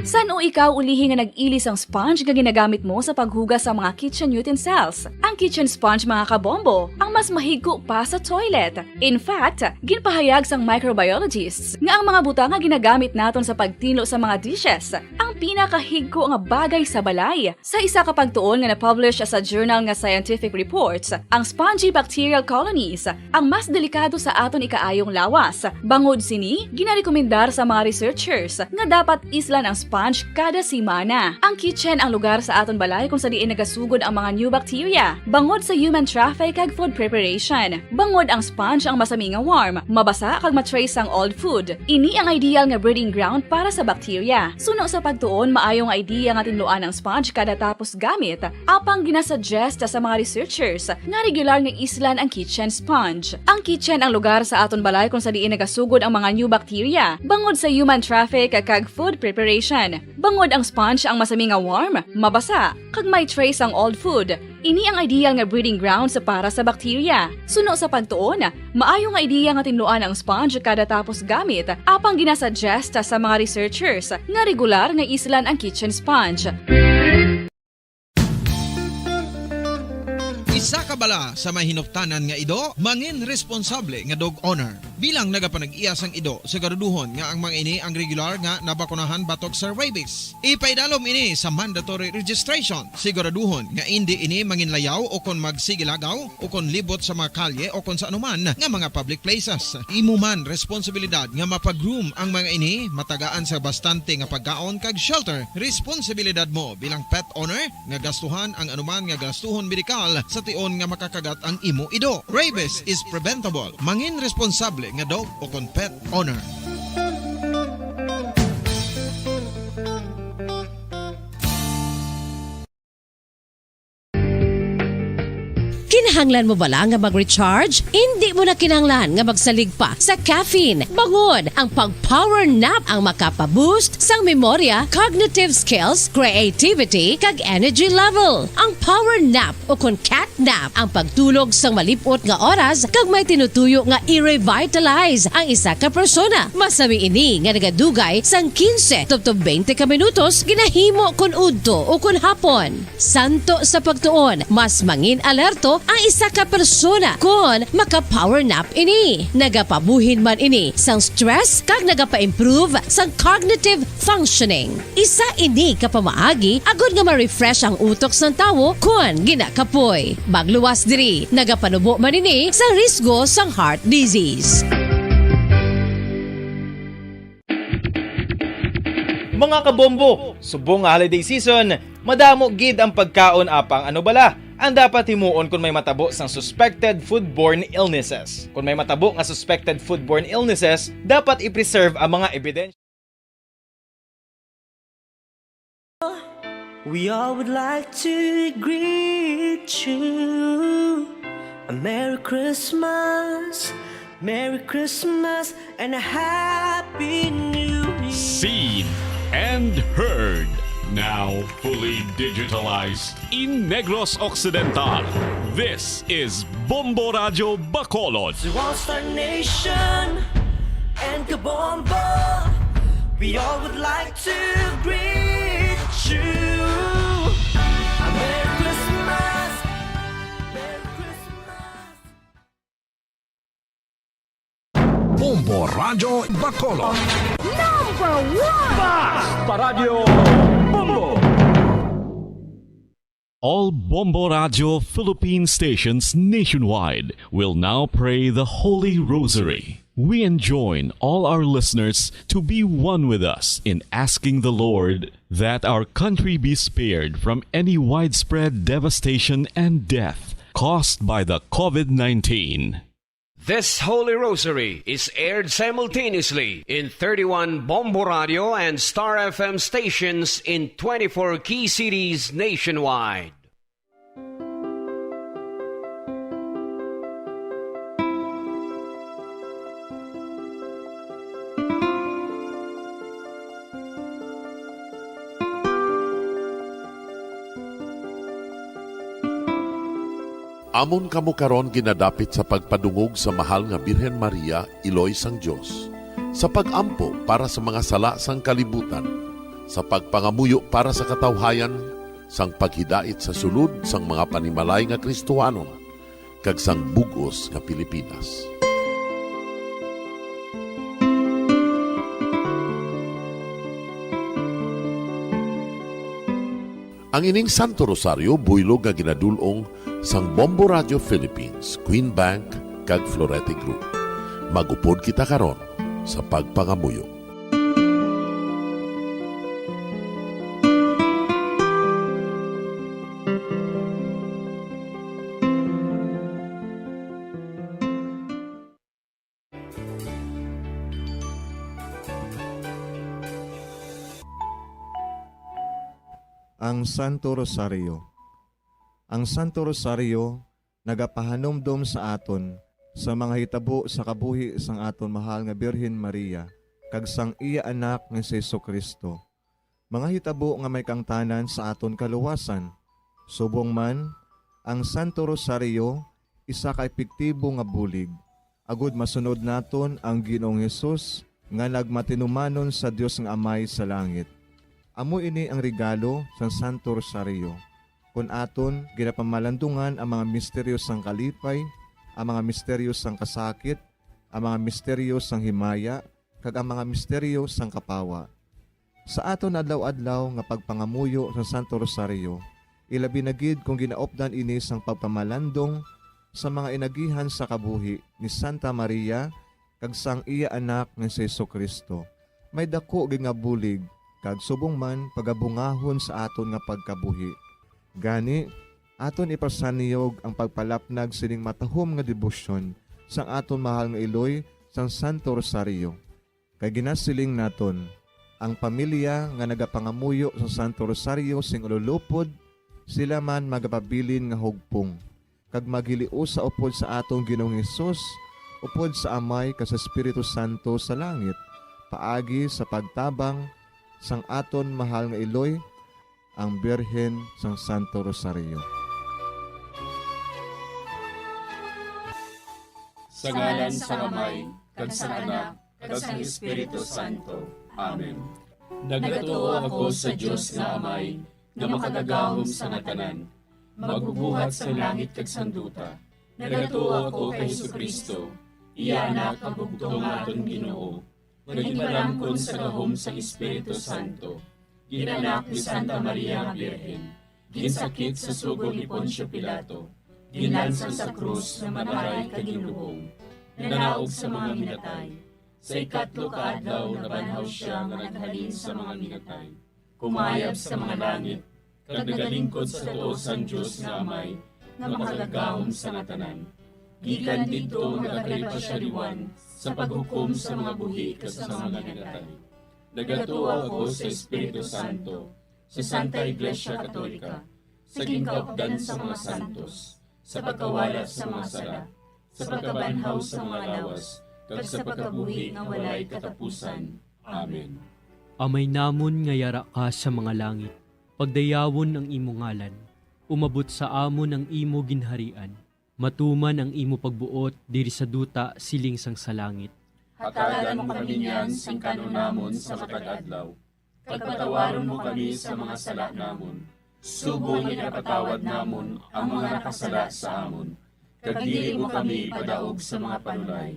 San-o ikaw ulihi nga nag-ili sang sponge nga ginagamit mo sa paghugas sa mga kitchen utensils? Ang kitchen sponge, mga kabombo, ang mas mahigko pa sa toilet. In fact, ginpahayag sang microbiologists nga ang mga butang nga ginagamit naton sa pagtinlo sa mga dishes ang pinakahigko nga bagay sa balay. Sa isa ka pagtuon nga na-publish sa journal nga Scientific Reports, ang spongy bacterial colonies ang mas delikado sa aton ikaayong lawas. Bangod sini, ginarekomendar sa mga researchers nga dapat islan ang sponge kada semana. Ang kitchen ang lugar sa aton balay kung sa diin nagasugod ang mga new bacteria. Bangod sa human traffic kag food preparation, bangod ang sponge ang masami nga warm, mabasa kag ma-trace ang old food. Ini ang ideal nga breeding ground para sa bacteria. Suno sa pagtuon, maayo nga idea nga tinluan ang sponge kada tapos gamit, apang ginasuggest sa mga researchers nga regular nga islan ang kitchen sponge. Ang kitchen ang lugar sa aton balay kung sa diin nagasugod ang mga new bacteria, bangod sa human traffic kag food preparation. Bangod ang sponge ang masami nga warm, mabasa, kag may trace ang old food. Ini ang ideal nga breeding grounds para sa bacteria. Suno sa pagtuon, maayo nga ideya nga tinluan ang sponge kada tapos gamit, apang ginasuggest sa mga researchers nga regular nga islan ang kitchen sponge. Isa ka bala sa may hinuptanan nga ido, mangin responsable nga dog owner. Bilang nagapanag-iya sang ido, siguraduhon nga ang mga ini ang regular nga nabakunahan batok sa rabies. Ipaidalom ini sa mandatory registration. Siguraduhon nga indi ini manginlayaw o kon magsigilagaw o kon libot sa mga kalye o kon sa anuman nga mga public places. Imo man responsibilidad nga mapag-groom ang mga ini, matagaan sa bastante nga pagkaon kag shelter. Responsibilidad mo bilang pet owner nga gastuhan ang anuman nga gastuhon medikal sa tion nga makakagat ang imo ido. Rabies is preventable. Mangin responsable nga dog o kon pet owner. Kinahanglan mo bala nga mag-recharge? Indi mo na kinahanglan nga magsalig pa sa caffeine. Bangod ang pag-power nap ang makapa-boost sang memorya, cognitive skills, creativity, kag energy level. Ang power nap o kon cat nap ang pagtulog sang malip-ot nga oras kag may tinutuyo nga i-revitalize ang isa ka persona. Masami ini nga nagadugay sang quince tubtob twenty ka minutos, ginahimo kon udto o kon hapon. Suno sa pagtuon, mas mangin alerto ang isa ka persona kon maka-power nap ini. Nagapabuhin man ini sang stress kag nagapa-improve sang cognitive functioning. Isa ini ka pamaagi agod nga ma-refresh ang utok sang tawo kon ginakapoy. Magluwas diri, nagapanubo man ini sa risgo sang heart disease. Mga kabombo, subong nga holiday season, madamo gid ang pagkaon, apang ano bala ang dapat himuon kon may matabo sang suspected foodborne illnesses? Kon may matabo nga suspected foodborne illnesses, dapat i-preserve ang mga ebidensya. We all would like to greet you a Merry Christmas, Merry Christmas, and a Happy New Year. Seen and heard, now fully digitalized in Negros Occidental. This is Bombo Radyo Bacolod. To all Star Nation and Kabombo, we all would like to greet you a Merry Christmas, Merry Christmas. Bombo Radyo Bacolod. Number one! Basta Radyo Bombo! All Bombo Radio Philippine stations nationwide will now pray the Holy Rosary. We enjoin all our listeners to be one with us in asking the Lord that our country be spared from any widespread devastation and death caused by the COVID nineteen. This Holy Rosary is aired simultaneously in thirty-one Bombo Radio and Star F M stations in twenty-four key cities nationwide. Amon kamo karon ginadapit sa pagpadungog sa Mahal nga Birhen Maria, Iloy sang Dios, sa pag-ampo para sa mga sala sang kalibutan, sa pagpangamuyo para sa katawhayan, sang paghidait sa sulod sang mga panimalay nga Kristohanon, kag sang bug-os nga Pilipinas. Ang ining Santo Rosario buylog nga ginadul-ong sang Bombo Radio Philippines, Queen Bank, kag Florete Group. Mag-upod kita karon sa pagpangamuyo. Ang Santo Rosario. Ang Santo Rosario nagapahanumdom sa aton sa mga hitabo sa kabuhi sang aton mahal nga Birhen Maria kag sang iya Anak nga si Jesu-Cristo, mga hitabo nga may kaangtanan sa aton kaluwasan. Subong man, ang Santo Rosario isa ka epektibo nga bulig agud masunod naton ang Ginoong Hesus nga nagmatinumanon sa Dios nga Amay sa langit. Amo ini ang regalo sang Santo Rosario, kon aton ginapamalandungan ang mga misteryo sang kalipay, ang mga misteryo sang kasakit, ang mga misteryo sang himaya, kag ang mga misteryo sang kapawa. Sa aton adlaw-adlaw nga pagpangamuyo sa Santo Rosario, ilabi na gid kon ginaupdan ini sang pagpamalandong sa mga inagihan sa kabuhi ni Santa Maria kag sang iya Anak nga si Jesu-Cristo, may daku gid nga bulig kag subong man pagabungahon sa aton nga pagkabuhi. Gani, aton ipasaniyog ang pagpalapnag sining matahom nga debosyon sang aton mahal nga iloy sang Santo Rosario. Kay ginasiling naton, ang pamilya nga nagapangamuyo sa Santo Rosario sing ululupod, sila man magapabilin nga hugpong, kag maghiliusa upod sa aton Ginoong Hesus, upod sa Amay kag sa Espiritu Santo sa langit, paagi sa pagtabang sang aton mahal nga iloy, ang Birhen sang Santo Rosario. Sa ngalan sang Amay, kag sang Anak, kag sang Espiritu Santo. Amen. Nagatuo ako sa Dios nga Amay, nga makagagahom sa nga tanan, magbubuhat sang langit kag sang duta. Nagatuo ako kay Jesu-Cristo, iya Anak, ang bugtong nga aton Ginoo, nga ginpalamkon sa gahom sang Espiritu Santo, ginanak ni Santa Maria nga Birhen, ginsakit sa sugo ni Poncio Pilato, ginlansang sa krus nga mataray kag ginlubong, nanaog sa mga minatay. Sa ikatlo ka adlaw nabanhaw sia nga naghalin sa mga minatay, kumayab sa mga langit, kag nagalingkod sa tuo sang Dios nga Amay, nga makagagahom sa nga tanan. Gikan didto nagakari pa sia liwan sa paghukom sa mga buhi kag sa mga minatay. Nagatuo ako sa Espiritu Santo, sa Santa Iglesia Katolika, sa ginkaupdan sa mga santos, sa pagkawala sa mga sala, sa pagkabanhaw sa mga lawas, kag sa pagkabuhi nga walay katapusan. Amen. Amay namon nga yara ka sa mga langit, pagdayawon ang imo ngalan. Umabot sa amon ang imo ginharian. Matuman ang imo pagbuot diri sa duta siling sang sa langit. Hatagan mo kami niyan sing kan-on namon sa matag adlaw, kag patawaron mo kami sa mga sala namon, subong nga ginapatawad namon ang mga nakasala sa amon, kag dili mo kami ipadaog sa mga panulay.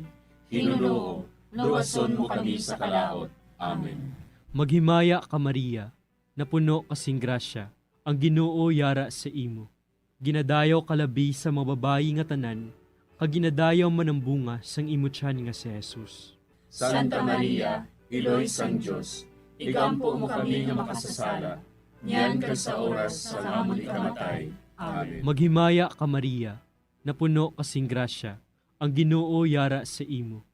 Ginoo, luwason mo kami sa kalaut. Amen. Maghimaya ka, Maria, napuno ka sing grasya, Ang Ginoo yara sa imo. Ginadayaw ka labi sa mga babayi nga tanan, kag ginadayaw man ang bunga sang imo tiyan nga si Jesus. Santa Maria, Iloy sang Dios, igampo mo kami nga makasasala, niyan kag sa oras sang amon ikamatay. Amen. Maghimaya ka, Maria, napuno ka sing grasya, ang Ginoo yara sa imo.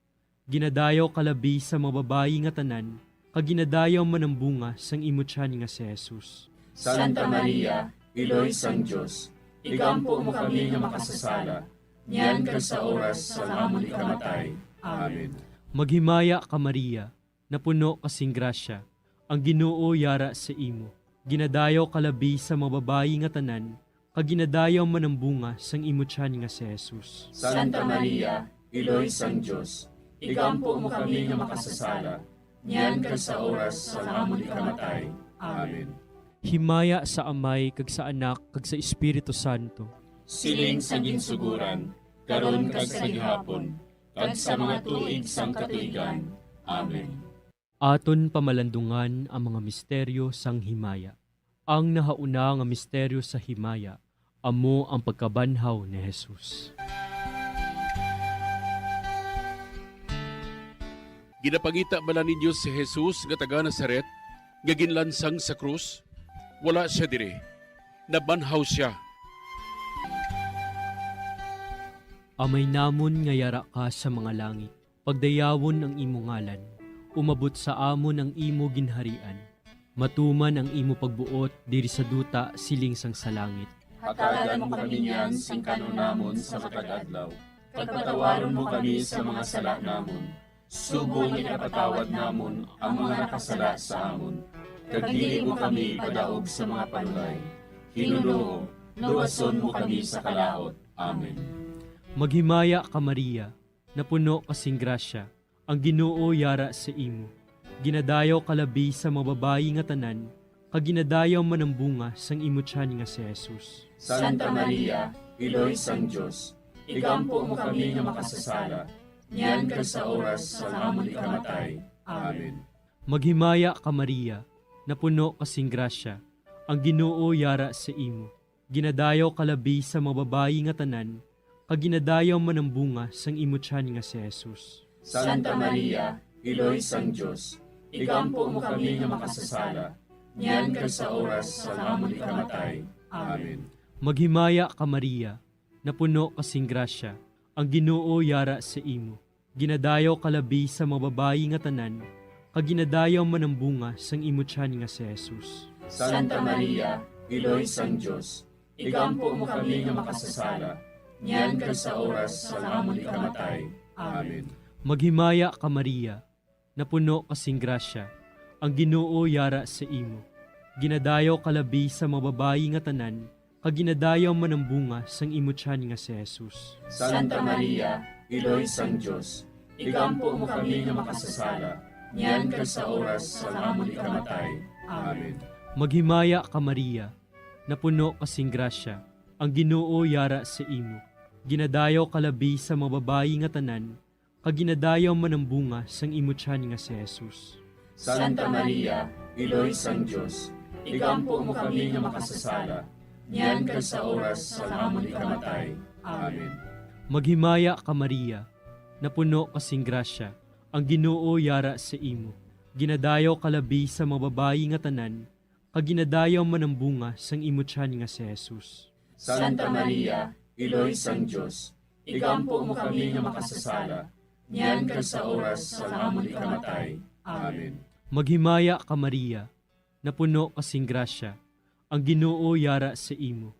Ginadayaw ka labi sa mga babayi nga tanan, kag ginadayaw man ang bunga sang imo tiyan nga si Jesus. Santa Maria, Iloy sang Dios, igampo mo kami nga makasasala, niyan kag sa oras sang amon ikamatay. Amen. Maghimaya ka, Maria, napuno ka sing grasya, ang Ginoo yara sa imo. Ginadayaw ka labi sa mga babayi nga tanan, kag ginadayaw man ang bunga sang imo tiyan nga si Jesus. Santa Maria, Iloy sang Dios, igampo mo kami nga makasasala, niyan kag sa oras sang amon ikamatay. Amen. Himaya sa Amay, kag sa Anak, kag sa Espiritu Santo. Siling sa ginsuguran, karon kag sa gihapon, kag sa mga tuig sang katuigan. Amen. Aton pamalandungan ang mga misteryo sang himaya. Ang nahauna nga misteryo sa himaya amo ang pagkabanhaw ni Jesus. Ginapangita bala ninyo si Jesus nga taga Nazaret nga ginlansang sa krus? Wala sia diri. Nabanhaw sia. Amay namon nga yara ka sa mga langit, pagdayawon ang imo ngalan. Umabot sa amon ang imo ginharian. Matuman ang imo pagbuot diri sa duta siling sang sa langit. Hatagan mo kami niyan sing kan-on namon sa matag adlaw, kag patawaron mo kami sa mga sala namon, subong nga ginapatawad namon ang mga nakasala sa amon, kag dili mo kami ipadaog sa mga panulay. Ginoo, luwason mo kami sa kalaut. Amen. Maghimaya ka, Maria, napuno ka sing grasya, ang Ginoo yara sa imo. Ginadayaw ka labi sa mga babayi nga tanan, kag ginadayaw man ang bunga sang imo tiyan nga si Jesus. Santa Maria, Iloy sang Dios, igampo mo kami nga makasasala, niyan kag sa oras sang amon ikamatay. Amen. Maghimaya ka, Maria, napuno ka sing grasya, ang Ginoo yara sa imo. Ginadayaw ka labi sa mga babayi nga tanan, kag ginadayaw man ang bunga sang imo tiyan nga si Jesus. Santa Maria, Iloy sang Dios, igampo mo kami nga makasasala, niyan kag sa oras sang amon ikamatay. Amen. Maghimaya ka, Maria, napuno ka sing grasya, ang Ginoo yara sa imo. Ginadayaw ka labi sa mga babayi nga tanan, kag ginadayaw man ang bunga sang imo tiyan nga si Jesus. Santa Maria, Iloy sang Dios, igampo mo kami nga makasasala, niyan kag sa oras sang amon ikamatay. Amen. Maghimaya ka, Maria, napuno ka sing grasya, ang Ginoo yara sa imo. Ginadayaw ka labi sa mga babayi nga tanan, kag ginadayaw man ang bunga sang imo tiyan nga si Jesus. Santa Maria, Iloy sang Dios, igampo mo kami nga makasasala, niyan kag sa oras sang amon ikamatay. Amen. Maghimaya ka, Maria, napuno ka sing grasya, ang Ginoo yara sa imo. Ginadayaw ka labi sa mga babayi nga tanan, kag ginadayaw man ang bunga sang imo tiyan nga si Jesus. Santa Maria, Iloy sang Dios, igampo mo kami nga makasasala, niyan kag sa oras sang amon ikamatay. Amen. Maghimaya ka, Maria, napuno ka sing grasya, ang Ginoo yara sa imo. Ginadayaw ka labi sa mga babayi nga tanan, kag ginadayaw man ang bunga sang imo tiyan nga si Jesus. Santa Maria, Iloy sang Dios, igampo mo kami nga makasasala, niyan kag sa oras sang amon ikamatay. Amen. Maghimaya ka, Maria, napuno ka sing grasya, ang Ginoo yara sa imo.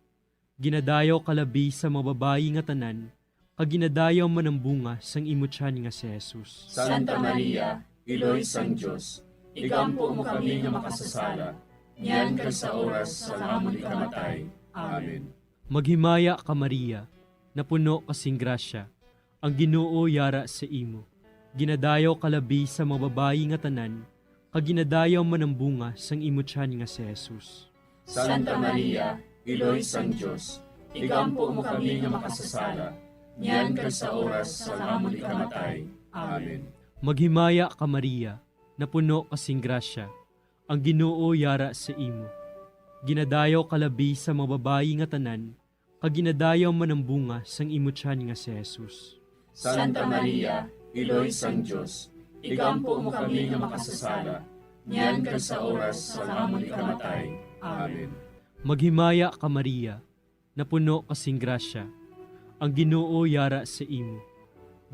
Ginadayaw ka labi sa mga babayi nga tanan, kag ginadayaw man ang bunga sang imo tiyan nga si Jesus. Santa Maria, Iloy sang Dios, igampo mo kami nga makasasala, niyan kag sa oras sang amon ikamatay. Amen. Maghimaya ka, Maria, napuno ka sing grasya, ang Ginoo yara sa imo. Ginadayaw ka labi sa mga babayi nga tanan, kag ginadayaw man ang bunga sang imo tiyan nga si Jesus. Santa Maria, Iloy sang Dios, igampo mo kami nga makasasala, niyan kag sa oras sang amon ikamatay. Amen. Maghimaya ka, Maria, napuno ka sing grasya, ang Ginoo yara sa imo. Ginadayaw ka labi sa mga babayi nga tanan, kag ginadayaw man ang bunga sang imo tiyan nga si Jesus. Santa Maria, Iloy sang Dios, igampo mo kami nga makasasala, niyan kag sa oras sang amon ikamatay. Amen. Maghimaya ka, Maria, napuno ka sing grasya, ang Ginoo yara sa imo.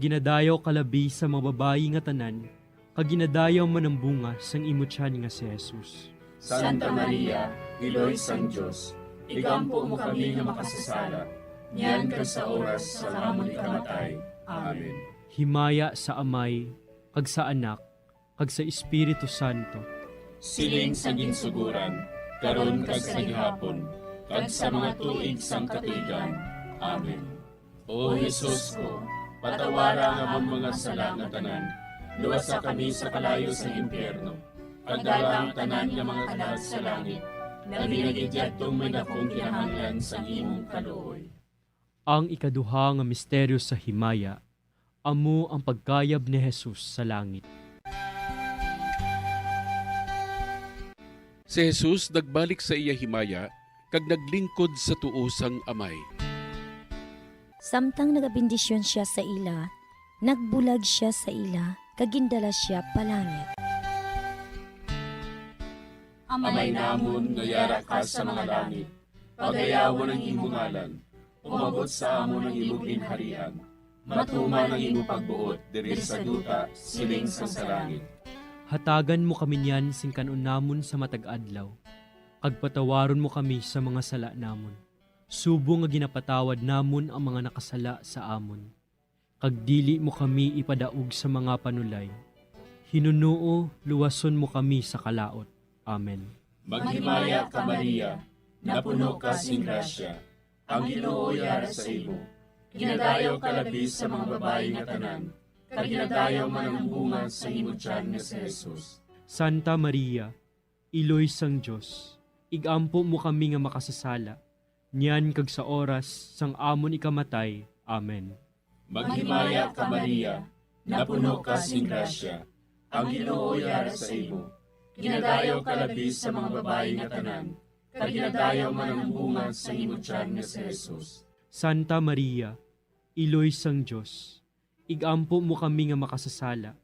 Ginadayaw ka labi sa mga babayi nga tanan, kag ginadayaw man ang bunga sang imo tiyan nga si Jesus. Santa Maria, Iloy sang Dios, igampo mo kami nga makasasala, niyan kag sa oras sang amon ikamatay. Amen. Himaya sa Amay, kag sa Anak, kag sa Espiritu Santo. Siling sa ginsuguran, karon kag sa gihapon, kag sa mga tuig sang katuigan. Amen. O Jesus ko, patawara ang amon mga sala nga tanan, luwasa kami sa kalayo sa impyerno, pagdala ang tanan nga mga kalag sa langit, labi na gid yadtong may dakong kinahanglan sang imong kaluoy. Ang ikaduha nga misteryo sa himaya, amo ang pagkayab ni Jesus sa langit. Si Jesus nagbalik sa iya himaya kag naglingkod sa tuo sang Amay. Samtang nagabendisyon sia sa ila, nagbulag sia sa ila, kag gindala sia pa langit. Amay namon nga yara ka sa mga langit, pagayawon ang imo ngalan. Umabot sa amon ang imo ginharian. Matuman ang imo pagbuot diri sa duta, siling sang sa langit. Hatagan mo kami niyan sing kan-on namon sa matag adlaw, kag patawaron mo kami sa mga sala namon, subong nga ginapatawad namon ang mga nakasala sa amon. Kag dili mo kami ipadaog sa mga panulay. Hinunoo, luwason mo kami sa kalaut. Amen. Maghimaya ka, Maria, napuno ka sing grasya, ang Ginoo yara sa imo. Ginadayaw ka labi sa mga babayi nga tanan, kag ginadayaw man ang bunga sa imo tiyan nga si Jesus. Santa Maria, Iloy sang Dios, ig-ampo mo kami nga makasasala, niyan kag sa oras sang amon ikamatay. Amen. Maghimaya ka, Maria, napuno ka sing grasya, ang Ginoo yara sa imo. Ginadayaw ka labi sa mga babayi nga tanan, kag ginadayaw man ang bunga sang imo tiyan nga si Jesus. Santa Maria, Iloy sang Dios, ig-ampo mo kami nga makasasala,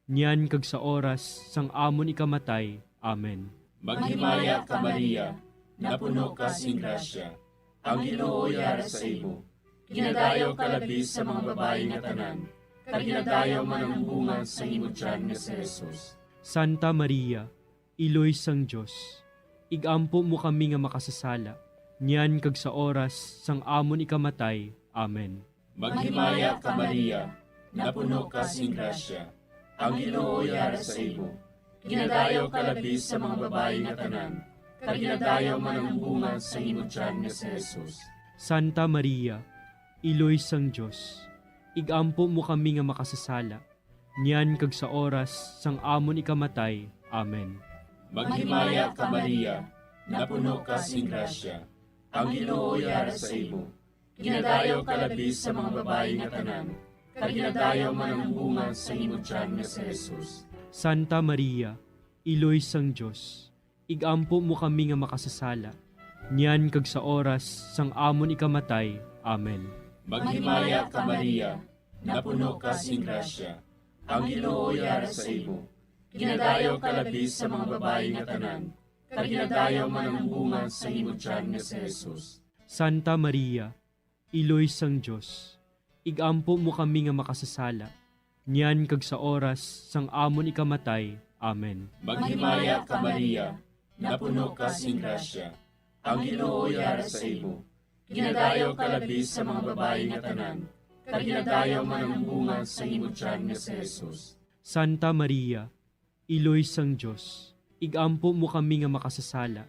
niyan kag sa oras sang amon ikamatay. Amen. Maghimaya ka, Maria, napuno ka sing grasya, ang Ginoo yara sa imo. Ginadayaw ka labi sa mga babayi nga tanan, kag ginadayaw man ang bunga sang imo tiyan nga si Jesus. Santa Maria, Iloy sang Dios, ig-ampo mo kami nga makasasala, niyan kag sa oras sang amon ikamatay. Amen. Maghimaya ka, Maria, napuno ka sing grasya, ang Ginoo yara sa imo. Ginadayaw ka labi sa mga babayi nga tanan, kag ginadayaw man ang bunga sang imo tiyan nga si Jesus. Santa Maria, Iloy sang Dios, ig-ampo mo kami nga makasasala, niyan kag sa oras sang amon ikamatay. Amen. Maghimaya ka, Maria, napuno ka sing grasya, ang Ginoo yara sa imo. Ginadayaw ka labi sa mga babayi nga tanan, kag ginadayaw man ang bunga sang imo tiyan nga si Jesus. Santa Maria, Iloy sang Dios, ig-ampo mo kami nga makasasala, niyan kag sa oras sang amon ikamatay. Amen. Maghimaya ka, Maria, napuno ka sing grasya, ang Ginoo yara sa imo. Ginadayaw ka labi sa mga babayi nga tanan, kag ginadayaw man ang bunga sang imo tiyan nga si Jesus. Santa Maria, Iloy sang Dios, ig-ampo mo kami nga makasasala, niyan kag sa oras sang amon ikamatay. Amen. Maghimaya ka, Maria, napuno ka sing grasya, ang Ginoo yara sa imo. Ginadayaw ka labi sa mga babayi nga tanan, kag ginadayaw man ang bunga sang imo tiyan nga si Jesus. Santa Maria, Iloy sang Dios, ig-ampo mo kami nga makasasala,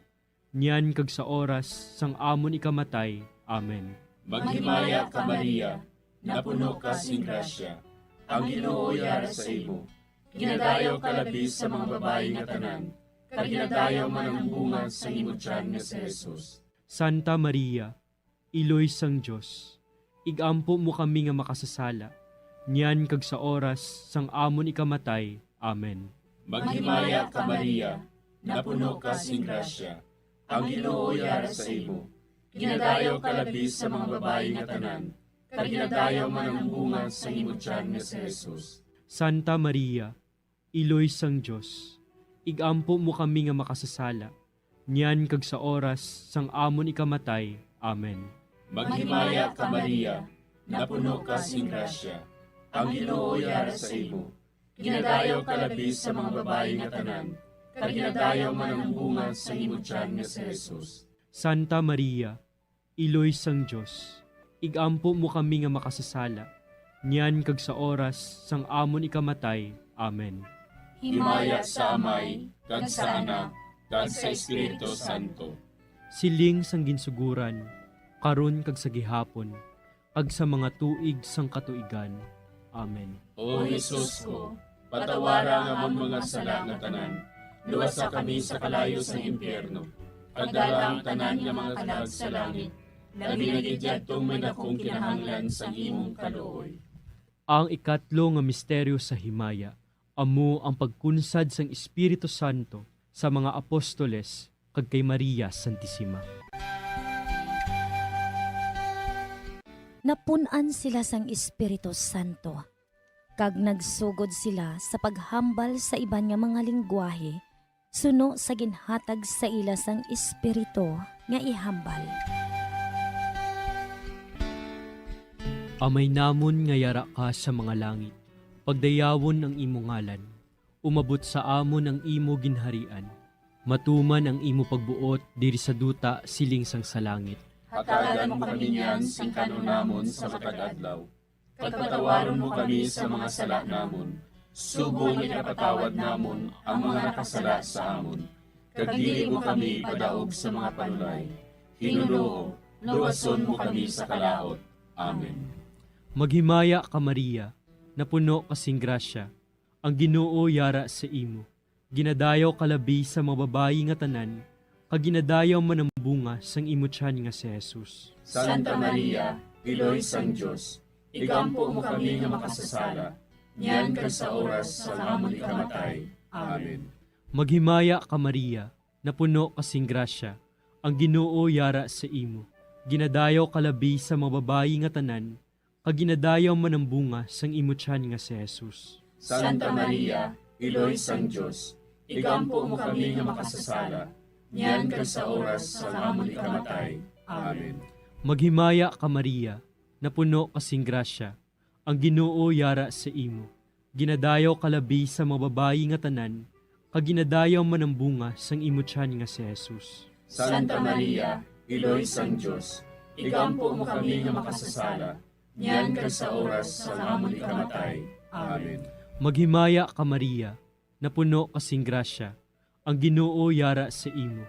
niyan kag sa oras sang amon ikamatay. Amen. Maghimaya ka, Maria, napuno ka sing grasya, ang Ginoo yara sa imo. Ginadayaw ka labi sa mga babayi nga tanan, kag ginadayaw man ang bunga sang imo tiyan nga si Jesus. Santa Maria, Iloy sang Dios, ig-ampo mo kami nga makasasala, niyan kag sa oras sang amon ikamatay. Amen. Maghimaya ka, Maria, napuno ka sing grasya, Ang Ginoo yara sa imo. Ginadayaw ka labi sa mga babayi nga tanan, kag ginadayaw man ang bunga sang imo tiyan nga si Jesus. Santa Maria, Iloy sang Dios, ig-ampo mo kami nga makasasala, niyan kag sa oras sang amon ikamatay. Amen. Maghimaya ka, Maria, napuno ka sing grasya. Ang Ginoo yara sa imo. Ginadayaw ka labi sa mga babayi nga tanan, kag ginadayaw man ang bunga sang imo tiyan nga si Jesus. Santa Maria, Iloy sang Dios, ig-ampo mo kami nga makasasala, niyan kag sa oras sang amon ikamatay. Amen. Himaya sa Amay, kag sa Anak, kag sa Espiritu Santo. Siling sang ginsugoran, karon kag sa gihapon, kag sa mga tuig sang katuigan. Amen. O Jesus ko, patawara ang amon mga sala nga tanan, luwasa kami sa kalayo sang impyerno, kag dala ang tanan nga mga kalag sa langit, labi na gid yadtong may dakong kinahanglan sang imong kaluoy. Ang ikatlo nga misteryo sa himaya amo ang pagkunsad sang Espiritu Santo sa mga apostoles kag kay Maria Santisima. Napun-an sila sang Espiritu Santo, kag nagsugod sila sa paghambal sa iban nga mga linggwahe suno sa ginhatag sa ila sang Espiritu nga ihambal. Amay namon nga yara ka sa mga langit, pagdayawon ang imo ngalan. Umabot sa amon ang imo ginharian. Matuman ang imo pagbuot diri sa duta siling sang sa langit. Hatagan mo kami niyan sing kan-on namon sa matag adlaw. Kag patawaron mo kami sa mga sala namon, subong nga ginapatawad namon ang mga nakasala sa amon. Kag dili mo kami ipadaog sa mga panulay. Hinunoo, luwason mo kami sa kalaut. Amen. Maghimaya ka, Maria, napuno ka sing grasya, ang Ginoo yara sa imo. Ginadayaw ka labi sa mga babayi nga tanan, kag ginadayaw man ang bunga sang imo tiyan nga si Jesus. Santa Maria, Iloy sang Dios, igampo mo kami nga makasasala, niyan kag sa oras sang amon ikamatay. Amen. Maghimaya ka, Maria, napuno ka sing grasya, ang Ginoo yara sa imo. Ginadayaw ka labi sa mga babayi nga tanan, kag ginadayaw man ang bunga sang imo tiyan nga si Jesus. Santa Maria, Iloy sang Dios, igampo mo kami nga makasasala, niyan kag sa oras sang amon ikamatay. Amen. Maghimaya ka, Maria, napuno ka sing grasya, ang Ginoo yara sa imo. Ginadayaw ka labi sa mga babayi nga tanan, kag ginadayaw man ang bunga sang imo tiyan nga si Jesus. Santa Maria, Iloy sang Dios, igampo mo kami nga makasasala, niyan kag sa oras sang amon ikamatay. Amen. Maghimaya ka, Maria, napuno ka sing grasya, ang Ginoo yara sa imo.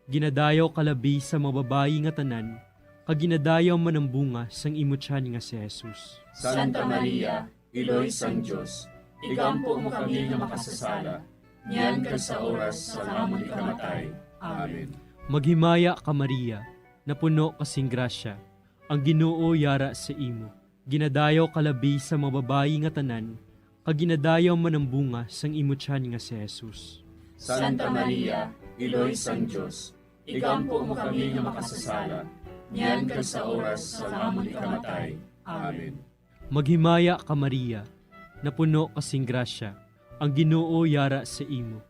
Ginadayaw ka labi sa mga babayi nga tanan, kag ginadayaw man ang bunga sang imo tiyan nga si Jesus. Santa Maria, Iloy sang Dios, igampo mo kami nga makasasala, niyan kag sa oras sang amon ikamatay. Amen. Maghimaya ka, Maria, napuno ka sing grasya, ang Ginoo yara sa imo. Ginadayaw ka labi sa mga babayi nga tanan, kag ginadayaw man ang bunga sang imo tiyan nga si Jesus. Santa Maria, Iloy sang Dios, igampo mo kami nga makasasala, niyan kag sa oras sang amon ikamatay. Amen. Maghimaya ka, Maria, napuno ka sing grasya, ang Ginoo yara sa imo.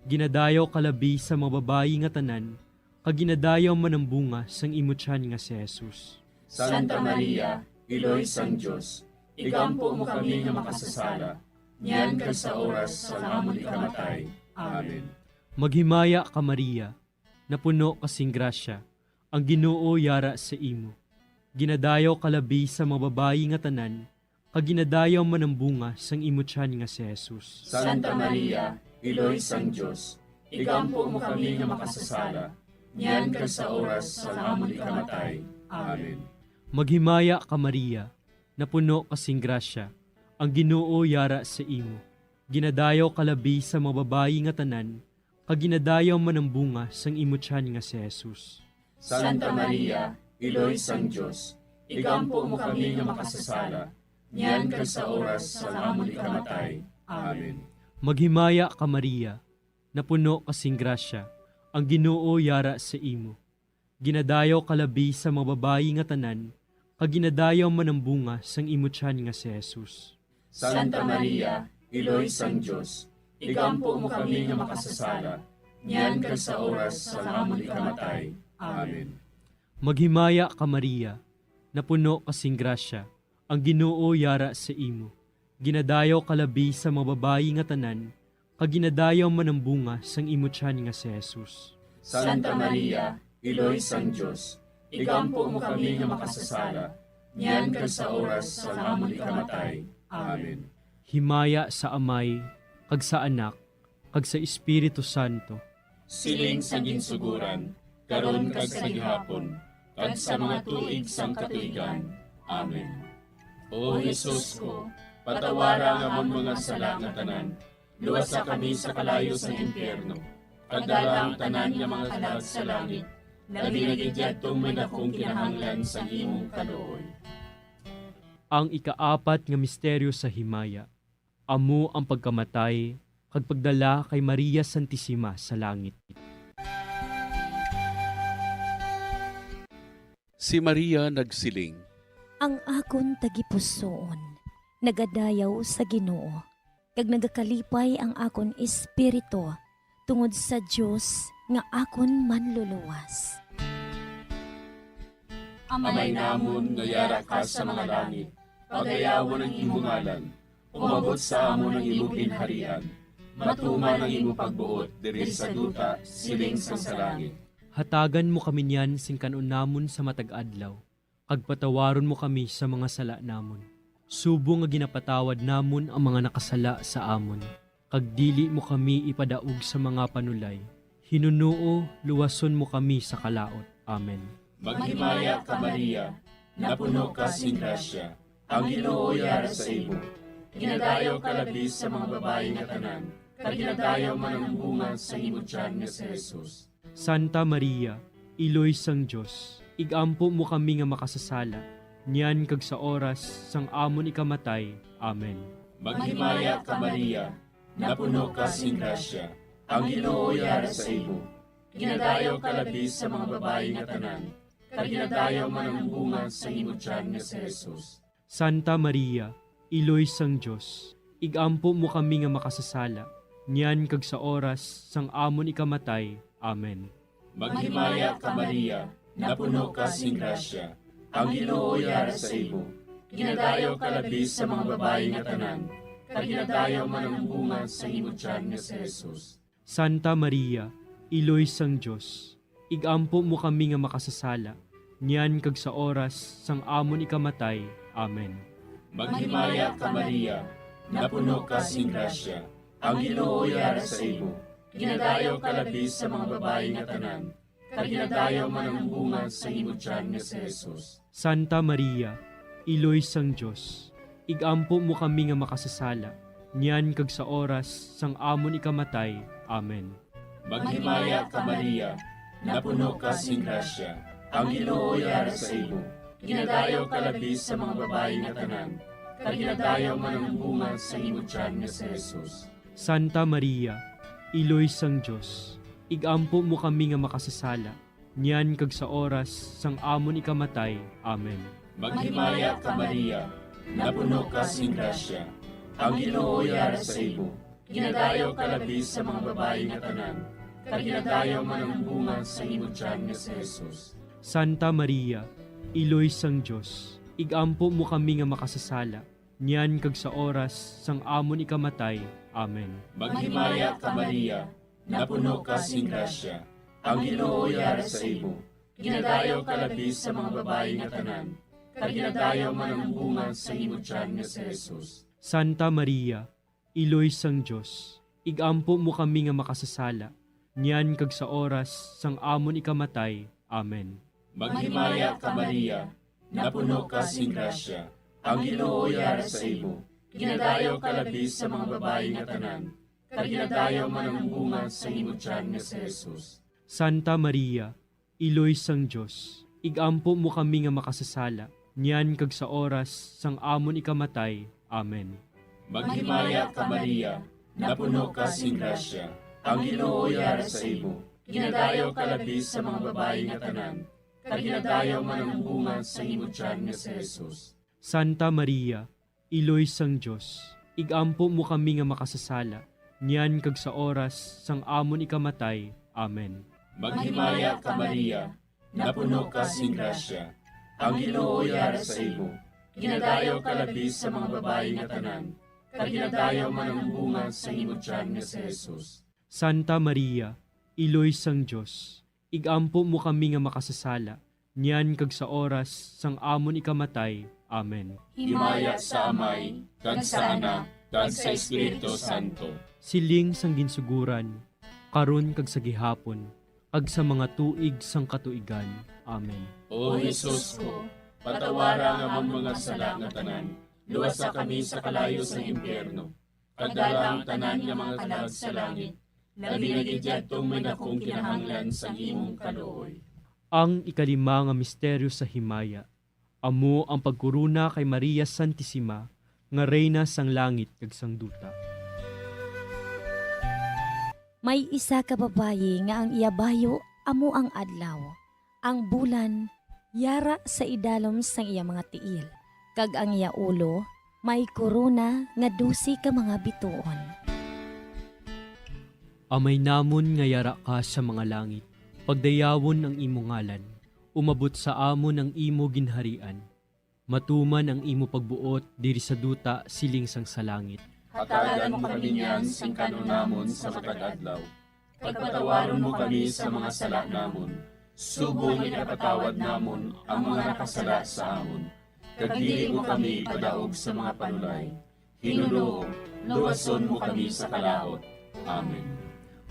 Ginadayaw ka labi sa mga babayi nga tanan, kag ginadayaw man ang bunga sang imo tiyan nga si Jesus. Santa Maria, Iloy sang Dios, igampo mo kami nga makasasala, niyan kag sa oras sang amon ikamatay. Amen. Maghimaya ka, Maria, napuno ka sing grasya, ang Ginoo yara sa imo. Ginadayaw ka labi sa mga babayi nga tanan, kag ginadayaw man ang bunga sang imo tiyan nga si Jesus. Santa Maria, Iloy sang Dios, igampo mo kami nga makasasala, niyan kag sa oras sang amon ikamatay. Amen. Maghimaya ka, Maria, napuno ka sing grasya, ang Ginoo yara sa imo. Ginadayaw ka labi sa mga babayi nga tanan, kag ginadayaw man ang bunga sang imo tiyan nga si Jesus. Santa Maria, Iloy sang Dios, igampo mo kami nga makasasala, niyan kag sa oras sang amon ikamatay. Amen. Maghimaya ka, Maria, napuno ka sing grasya, Ang Ginoo yara sa imo. Ginadayaw ka labi sa mga babayi nga tanan, kag ginadayaw man ang bunga sang imo tiyan nga si Jesus. Santa Maria, Iloy sang Dios, igampo mo kami nga makasasala, niyan kag sa oras sang amon ikamatay. Amen. Maghimaya ka, Maria, napuno ka sing grasya, ang Ginoo yara sa imo. Ginadayaw ka labi sa mga babayi nga tanan, kag ginadayaw man ang bunga sang imo tiyan nga si Jesus. Santa Maria, Iloy sang Dios, igampo mo kami nga makasasala, niyan kag sa oras sang amon ikamatay. Amen. Himaya sa Amay, kag sa Anak, kag sa Espiritu Santo. Siling sa ginsuguran, karon kag sa gihapon, kag sa mga tuig sang katuigan. Amen. O Jesus ko, patawara ang amon mga sala nga tanan, luwasa kami sa kalayo sang impyerno, kag dala ang tanan nga mga kalag sa langit, labi na gid yadtong may dakong kinahanglan sang imong kaluoy. Ang ikaapat nga misteryo sa himaya, amo ang pagkamatay kag pagdala kay Maria Santisima sa langit. Si Maria nagsiling, "Ang akon tagipusoon nagadayaw sa Ginoo, kag nagakalipay ang akon espiritu tungod sa Dios nga akon Manluluwas." Amay namon nga yara ka sa mga langit, pagayawon ang imo ngalan. Umabot sa amon ang imo ginharian. Matuman ang imo pagbuot diri sa duta, siling sang sa langit. Hatagan mo kami niyan sing kan-on namon sa matag adlaw, kag patawaron mo kami sa mga sala namon, subong nga ginapatawad namon ang mga nakasala sa amon, kag dili mo kami ipadaog sa mga panulay, hinunoo luwason mo kami sa kalaut. Amen. Maghimaya ka, Maria, napuno ka sing grasya, ang Ginoo yara sa imo. Ginadayaw ka labi sa mga babayi nga tanan, kag ginadayaw man ang bunga sa imo tiyan nga si Jesus. Santa Maria, Iloy sang Dios, igampo mo kami nga makasasala, niyan kag sa oras sang amon ikamatay. Amen. Maghimaya ka, Maria, napuno ka sing grasya, ang Ginoo yara sa imo. Ginadayaw ka labi sa mga babayi nga tanan, kag ginadayaw man ang bunga sa imo tiyan nga si Jesus. Santa Maria, Iloy sang Dios, igampo mo kami nga makasasala, niyan kag sa oras sang amon ikamatay. Amen. Maghimaya ka, Maria, napuno ka sing grasya, ang Ginoo yara sa imo. Ginadayaw ka labi sa mga babayi nga tanan, kag ginadayaw man ang bunga sa imo tiyan nga si Jesus. Santa Maria, Iloy sang Dios, igampo mo kami nga makasasala, niyan kag sa oras sang amon ikamatay. Amen. Maghimaya ka, Maria, napuno ka sing grasya, ang Ginoo yara sa imo. Ginadayaw ka labi sa mga babayi nga tanan, kag ginadayaw man ang bunga sa imo tiyan nga si Jesus. Santa Maria, Iloy sang Dios, igampo mo kami nga makasasala, niyan kag sa oras sang amon ikamatay. Amen. Maghimaya ka, Maria, napuno ka sing grasya, ang Ginoo yara sa imo. Ginadayaw ka labi sa mga babayi nga tanan, kag ginadayaw man ang bunga sa imo tiyan nga si Jesus. Santa Maria, Iloy sang Dios, igampo mo kami nga makasasala, niyan kag sa oras sang amon ikamatay. Amen. Maghimaya ka, Maria, napuno ka sing grasya, ang Ginoo yara sa imo. Ginadayaw ka labi sa mga babayi nga tanan, kag ginadayaw man ang bunga sa imo tiyan nga si Jesus. Santa Maria, Iloy sang Dios, igampo mo kami nga makasasala, niyan kag sa oras sang amon ikamatay. Amen. Maghimaya ka, Maria, napuno ka sing grasya, ang Ginoo yara sa imo. Ginadayaw ka labi sa mga babayi nga tanan, kag ginadayaw man ang bunga sa imo tiyan nga si Jesus. Santa Maria, Iloy sang Dios, igampo mo kami nga makasasala, niyan kag sa oras sang amon ikamatay. Amen. Maghimaya ka, Maria, napuno ka sing grasya, ang Ginoo yara sa imo. Ginadayaw ka labi sa mga babayi nga tanan, kag ginadayaw man ang bunga sa imo tiyan nga si Jesus. Santa Maria, Iloy sang Dios, igampo mo kami nga makasasala, niyan kag sa oras sang amon ikamatay. Amen. Maghimaya ka, Maria, napuno ka sing grasya, ang Ginoo yara sa imo. Ginadayaw ka labi sa mga babayi nga tanan, kag ginadayaw man ang bunga sang imo tiyan nga si Jesus. Santa Maria, Iloy sang Dios, igampo mo kami nga makasasala, niyan kag sa oras sang amon ikamatay. Amen. Maghimaya ka, Maria, napuno ka sing grasya. Ang Ginoo yara sa imo. Ginadayaw ka labi sa mga babayi nga tanan, kag ginadayaw man ang bunga sang imo tiyan nga si Jesus. Santa Maria, Iloy sang Dios, igampo mo kami nga makasasala, niyan kag sa oras sang amon ikamatay. Amen. Himaya sa Amay, kag sa Anak, kag sa Espiritu Santo. Siling sang ginsuguran, karon kag sa gihapon, kag sa mga tuig sang katuigan. Amen. O Jesus ko, patawara ang amon mga sala nga tanan, luwasa kami sa kalayo sang impyerno, kag dala ang tanan nga mga kalag sa langit, labi na gid yadtong may dakong kinahanglan sang imong kaluoy. Ang ikalima nga misteryo sa himaya, amo ang pagkorona kay Maria Santisima nga Reyna sang langit kag sang duta. May isa ka babayi nga ang iya bayo amo ang adlaw, ang bulan yara sa idalom sang iya mga tiil, kag ang iya ulo may korona nga dose ka mga bituon. Amay namon nga yara ka sa mga langit, pagdayawon ang imo ngalan, umabot sa amon ang imo ginharian, matuman ang imo pagbuot diri sa duta siling sang sa langit. Hatagan mo kami niyan sing kan-on namon sa matag adlaw, kag patawaron mo kami sa mga sala namon, subong nga ginapatawad namon ang mga nakasala sa amon, kag dili mo kami ipadaog sa mga panulay. Ginoo, luwason mo kami sa kalaut. Amen.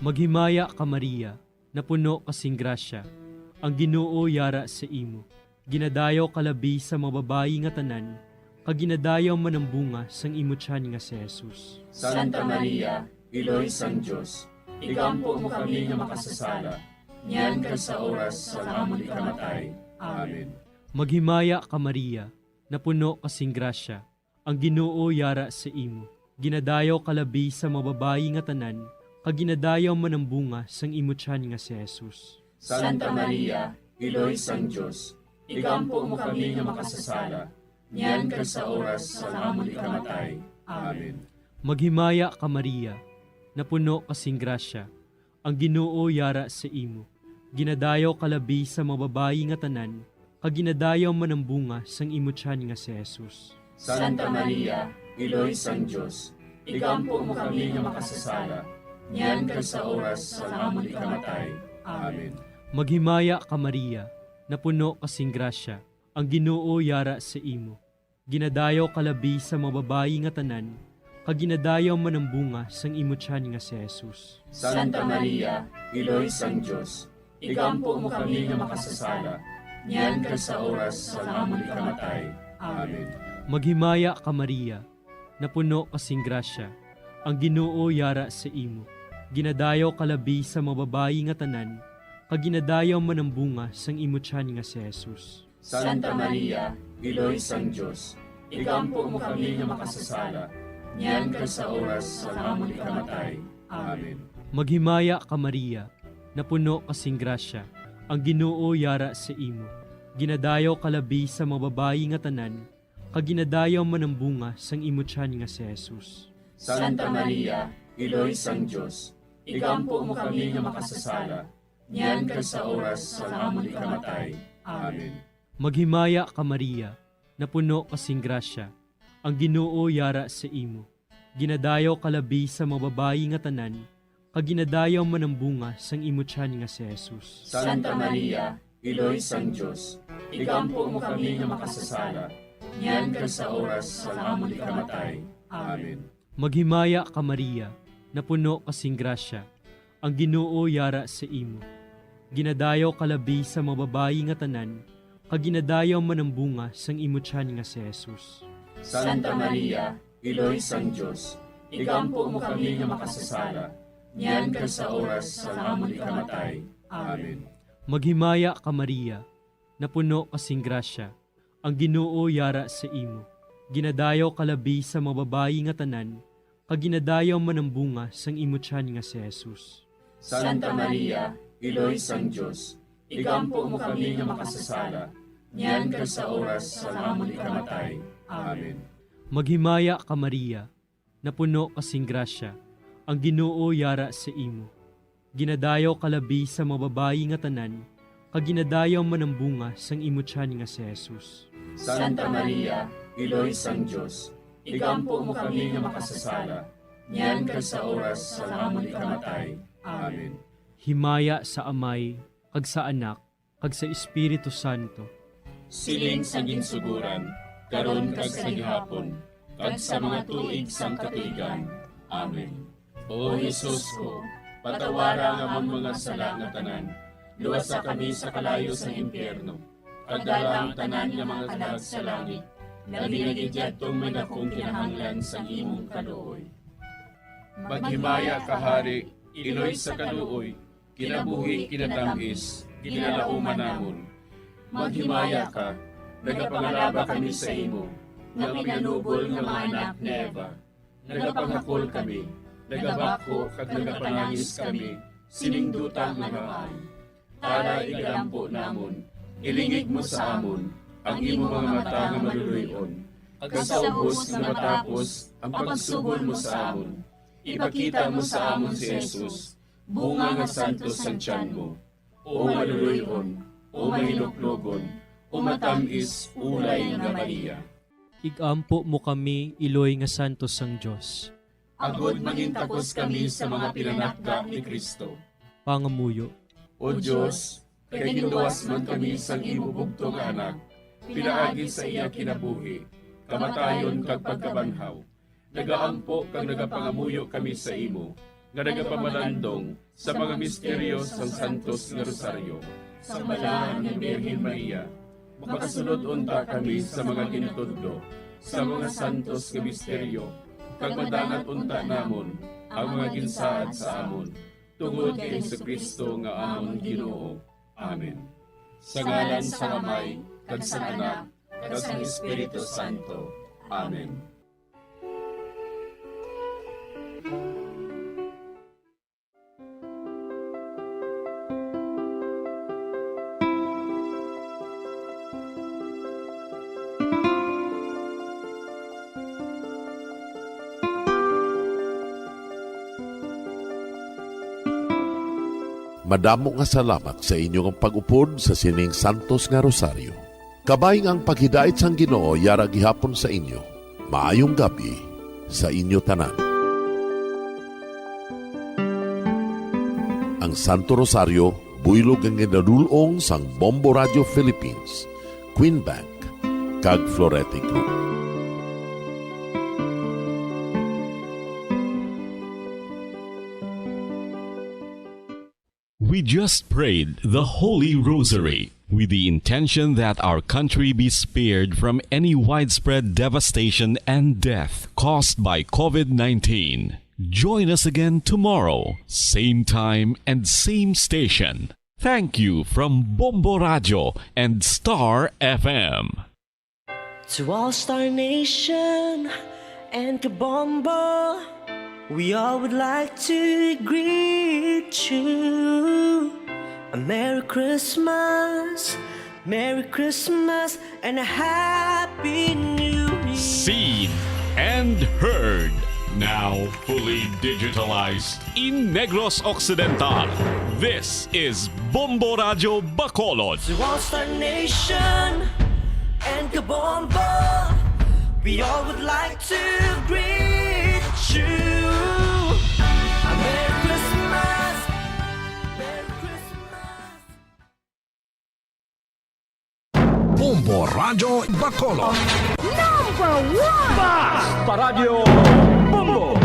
Maghimaya ka, Maria, napuno ka sing grasya, ang Ginoo yara sa imo. Ginadayaw ka labi sa mga babayi nga tanan, kag ginadayaw man ang bunga sang imo tiyan nga si Jesus. Santa Maria, Iloy sang Dios, igampo mo kami nga makasasala, niyan kag sa oras sang amon ikamatay. Amen. Maghimaya ka, Maria, napuno ka sing grasya, ang Ginoo yara sa imo. Ginadayaw ka labi sa mga babayi nga tanan, kag ginadayaw man ang bunga sang imo tiyan nga si Jesus. Santa Maria, Iloy sang Dios, igampo mo kami nga makasasala, niyan kag sa oras sang amon ikamatay. Amen. Maghimaya ka, Maria, napuno ka sing grasya, ang Ginoo yara sa imo. Ginadayaw ka labi sa mga babayi nga tanan, kag ginadayaw man ang bunga sang imo tiyan nga si Jesus. Santa Maria, Iloy sang Dios, igampo mo kami nga makasasala, niyan kag sa oras sang amon ikamatay. Amen. Maghimaya ka, Maria, napuno ka sing grasya, ang Ginoo yara sa imo. Ginadayaw ka labi sa mga babayi nga tanan, kag ginadayaw man ang bunga sang imo tiyan nga si Jesus. Santa Maria, Iloy sang Dios, igampo mo kami nga makasasala, niyan kag sa oras sang amon ikamatay. Amen. Maghimaya ka, Maria, napuno ka sing grasya, ang Ginoo yara sa imo. Ginadayaw ka labi sa mga babayi nga tanan, kag ginadayaw man ang bunga sang imo tiyan nga si Jesus. Santa Maria, Iloy sang Dios, igampo mo kami nga makasasala, niyan kag sa oras sang amon ikamatay. Amen. Maghimaya ka, Maria, napuno ka sing grasya, ang Ginoo yara sa imo. Ginadayaw ka labi sa mga babayi nga tanan, kag ginadayaw man ang bunga sang imo tiyan nga si Jesus. Santa Maria, Iloy sang Dios, igampo mo kami nga makasasala, niyan kag sa oras sang amon ikamatay. Amen. Maghimaya ka, Maria, napuno ka sing grasya, ang Ginoo yara sa imo. Ginadayaw ka labi sa mga babayi nga tanan, kag ginadayaw man ang bunga sang imo tiyan nga si Jesus. Santa Maria, Iloy sang Dios, igampo mo kami nga makasasala, niyan kag sa oras sang amon ikamatay. Amen. Maghimaya ka, Maria, napuno ka sing grasya, ang Ginoo yara sa imo. Ginadayaw ka labi sa mga babayi nga tanan, kag ginadayaw man ang bunga sang imo tiyan nga si Jesus. Santa Maria, Iloy sang Dios, igampo mo kami nga makasasala, niyan kag sa oras sang amon ikamatay. Amen. Maghimaya ka, Maria, napuno ka sing grasya, ang Ginoo yara sa imo. Ginadayaw ka labi sa mga babayi nga tanan, kag ginadayaw man ang bunga sang imo tiyan nga si Jesus. Santa Maria, Iloy sang Dios, igampo mo kami nga makasasala, niyan kag sa oras sang amon ikamatay. Amen. Maghimaya ka, Maria, napuno ka sing grasya, ang Ginoo yara sa imo. Ginadayaw ka labi sa mga babayi nga tanan, kag ginadayaw man ang bunga sang imo tiyan nga si Jesus. Santa Maria, Iloy sang Dios, igampo mo kami nga makasasala, niyan kag sa oras sang amon ikamatay. Amen. Himaya sa Amay, kag sa Anak, kag sa Espiritu Santo. Siling sa ginsugoran, karon kag sa gihapon, kag sa mga tuig sang katuigan. Amen. O Jesus ko, patawara ang amon mga sala nga tanan, luwasa kami sa kalayo sang impyerno, kag dala ang tanan nga mga kalag sa langit, labi na gid yadtong may dakong kinahanglan sang imong kaluoy. Maghimaya ka, Hari, Iloy sa kaluoy, kinabuhi, kinatamis, ginalauman namon. Maghimaya ka, nagapangalaba kami sa imo, nga pinanubol nga mga anak ni Eva. Nagapanghakol kami, nagabakho kag nagapanangis kami, sining duta nga haan. Tara, igalampo namon, ilingig mo sa amon ang imo mga mata nga maluloy-on, kag sa ubos nga matapos ang pagsubol mo sa amon, ipakita mo sa amon si Jesus, bunga nga santos sang tiyan mo, o maluloy-on, o mahinuklogon, o matamis ulay nga Maria. Igampo mo kami, iloy nga santos sang Dios. Agod mangintakos kami sa mga pinanakda ni Cristo. Pangamuyo. O Dios, kay ginluwas man kami sang imo bugtong nga Anak, pinaagi sa iya kinabuhi, kamatayon kag pagkabanhaw, nagaampo kag nagapangamuyo kami sa imo, nga nagapamalandong sa mga misteryo sang Santos nga Rosaryo. Sang Balaan nga Birhen Maria, makasulod unta kami sa mga ginatudlo sa mga santos nga misteryo, kag madangat unta namon ang mga ginsaad sa amon, tungod kay Jesu-Cristo nga amon Ginoo. Amen. Sa ngalan sang Amay, kag sang Anak, kag sang Espiritu Santo. Amen. Madamo nga salamat sa inyo nga pag-upod sa sining santos nga rosaryo. Kabay nga ang paghidait sang Ginoo yara gihapon sa inyo. Maayong gab-i sa inyo tanan. Ang Santo Rosario, buylog nga ginadul-ong sang Bombo Radio Philippines, Queen Bank, kag Florete Group. We just prayed the Holy Rosary with the intention that our country be spared from any widespread devastation and death caused by covid nineteen. Join us again tomorrow, same time and same station. Thank you from Bombo Radio and Star F M. To all Star Nation and Kabombo, we all would like to greet you a Merry Christmas, Merry Christmas, and a Happy New Year. Seen and heard, now fully digitalized in Negros Occidental. This is Bombo Radio Bacolod. To all Star Nation and Kabombo, we all would like to greet you a Merry Christmas, Merry Christmas. Bombo Radio Bacolod. Number one! Basta Radyo Bombo!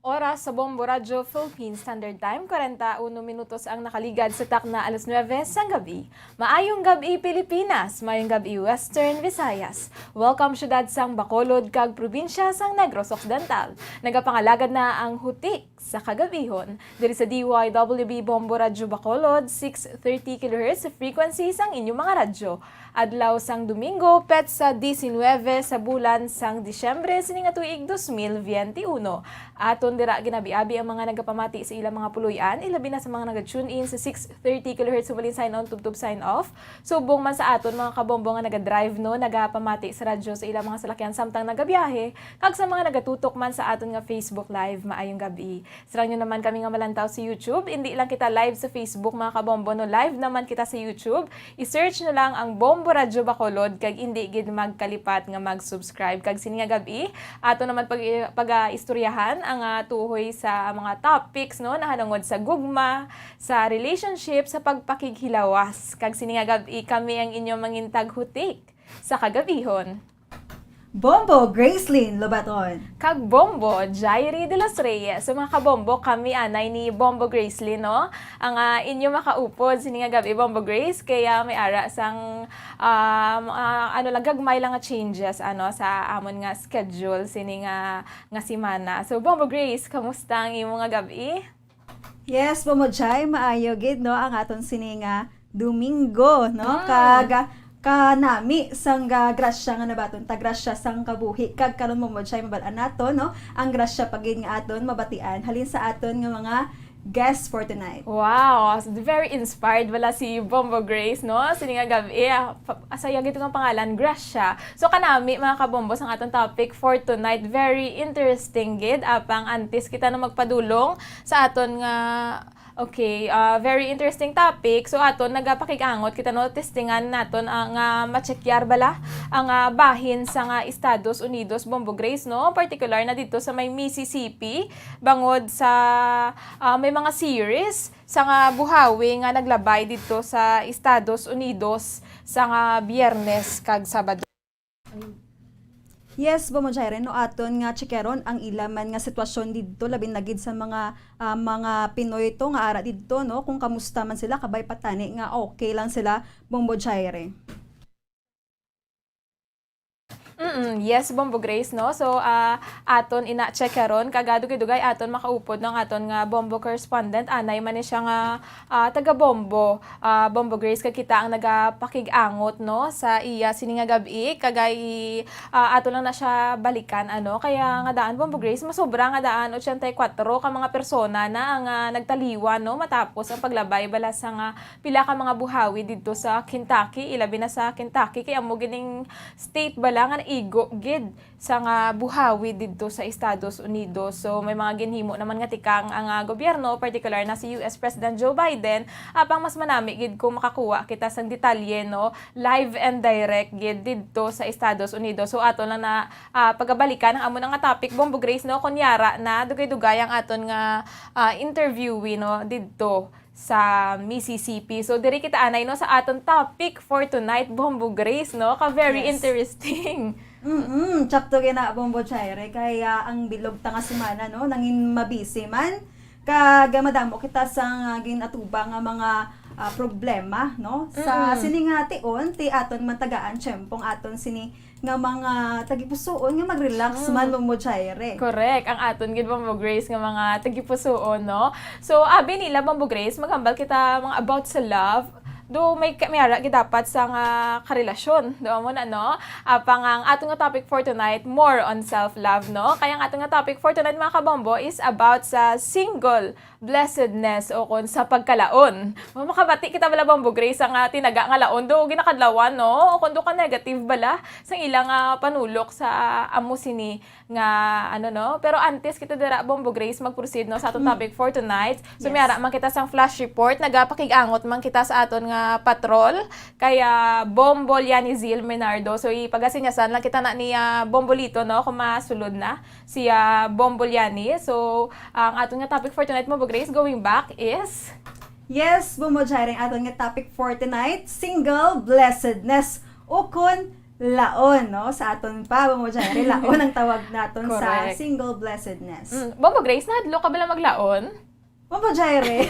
Oras sa Bombo Radyo Philippine Standard Time, kwarenta uno minutos ang nakaligad sa takna alas nuebe sang gabi. Maayong gab-i, Pilipinas! Maayong gab-i, Western Visayas! Welcome, syudad sang Bacolod kag probinsya sang Negros Occidental. Nagapangalagad na ang huti sa kagabihon diri sa D Y W B Bombo Radyo Bacolod, six thirty kilohertz frequency sang inyong mga radyo. Adlaw sang Domingo, petsa diecinuebe sa bulan sang Disyembre sini nga tuig dos mil veintiuno. Aton dira Abi-abi ang mga nagapamati sa ilang mga puloy-an, ilabi na sa mga naga-tune in sa six thirty kilohertz, Humalin Sign On, Tubtob Sign Off. Subong man sa aton mga kabombo nga naga-drive, no, nagapamati sa radyo sa ilang mga salakyan samtang nagabiyahe, kag sa mga nagatutok man sa aton nga Facebook Live, maayong gab-i. Sarang nyo naman kami nga malantaw sa YouTube, indi lang kita live sa Facebook, mga kabombo, no, live naman kita sa YouTube. I-search na lang ang Bombo Radyo Bacolod, kag indi gid magkalipat nga mag-subscribe. Kag sini nga gab-i, ato naman pag, pag-istoryahan ang, ah, tuhoy sa mga topics, no, nahanungod sa gugma, sa relationship, sa pagpakighilawas. Kag sini nga gab-i, kami ang inyong mangintag hutik sa kagabihon. Bombo Gracelyn Lobaton. Kag Bombo Jairi de los Reyes. So, mga kabombo, kami anay ni Bombo Gracelyn, no? Ang, ah, inyo makaupod sini nga gab-i, Bombo Grace, kaya may ara sang, um, ah, ano lang, gagmay lang nga changes, ano, sa amon nga schedule sini nga, nga semana. So, Bombo Grace, kamusta ang imo nga gab-i? Yes, Bombo Jai, maayo gid, no, ang aton sini nga Domingo, no? Mm. Kag, ah, kanami sang, ah, grasya nga nabaton ta, grasya sang kabuhi. Kag karon, Bombo Jai, mabal-an naton, no, ang grasya pa gid nga aton mabatian halin sa aton nga mga guest for tonight. Wow, very inspired bala si Bombo Grace, no? Sini nga gab-i, ah, pa-, asaya gid nga pangalan, grasya. So, kanami, mga kabombo, sang aton topic for tonight, very interesting gid. Apang antes kita na magpadulong sa aton nga, okay, ah, very interesting topic. So, aton nagapakig-angot kita, no, testingan naton ang, ah, ma-checkar bala ang, ah, bahin sa nga Estados Unidos, Bombo Grace, no? Particular na dito sa may Mississippi, bangod sa, ah, may mga series sa nga buhawi nga naglabay dito sa Estados Unidos sa nga Biyernes kag Sabado. Yes, Bombo Jairen, no, aton nga checkeron ang ila man nga sitwasyon didto, labi na gid sa mga, ah, mga Pinoy to nga ara didto, no, kung kamusta man sila, kabay pa tani nga okay lang sila, Bombo Jairen. Mm, yes, Bombo Grace, no? So, ah, aton ina-check karon, kag, ah, dugay-dugay aton makaupod, no, ang aton nga Bombo correspondent. Anay man ni siya nga, ah, taga Bombo, ah, Bombo Grace, kag kita ang nagapakig-angot, no, sa iya sini nga gab-i, kag, ah, ato lang na siya balikan, ano, kaya nga daan, Bombo Grace, masobra nga daan, ochenta y cuatro ka mga persona na ang, ah, nagtaliwan, no, matapos ang paglabay bala sa nga pila ka mga buhawi didto sa Kentucky, ilabi na sa Kentucky, kay amo gining state bala nga naigo gid sa nga buhawi didto sa Estados Unidos. So, may mga ginhimo naman nga tikang ang, ah, gobyerno, partikular na si U S President Joe Biden, apang mas manami gid kung makakuha kita sang detalye, no, live and direct gid didto sa Estados Unidos. So, ato lang na, ah, pagabalikan ang amo na nga topic, Bombo Grace, no, kunyara na dugay-dugay ang aton nga, ah, interviewee, no, didto sa Mississippi. So, diri kita anay, no, sa aton topic for tonight, Bombo Grace, no? Ka very Yes. interesting. Mm-mm, tsakto gina, Bombo Chaire. Kaya ang bilog ta nga semana, no, nangin mabisi man. Kag madamo kita sa nga ginatubang nga mga, ah, problema, no? Sa Mm-mm. sini nga tion, ti aton man tagaan tiyempong aton sini nga mga tagipusoon nga mag-relax Mm. man, Bombo Chaire. Correct. Ang aton gid, Bombo Grace, nga mga tagipusoon, no? So, abi nila, Bombo Grace, maghambal kita mga about sa love. Do may ka-, may ara gid dapat sa nga karelasyon. Do amo na, no? Apang ang aton nga topic for tonight, more on self-love, no? Kaya ang aton nga topic for tonight, mga kabombo, is about sa single blessedness o kon sa pagkalaon. Makabati kita bala, Bombo Grace, sa nga tinaga nga laon, do ginakadlawan, no? O kon do ka negative bala sa ilang, ah, panulok sa amo sini nga, ano, no? Pero antes kita dira, Bombo Grace, mag-proceed, no, sa aton Mm. topic for tonight. So, Yes. may ara man kita sang flash report, nagapakig-angot man kita sa aton nga patrol, kaya Bombo Liani Zil Menardo. So, ipagasingyasan lang kita na ni, ah, Bombo Lito, no, kung masulod na si, ah, Bombo Liani. So, ang aton nga topic for tonight, Bombo Grace, going back is Yes, Bombo Jairing, aton nga topic for tonight, single blessedness. Ukon laon, no? Sa aton pa, Bombo Jairing, laon ang tawag naton sa Correct. single blessedness. Mm, Bombo Grace, nahadlok ka bala maglaon? Bombo Jairing.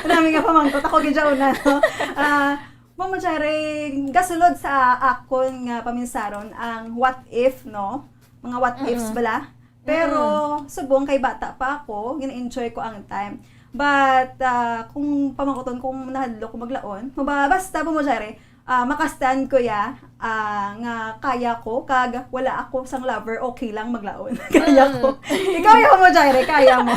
Nami nga pamangkot ako gid na, no? Ah, Bombo Jairing, gasulod sa akon nga paminsaron ang what if, no? Mga what ifs Mm-mm. bala. Pero Mm-mm. subong kay bata pa ako, gina-enjoy ko ang time. But, ah, kung pamangkuton kung nahadlok ko maglaon, maba-, basta, Bombo Jairing, ah, maka-stand ko ya, ah, nga kaya ko, kag wala ako sang lover, okay lang maglaon. Kaya ko. Ikaw, ya mo, Jaire, kaya mo.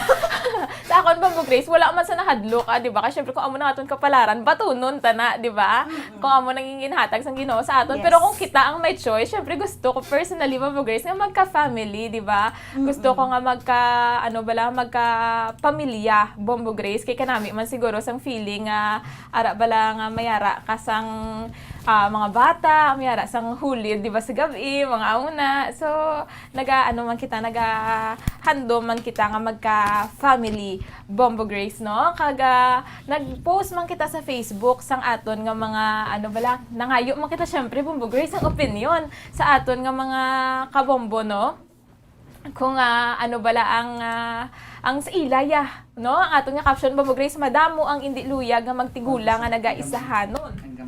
Sa akon, Bombo Grace, wala man sa nahadlok, ah, di ba? Kay syempre, kung amo na aton kapalaran, batunon ta na, di ba? Mm-mm. Kung amo nang ginhatag sang Ginoo sa aton. Pero kung Yes. kita ang may choice, syempre gusto ko personally, Bombo Grace, nga magka-family, di ba? Gusto ko Mm-mm. nga magka, ano bala, magka-pamilya, Bombo Grace. Kay kanami man siguro sang feeling nga ara bala nga mayara ka sang, ah, mga bata, mayara sang hulid, di ba, sa gab-i, mga una. So, naga-, ano man kita, nagahandom man kita nga magka-family, Bombo Grace, no? Kag, ah, nag-post man kita sa Facebook sang aton nga mga, ano bala, nangayo man kita, syempre, Bombo Grace, ang opinion sa aton nga mga kabombo, no? Kung, ah, ano bala ang, ah, ang sa ila, ya, no? Ang aton nga caption, Bombo Grace, "Madamo ang indi luyag nga magtigulang nga nagaisahanon."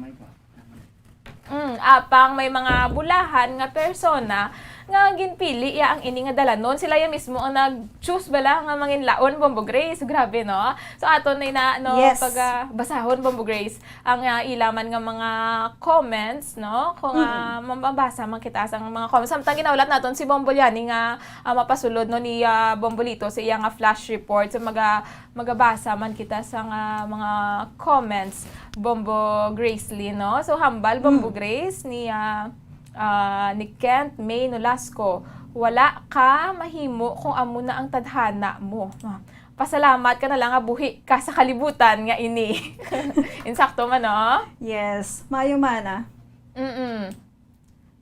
Mm, apang may mga bulahan nga persona nga ginpili ya ang ini nga dalanon. Sila ya mismo ang nag-choose bala nga manginlaon, Bombo Grace. Grabe, no? So, aton na ina, no, Yes. pag, ah, basahon, Bombo Grace, ang, ah, ila man nga mga comments, no? Kung, Mm-mm. ah, ma-, mabasa man kita sa mga comments. Samtang ginaulat naton si Bombo Liani nga, ah, mapasulod, no, ni, ah, Bombo Lito sa iya nga flash report. So, maga-, magabasa man kita sa nga mga comments, Bombo Grace Lee, no? So, hambal, Bombo Mm. Grace, ni, ah, ah, ni Kent May Nolasco, "Wala ka mahimo kung amo na ang tadhana mo." Ah, pasalamat ka na lang nga buhi ka sa kalibutan nga ini. Insakto man, no? Yes, maayo man, ah. Mm-mm.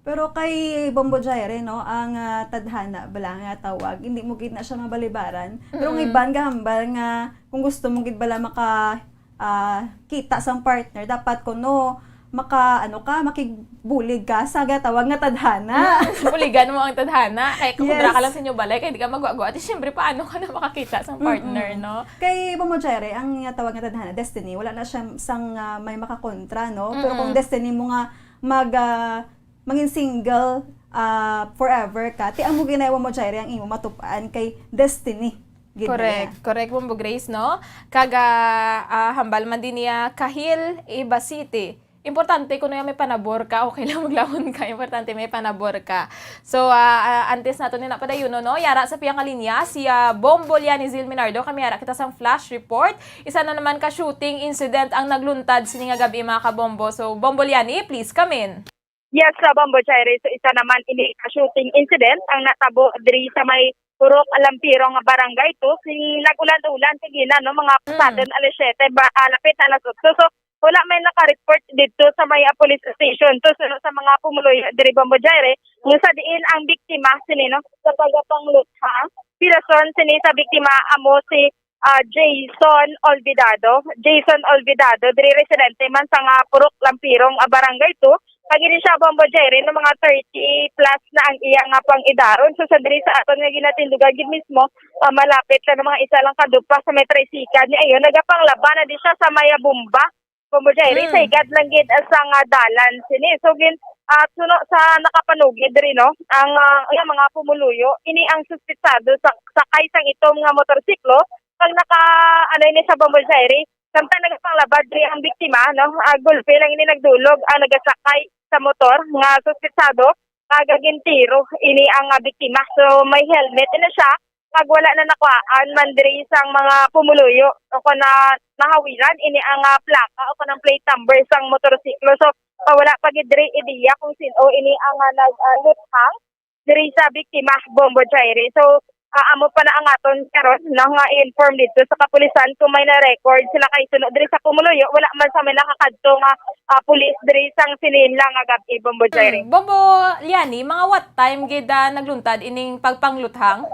Pero kay Bombo Jaire, no, ang, ah, tadhana bala nga tawag, hindi mo gid na siya mabalibaran. Pero ang Mm-mm. iban gahambal nga kung gusto mo gid bala maka, ah, kita sang partner, dapat kuno maka, ano ka, makigbulig ka sa gatawag nga tadhana. Mm, buligan mo ang tadhana. Kay kung dira ka Yes. lang sa inyo balay, kay di ka magwa-gwa. At siyempre, paano ka na makakita sang partner, Mm-mm. no? Kay Bombo Jaire, ang nga tawag nga tadhana, destiny, wala na siya sang, ah, may makakontra, no? Pero kung Mm-mm. destiny mo nga mag, ah, mangin single, ah, forever ka, ti amo ginay Bombo Jaire ang imo matupaan kay destiny gid na Correct, yan. Correct, Bombo Grace, no? Kag, ah, ah, hambal man din niya, Kahil, Iba City. Importante kuno nga may panabor ka, okay lang maglaon ka, importante may panabor ka. So, ah, ah, antes naton ni napadayon, no, no? Yara sa piyang linya, si, ah, Bombo Liani Zil Minardo, kami yara kita sang flash report. Isa na naman ka shooting incident ang nagluntad sini nga gab-i, mga kabombo. So, Bombo Liani, please come in. Yes, sa Bombo Jaire, so isa naman ini ka shooting incident ang natabo diri sa may Purok Lampirong nga barangay two. Sing nag-ulan-ulan, sige na, no, mga Mm. pasadon alas siyete, ba, ah, lapit na alas otso. So, wala may naka-report dito sa may, ah, police station. To, suno sa mga pumuluyo diri, Bombo Jaire, kung sa diin ang biktima, sini, no, sa pagapangluthang. Pirason sini sa biktima amo si ah, Jason Olvidado. Jason Olvidado, diri residente man sa nga Purok Lampirong, ah, Barangay two. Kag ini siya, Bombo Jaire, no, mga thirty plus na ang iya nga pang-idaron. So, sa diri sa aton nga ginatindugan gid mismo, ah, malapit lang mga isa lang ka dupa sa may tricycle ni ayo. Nagapanglaba na di siya sa may bomba. Bombo Jaire, sa Mm. higad lang gid, ah, sa nga dalan sini. So, gin-, ah, suno sa nakapanugid diri, no, ang, ah, ang mga pumuluyo, ini ang suspetsado sa sakay sang itom nga motorsiklo. Pag naka, ano ini sa Bombo Jaire, samtang nagapanglaba diri ang biktima, no, ah, gulpi lang ini nagdulog ang nagasakay sa motor nga suspetsado, kag gintiro ini ang, ah, biktima. So, may helmet na siya, kag wala na nakuhaan man diri sang mga pumuluyo o kon na nahawiran ini ang, ah, plaka o kon ang plate number sang motorsiklo. So, ah, wala pa gid diri ideya kung sin-o ini ang, ah, nag, ah, luthang diri sa biktima, Bombo Jaire. So, ah, amo pa na ang aton karon, no, nga i-inform dito sa kapulisan kung may na-record sila kay suno diri sa pumuluyo. Wala man sa may nakakadto nga, ah, pulis diri sang sini lang nga gab-i, Bombo Jaire. Mm. Bombo Liani, mga what time gid, ah, nagluntad ining pagpangluthang?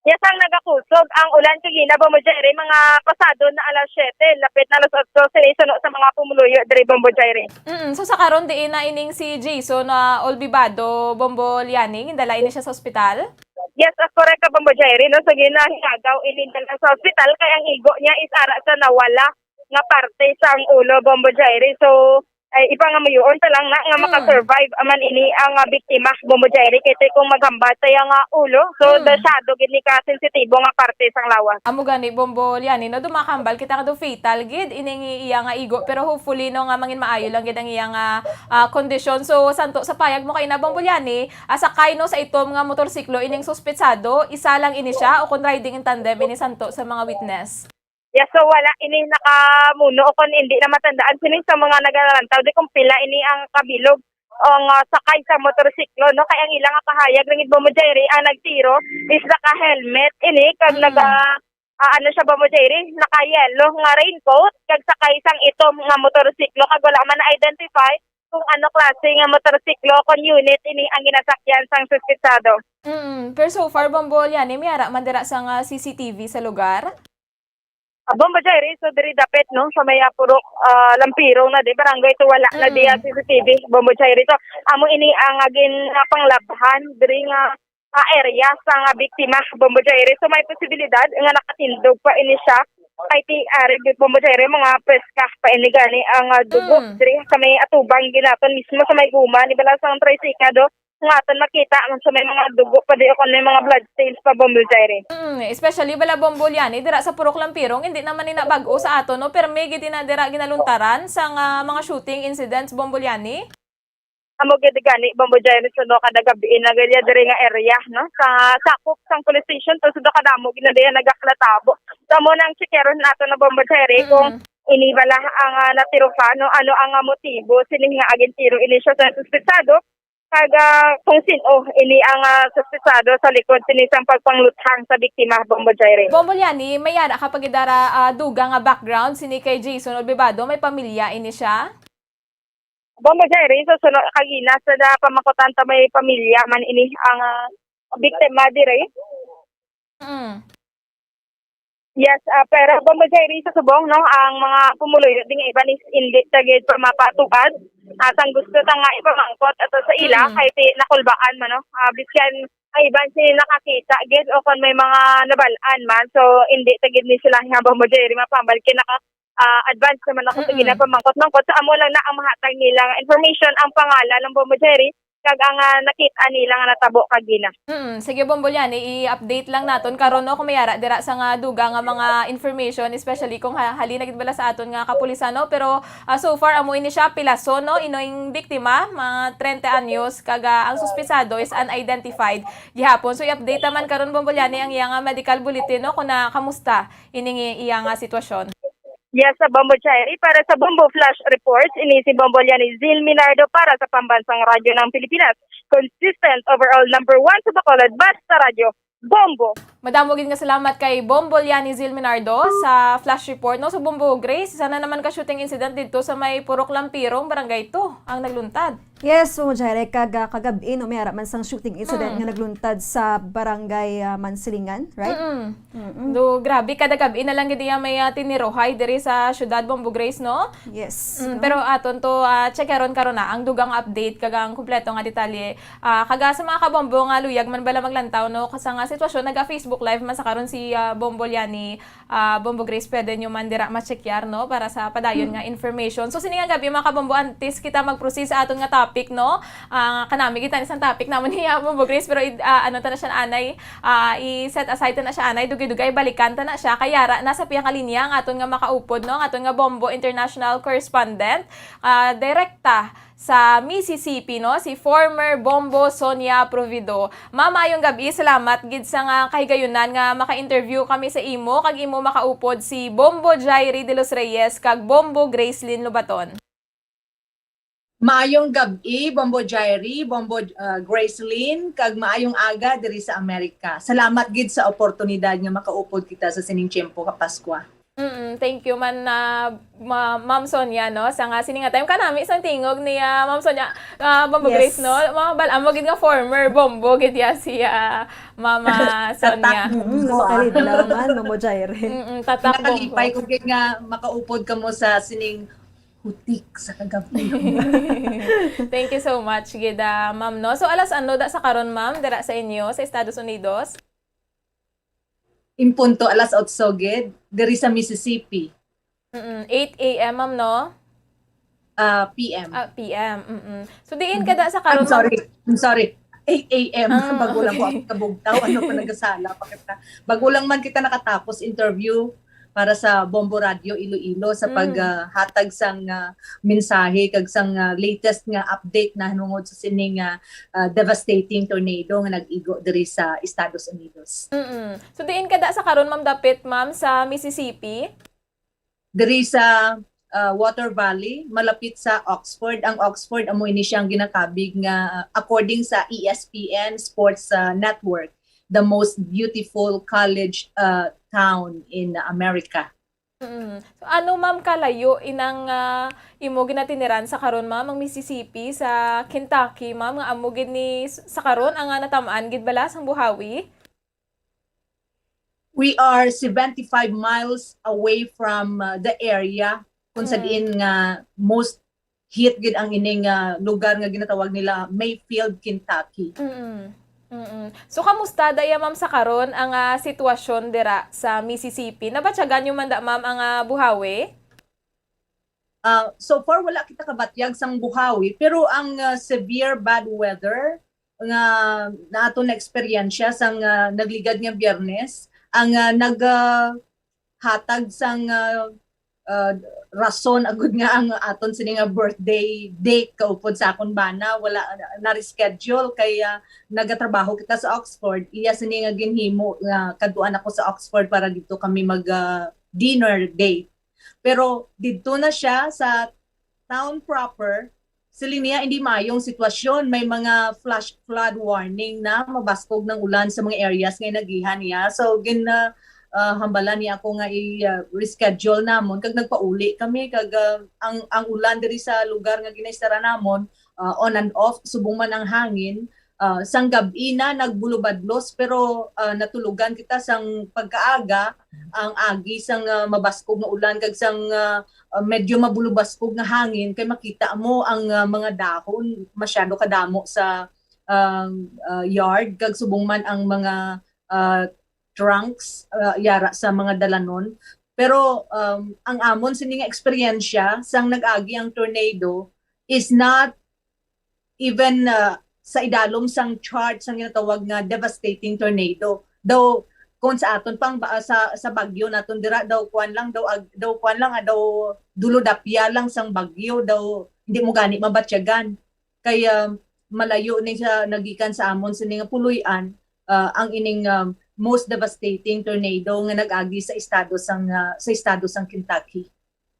Yes, ang nagakusog ang ulan kagina, Bombo Jaire, mga pasado na alas siyete, lapit na alas otso, sini suno sa mga pumuluyo diri, Bombo Jaire. Mm, so sa karon diin na ining si Jason, ah, Olbibado, Bombo Liani, gindala ini siya sa ospital? Yes, ah, correct ka, Bombo Jaire, no? So, ginahilagaw ini dala sa ospital kay ang igo niya is ara sa nawala nga parte sang ulo, Bombo Jaire. So, Ay, ipangamuyoon ta lang na nga Mm. maka-survive man ini ang, ah, biktima, Bombo Jerry, kay kung maghambal sa iya nga ulo, so, Mm. masyado gid ni ka sensitibo nga parte sang lawas. Amo gani, Bombo Liani, no, dumakambal kita kado fatal gid ining iya nga igo, pero hopefully, no, nga mangin maayo lang gid ang iya nga, ah, kondisyon. So, santo sa payag mo kay na, Bombo Liani, ah, sakay, no, sa itom nga motorsiklo ining suspetsado, isa lang ini siya o kon riding in tandem ini, santo sa mga witness? Yes, so wala ini nakamuno o kon hindi na matandaan sini sa mga nagalantaw di kung pila ini ang kabilog o nga sakay sa motorsiklo, no? Kay ang ila nga pahayag lang gid, Bombo Jerry, ang nagtiro is naka-helmet ini kag Mm. naga, ah, ano siya, Bombo Jerry, naka-yellow nga raincoat kag sakay sang itom nga motorsiklo kag wala man na-identify kung ano klase nga motorsiklo kon unit ini ang ginasakyan sang suspetsado. Mm, pero so far, Bombo Liani, may ara man dira sa nga C C T V sa lugar? Ah, Bombo Jerry, so diri dapit, no, sa may, ah, Purok, ah, Lampirong na di, barangay to, wala na di, ah, Mm. C C T V, Bombo Jerry. So, amo ini ang, ah, gin-, ah, panglabhan diri nga, ah, area sa nga biktima, Bombo Jerry. So, may posibilidad nga nakatindog pa ini siya. Kay ti, ah, Bombo Jerry, mga preska pa ini gani ang, ah, dugo Mm. diri sa may atubang ginaton mismo sa may guma ni bala sang tricycle, do. Nga aton makita man sa may mga dugo pa di o kon may mga blood stains pa, Bombo Jerry. Mm, especially bala, Bombo Liani, dira sa Purok Lampirong, hindi naman ni nabag-o sa ato, no? Pero may gid na dira ginaluntaran sa nga mga shooting incidents, Bombo Liani? Amo gid gani, Bombo Jerry, suno kada gabi na gid diri nga area, no? Sa sakop sang police station, to suno kadamo gid na diya nagaklatabo. Sa mo nang checkeron nato na, Bombo Jerry, kung Mm. ini bala ang, ah, natiruhan, no? Ano ang, ah, motibo sini nga agintiro ini siya sa suspetsado? Kag, ah, kung sin-o ini ang, ah, suspetsado sa likod sini sang pagpangluthang sa biktima, Bombo Jerry. Bombo Liani, may ara ka pagidara, ah, dugang nga background sini kay Jason Olbibado, may pamilya ini siya? Bombo Jerry, sa suno kagina sa da pamangkutan ta may pamilya man ini ang, ah, biktima diri. Mm. Yes, ah, pero Bombo Jerry, sa subong, no, ang mga pumuluyo ding iban is hindi ta gid pa mapatupad. Ah, sang gusto ta nga ipamangkot ato sa ila, Mm. kay ti-, nakulbaan man, no? Ah, biskan ang iban sini nakakita gid o kon may mga nabal-an man. So, hindi ta gid ni sila nga, Bombo Jerry, mapambal kay naka, ah, advance naman ako sa Mm. ginapamangkot-mangkot. So, amo lang na ang mahatag nila nga information, ang pangalan ng Bombo Jerry, kag ang, ah, nakita nila nga natabo kagina. Mm, sige, Bombo Liani, i-update lang naton karon, no, kung may ara dira sa nga dugang nga mga information, especially kung ha-, halin na gid bala sa aton nga kapulisan, no? Pero, ah, so far, amo ini siya, pilason, no? Ining biktima, mga treinta anyos, kag, ah, ang suspetsado is unidentified gihapon. So, i-update naman karon, Bombo Liani, ang iya nga medical bulletin, no, kung na, kamusta ining i-, iya nga sitwasyon. Yes, sa Bombo Diary. Para sa Bombo Flash Reports, ini si Bombo Liani Zil Minardo para sa Pambansang Radyo ng Pilipinas. Consistent overall number one sa Bacolod, basta radyo, Bombo. Madamo gid nga salamat kay Bombo Liani Zil Minardo sa Flash Report, no? So, Bombo Grace, isa na naman ka shooting incident didto sa may Purok Lampirong, Barangay two, ang nagluntad. Yes, Bombo Jaire, kag, ah, kagab-i, no, may ara man sang shooting incident Mm. nga nagluntad sa Barangay, ah, Mansilingan, right? Mm-mm. Mm-mm. Do, grabe, kada gab-i na lang gid iya may, ah, tinirohay diri sa syudad, Bombo Grace, no? Yes. Mm, No? pero aton to, ah, check karon karon na ang dugang update kag ang kompleto nga detalye. Ah, kaga sa mga kabombo nga luyag man bala maglantaw, no, sa nga sitwasyon, naga-Facebook Live man sa karon si, ah, Bombo Liani, ah, Bombo Grace, pwede nyo man dira ma-checkar, no, para sa padayon nga information. So, sini nga gab-i, mga kabombo, antes kita mag-proceed sa aton nga topic, no, ah, kanami kita ni sang topic namon ni, ah, Bombo Grace, pero id-, ah, ano ta na siya, anay, ah, i-set aside ta na siya, anay, dugay-dugay, balikan ta na siya. Kay ara na sa pihak nga linya ang aton nga makaupod, no, ang aton nga Bombo International Correspondent, ah, direkta sa Mississippi, no, si former Bombo Sonia Provido. Ma'am, maayong gab-i. Salamat gid sa nga kahigayunan nga maka-interview kami sa imo kag imo makaupod si Bombo Jairi de los Reyes kag Bombo Gracelyn Lobaton. Maayong gab-i, Bombo Jairi, Bombo, uh, Gracelyn, kag maayong aga diri sa Amerika. Salamat gid sa oportunidad nga makaupod kita sa sining tiyempo ka Paskwa. Mm, thank you man na Ma-, Ma'am Sonia, no, sa nga sini nga time. Kanami sang tingog ni, ah, Ma'am Sonia, ah, Bombo Yes. Grace, no? Mga bal-, amo gid nga former Bombo gid ya si, ah, Mama Sonia. Tatak mo, Mm, ah. Makalidlaw man, Mamo Jaire. Mm-mm, tatak Bombo. Nakalipay ko gid nga makaupod kamo sa sining hutik sa kagabi. Thank you so much gid, ah, Ma'am, no? So, alas ano da sa karon, Ma'am, dira sa inyo sa Estados Unidos? In punto, alas otso gid, diri sa Mississippi. Mm-mm. Eight A M, ma'am, no? ah, P M. Ah, P M. Mm-mm. So diin kada sa karon, I'm sorry. Ma'am? I'm sorry. eight a.m. Ah, Bago lang ko okay. Ako kabugtaw. Ano pa nagasala pa kita? Bago lang man kita nakatapos interview para sa Bombo Radio Iloilo sa Mm. paghatag sang ah, mensahe kag sang ah, latest nga update na hinungod sa sining ah, ah, devastating tornado nga nag-igo diri sa Estados Unidos. Mm-mm. So diin kada sa karon, Ma'am, dapit, Ma'am, sa Mississippi? Diri sa ah, Water Valley, malapit sa Oxford. Ang Oxford amo ini siyang ginakabig nga, according sa E S P N Sports ah, Network, the most beautiful college ah, town in America. Mm. So, ano, Ma'am, kalayo inang ah, imo ginatiniran sa karon, Ma'am, ang Mississippi sa Kentucky, Ma'am, nga amo gid ni sa karon ang ah, natamaan gid bala sang buhawi? We are seventy-five miles away from uh, the area kung sa Mm. diin nga most hit gid ang ining uh, lugar nga ginatawag nila Mayfield, Kentucky. Mm. Mm. So kamusta daya, Ma'am, sa karon ang ah, sitwasyon dira sa Mississippi? Nabatyagan niyo man da, Ma'am, ang ah, buhawi? Uh, so far wala kita kabatyag sang buhawi, pero ang uh, severe bad weather nga nato na eksperyensya sang uh, nagligad nga Biyernes ang uh, nag uh, hatag sang uh, uh, rason agud nga ang aton sini nga birthday date kaupod sa akon bana wala na reschedule kay uh, nagatrabaho kita sa Oxford. Iya sini nga ginhimo nga kadtuan ako sa Oxford para dito kami mag uh, dinner date. Pero didto na siya sa town proper, siling niya hindi maayong sitwasyon, may mga flash flood warning na, mabaskog ng ulan sa mga areas nga inagihan niya. So gin uh, uh, hambalan niya ako nga i-reschedule uh, namon kag nagpauli kami kag uh, ang ang ulan diri sa lugar nga ginaistara namon uh, on and off subong man ang hangin uh, sang gab-i na nagbulubadlos pero uh, natulugan kita sang pagkaaga ang agi sang uh, mabaskog nga ulan kag sang uh, uh, medyo mabulubaskog nga hangin kay makita mo ang uh, mga dahon masyado kadamo sa um, uh, yard kag subong man ang mga uh, trunks uh, yara sa mga dalanon. Pero um, ang amon sini nga eksperyensya sang nag-agi ang tornado is not even uh, sa idalom sang chart sang ginatawag nga devastating tornado. Daw kung sa aton pang ba- sa sa bagyo naton dira daw kuan lang daw ag, daw kuan lang ah, daw dulodapya lang sang bagyo daw hindi mo gani mabatyagan. Kay uh, malayo ni sa nagikan sa amon sini nga puloy-an uh, ang ining um, most devastating tornado nga nag-agi sa estado sang uh, sa estado sang Kentucky.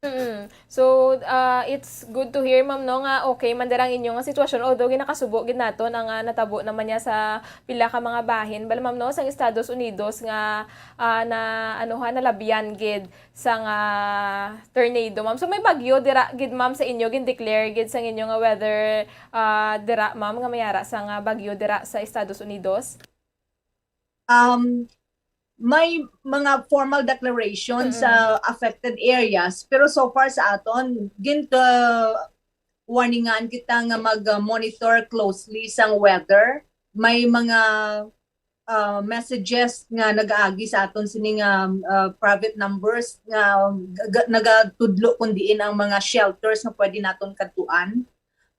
Mm. So, uh, it's good to hear, ma'am, no, nga okay man dira ang inyo nga sitwasyon. Although ginakasubo gid naton ang uh, natabo naman niya sa pila ka mga bahin, bala, ma'am, no, sang Estados Unidos nga uh, na ano ha nalabian gid sang uh, tornado, ma'am. So may bagyo dira gid, ma'am, sa inyo gin-declare gid sang inyo nga weather uh, dira, ma'am, nga mayara sang uh, bagyo dira sa Estados Unidos? Um, may mga formal declaration sa affected areas, pero so far sa aton gin warningan kita nga mag-monitor closely sang weather. May mga uh, messages nga nagaagi sa aton sining uh, private numbers nga nagatudlo kung diin ang mga shelters nga pwede naton kadtuan.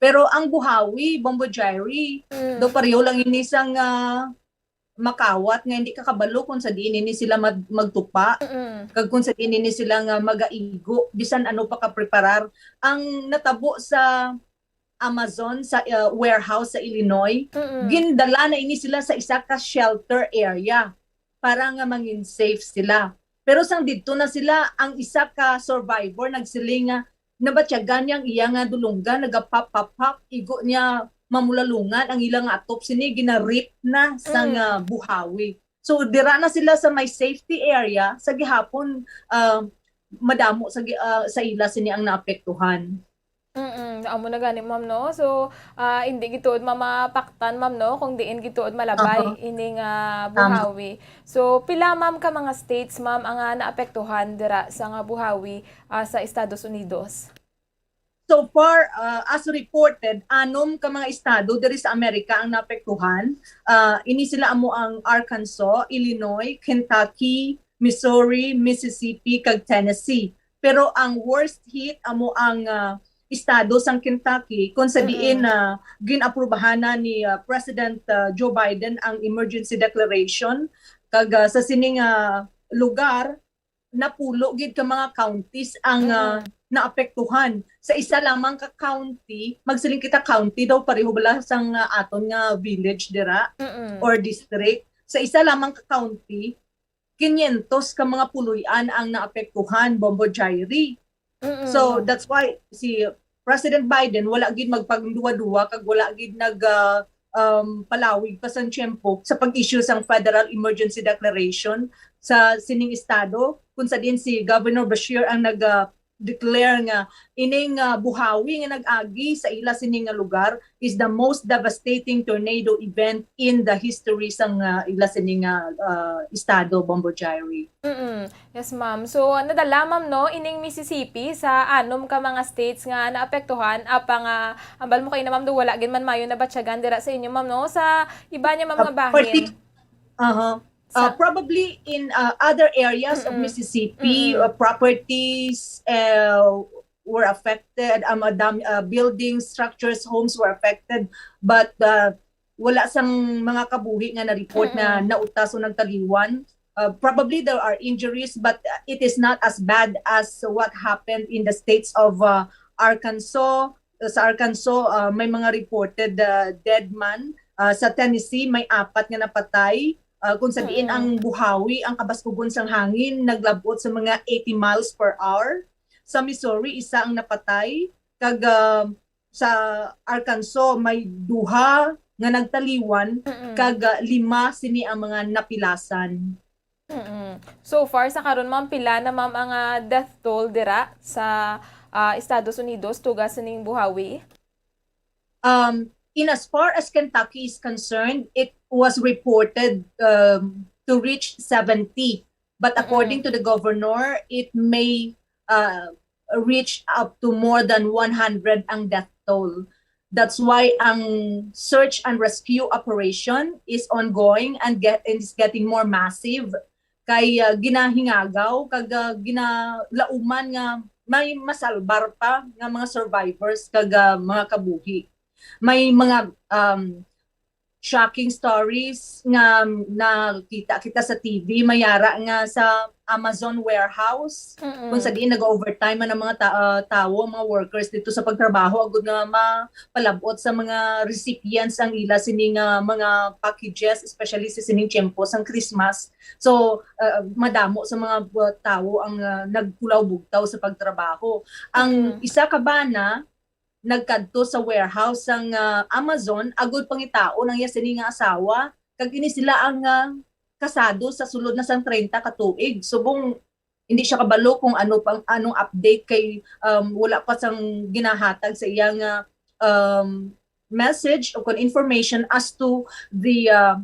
Pero ang buhawi, Bombo Jerry, mm. do pareho lang ini sang uh, makawat nga hindi ka kabalo kung sa diin ini sila mag- magtupa, mm. kag kung sa diin ini sila nga magaigo, bisan ano pa ka preparar. Ang natabo sa Amazon sa uh, warehouse sa Illinois, mm. gindala na ini sila sa isa ka shelter area para nga mangin safe sila. Pero sang didto na sila, ang isa ka survivor nagsiling nga nabatyagan niya ang iya nga dulunggan, nagapap-pap-pap, igo niya mamulalungan ang ila nga atop sini ginarip na sa mm. nga buhawi. So dira na sila sa may safety area sa gihapon uh, madamo sa uh, sa ila sini ang naapektuhan. Mm, amo na gani, ma'am, no? So, uh, hindi gituod mamapaktan, ma'am, no? Kung diin gituod malabay uh-huh. ining uh, buhawi. So, pila, ma'am, ka mga states, ma'am, ang uh, naapektuhan dira sa nga buhawi uh, sa Estados Unidos? So far, uh, as reported, anom ka mga estado diri sa Amerika ang naapektuhan. Uh, ini sila amo ang Arkansas, Illinois, Kentucky, Missouri, Mississippi, kag Tennessee. Pero ang worst hit amo ang uh, estado sang Kentucky, kung sa diin na gin-aprubahan na ni, ah, President, ah, Joe Biden ang emergency declaration, kag, ah, sa sining, ah, lugar, napulo gid ka mga counties ang, ah, naapektuhan. Sa isa lamang ka county, magsiling kita county daw, pareho bala sang, ah, aton nga village dira or district. Sa isa lamang ka county, kinyentos ka mga puloy-an ang naapektuhan, Bombo Jairi. So, that's why si President Biden wala gid magpangduwa-duwa kag wala gid nag, ah, um, palawig pa sang tiyempo sa pag-issue sang federal emergency declaration sa sining estado, kung sa diin si Governor Beshear ang nag, ah, declare nga ining, ah, buhawi nga nag-agi sa ila sini nga lugar is the most devastating tornado event in the history sang, ah, ila sini nga, ah, estado, Bombo Jairi. Mm-mm. Yes, ma'am. So, nadala, ma'am, no, ining Mississippi sa anom ka mga states nga naapektuhan, apang, ah, ambal mo kaina, ma'am, do wala gid man maayo nabatyagan dira sa inyo, ma'am, no, sa iba niya, ma'am, nga bahin. Uh-huh. Uh, probably in, uh, other areas of Mississippi, uh, properties, uh, were affected, um, uh, dam-, uh, buildings, structures, homes were affected, but, uh, wala sang mga kabuhi nga na-report na nautas o nagtaliwan. Uh, probably there are injuries, but, uh, it is not as bad as what happened in the states of, uh, Arkansas. Sa Arkansas, uh, may mga reported, uh, dead man. Uh, sa Tennessee, may apat nga napatay. Uh, kung sa diin ang buhawi, ang kabaskugon sang hangin naglab-ot sa mga eighty miles per hour. Sa Missouri, isa ang napatay. Kag, uh, sa Arkansas, may duha nga nagtaliwan, kag, uh, lima sini ang mga napilasan. Mm-mm. So far, sa karon, ma'am, pila na, ma'am, ang, ah, death toll dira sa, ah, Estados Unidos, tuga sining buhawi? Um, in as far as Kentucky is concerned, it was reported, um, to reach seventy. But according to the governor, it may, uh, reach up to more than one hundred ang death toll. That's why ang search and rescue operation is ongoing and get, and is getting more massive. Kay, uh, ginahingagaw kag, uh, ginalauman nga may masalbar pa nga mga survivors kag, uh, mga kabuhi. May mga, um, shocking stories nga nakita kita sa T V, may ara nga sa Amazon warehouse, kung sa diin nag-overtime man ang mga ta-, ah, tawo, mga workers dito sa pagtrabaho, agud nga mapalab-ot sa mga recipients ang ila sini nga mga packages, especially sa sining tiyempo sang Christmas. So, ah, madamo sa mga, ah, tawo ang, ah, nagkulaw bugtaw sa pagtrabaho. Ang isa ka bana, nagkadto sa warehouse sang, ah, Amazon agud pangitaon ang iya sini nga asawa, kag ini sila ang, ah, kasado sa sulod na sang treinta ka tuig. Subong hindi siya kabalo kung ano pang, anong update kay, um, wala pa sang ginahatag sa iya nga, um, message o kon information as to the, ah,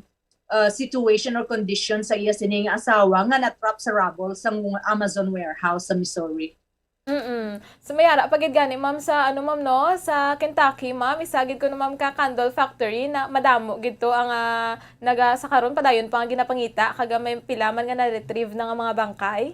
ah, situation or condition sa iya sini nga asawa nga na-trap sa rubble sang Amazon warehouse sa Missouri. Mm. So, may ara pa gid gani, ma'am, sa ano, ma'am, no? Sa Kentucky, ma'am, isa gid kuno, ma'am, ka candle factory na madamo gid to ang, ah, naga-, sa karon padayon pa nga ginapangita, kag may pila man nga na-retrieve na nga mga bangkay.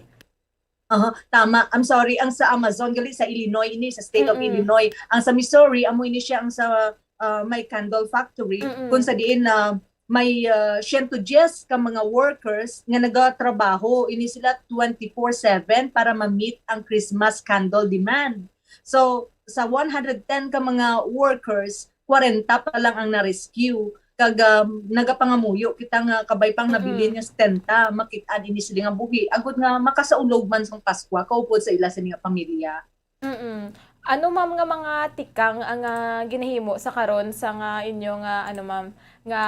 Aha, tama. I'm sorry, ang sa Amazon, gali sa Illinois ini, sa state of Illinois. Ang sa Missouri, amo ini siya ang sa, ah, may candle factory, kung sa diin na may, ah, siyento diyes ka mga workers nga nagatrabaho. Ini sila twenty-four seven para ma-meet ang Christmas candle demand. So, sa one hundred ten ka mga workers, kwarenta pa lang ang na-rescue. Kag, um, nagapangamuyo kita nga kabay pang nabilin nga setenta, makit-an ini sila nga buhi. Agud nga makasaulog man sang Paskwa, kaupod sa ila sini nga pamilya. Mm. Ano, ma'am, nga mga tikang ang, ah, ginahimo sa karon sa nga inyo nga, ano, ma'am, nga,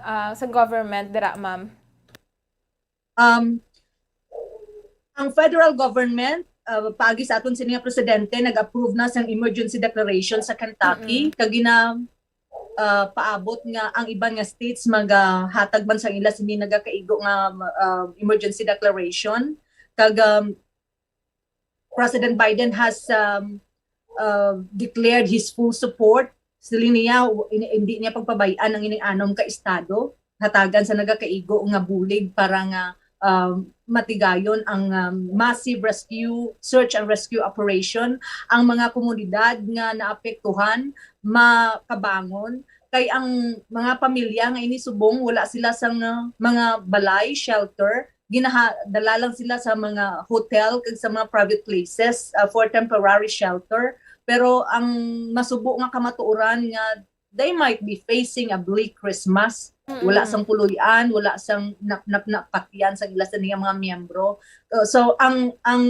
ah, sa government dira, ma'am? Um, ang federal government, ah, paagi sa aton sini nga presidente, nag-approve na sang emergency declaration sa Kentucky. Kag gina, ah, paabot nga ang iban nga states magahatag man sang ila sini nagakaigo nga, ah, emergency declaration. Kag, um, President Biden has, um, uh, declared his full support. Siling niya, w-, in-, hindi niya pagpabay-an ang ining anom ka estado. Hatagan sa nagakaigo nga bulig para nga, um, matigayon ang, um, massive rescue, search and rescue operation. Ang mga komunidad nga naapektuhan makabangon, kay ang mga pamilya nga ini subong wala sila sa nga mga balay, shelter, ginahadala lang sila sa mga hotel kag sa mga private places, uh, for temporary shelter. Pero ang masubo nga kamatuoran nga they might be facing a bleak Christmas. Wala sang puloy-an, wala sang nap-, nap-, napatian sang ila sa niya mga miyembro. Uh, so ang ang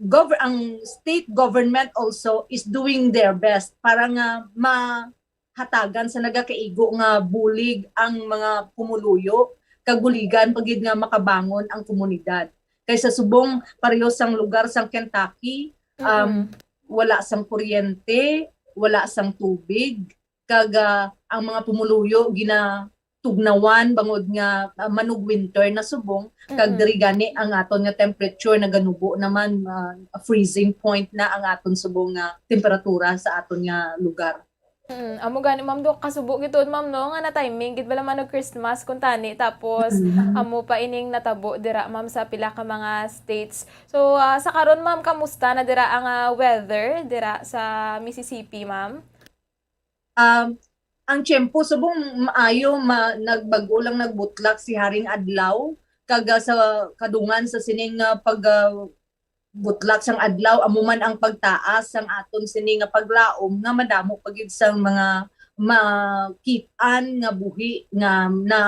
gov-, ang state government also is doing their best para nga mahatagan sa nagakaigo nga bulig ang mga pumuluyo, kag buligan pa gid nga makabangon ang komunidad. Kay sa subong pareho sang lugar sang Kentucky, um, Mm-mm. wala sang kuryente, wala sang tubig, kag, ah, ang mga pumuluyo ginatugnawan bangod nga, ah, manug-winter na subong, kag Mm-mm. diri gani ang aton nga temperature naganubo naman, ah, freezing point na ang aton subong nga temperatura sa aton nga lugar. Mm, amo gani, ma'am, do kasubo gid tuod, ma'am, no, nga na-timing gid bala man og Christmas kuntani, tapos Mm. amo pa ining natabo dira, ma'am, sa pila ka mga states. So, ah, sa karon, ma'am, kamusta na dira ang, ah, weather dira sa Mississippi, ma'am? Um, ang tiyempo subong maayo, ma-, nagbag-o lang, nagbutlak si haring adlaw, kag, ah, sa kadungan sa sining, ah, pag, ah, butlak sang adlaw, amo man ang pagtaas sang aton sini nga paglaom nga madamo pa gid sang mga makit-an nga buhi nga na,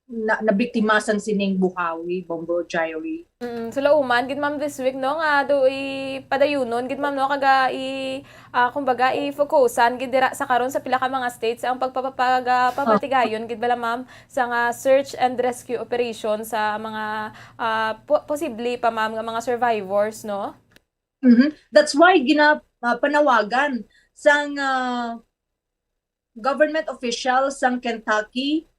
na, nabiktima sang sining buhawi, Bombo Diary. Mm, so, lauman gid, ma'am, this week, no, nga do i-, padayunon gid, ma'am, no, kaga i-, ah, kumbaga, i-focusan gid dira sa karon sa pila ka mga states ang pagpapapag-, ah, Oh. pamatigayon gid bala, ma'am, sa nga search and rescue operation sa mga, ah, po-, posible pa, ma'am, nga mga survivors, no? Mhm. That's why gina-, ah, panawagan sang, ah, government official sang Kentucky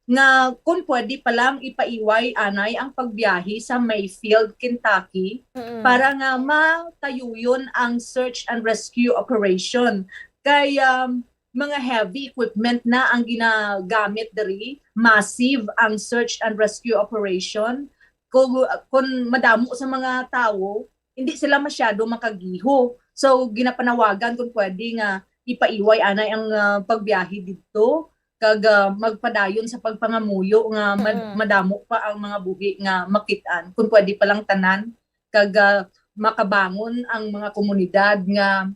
nga kung pwede pa lang ipaiway anay ang pagbiyahe sa Mayfield, Kentucky, Mm-mm. para nga matayuyon ang search and rescue operation. Kay, um, mga heavy equipment na ang ginagamit diri, massive ang search and rescue operation. Kung, kung madamo sa mga tawo, hindi sila masyado makagiho. So, ginapanawagan kung pwede nga ipaiway anay ang, ah, pagbiyahe didto, kag, ah, magpadayon sa pagpangamuyo nga mad-, Mm. madamo pa ang mga buhi nga makit-an. Kung pwede pa lang tanan, kag, ah, makabangon ang mga komunidad nga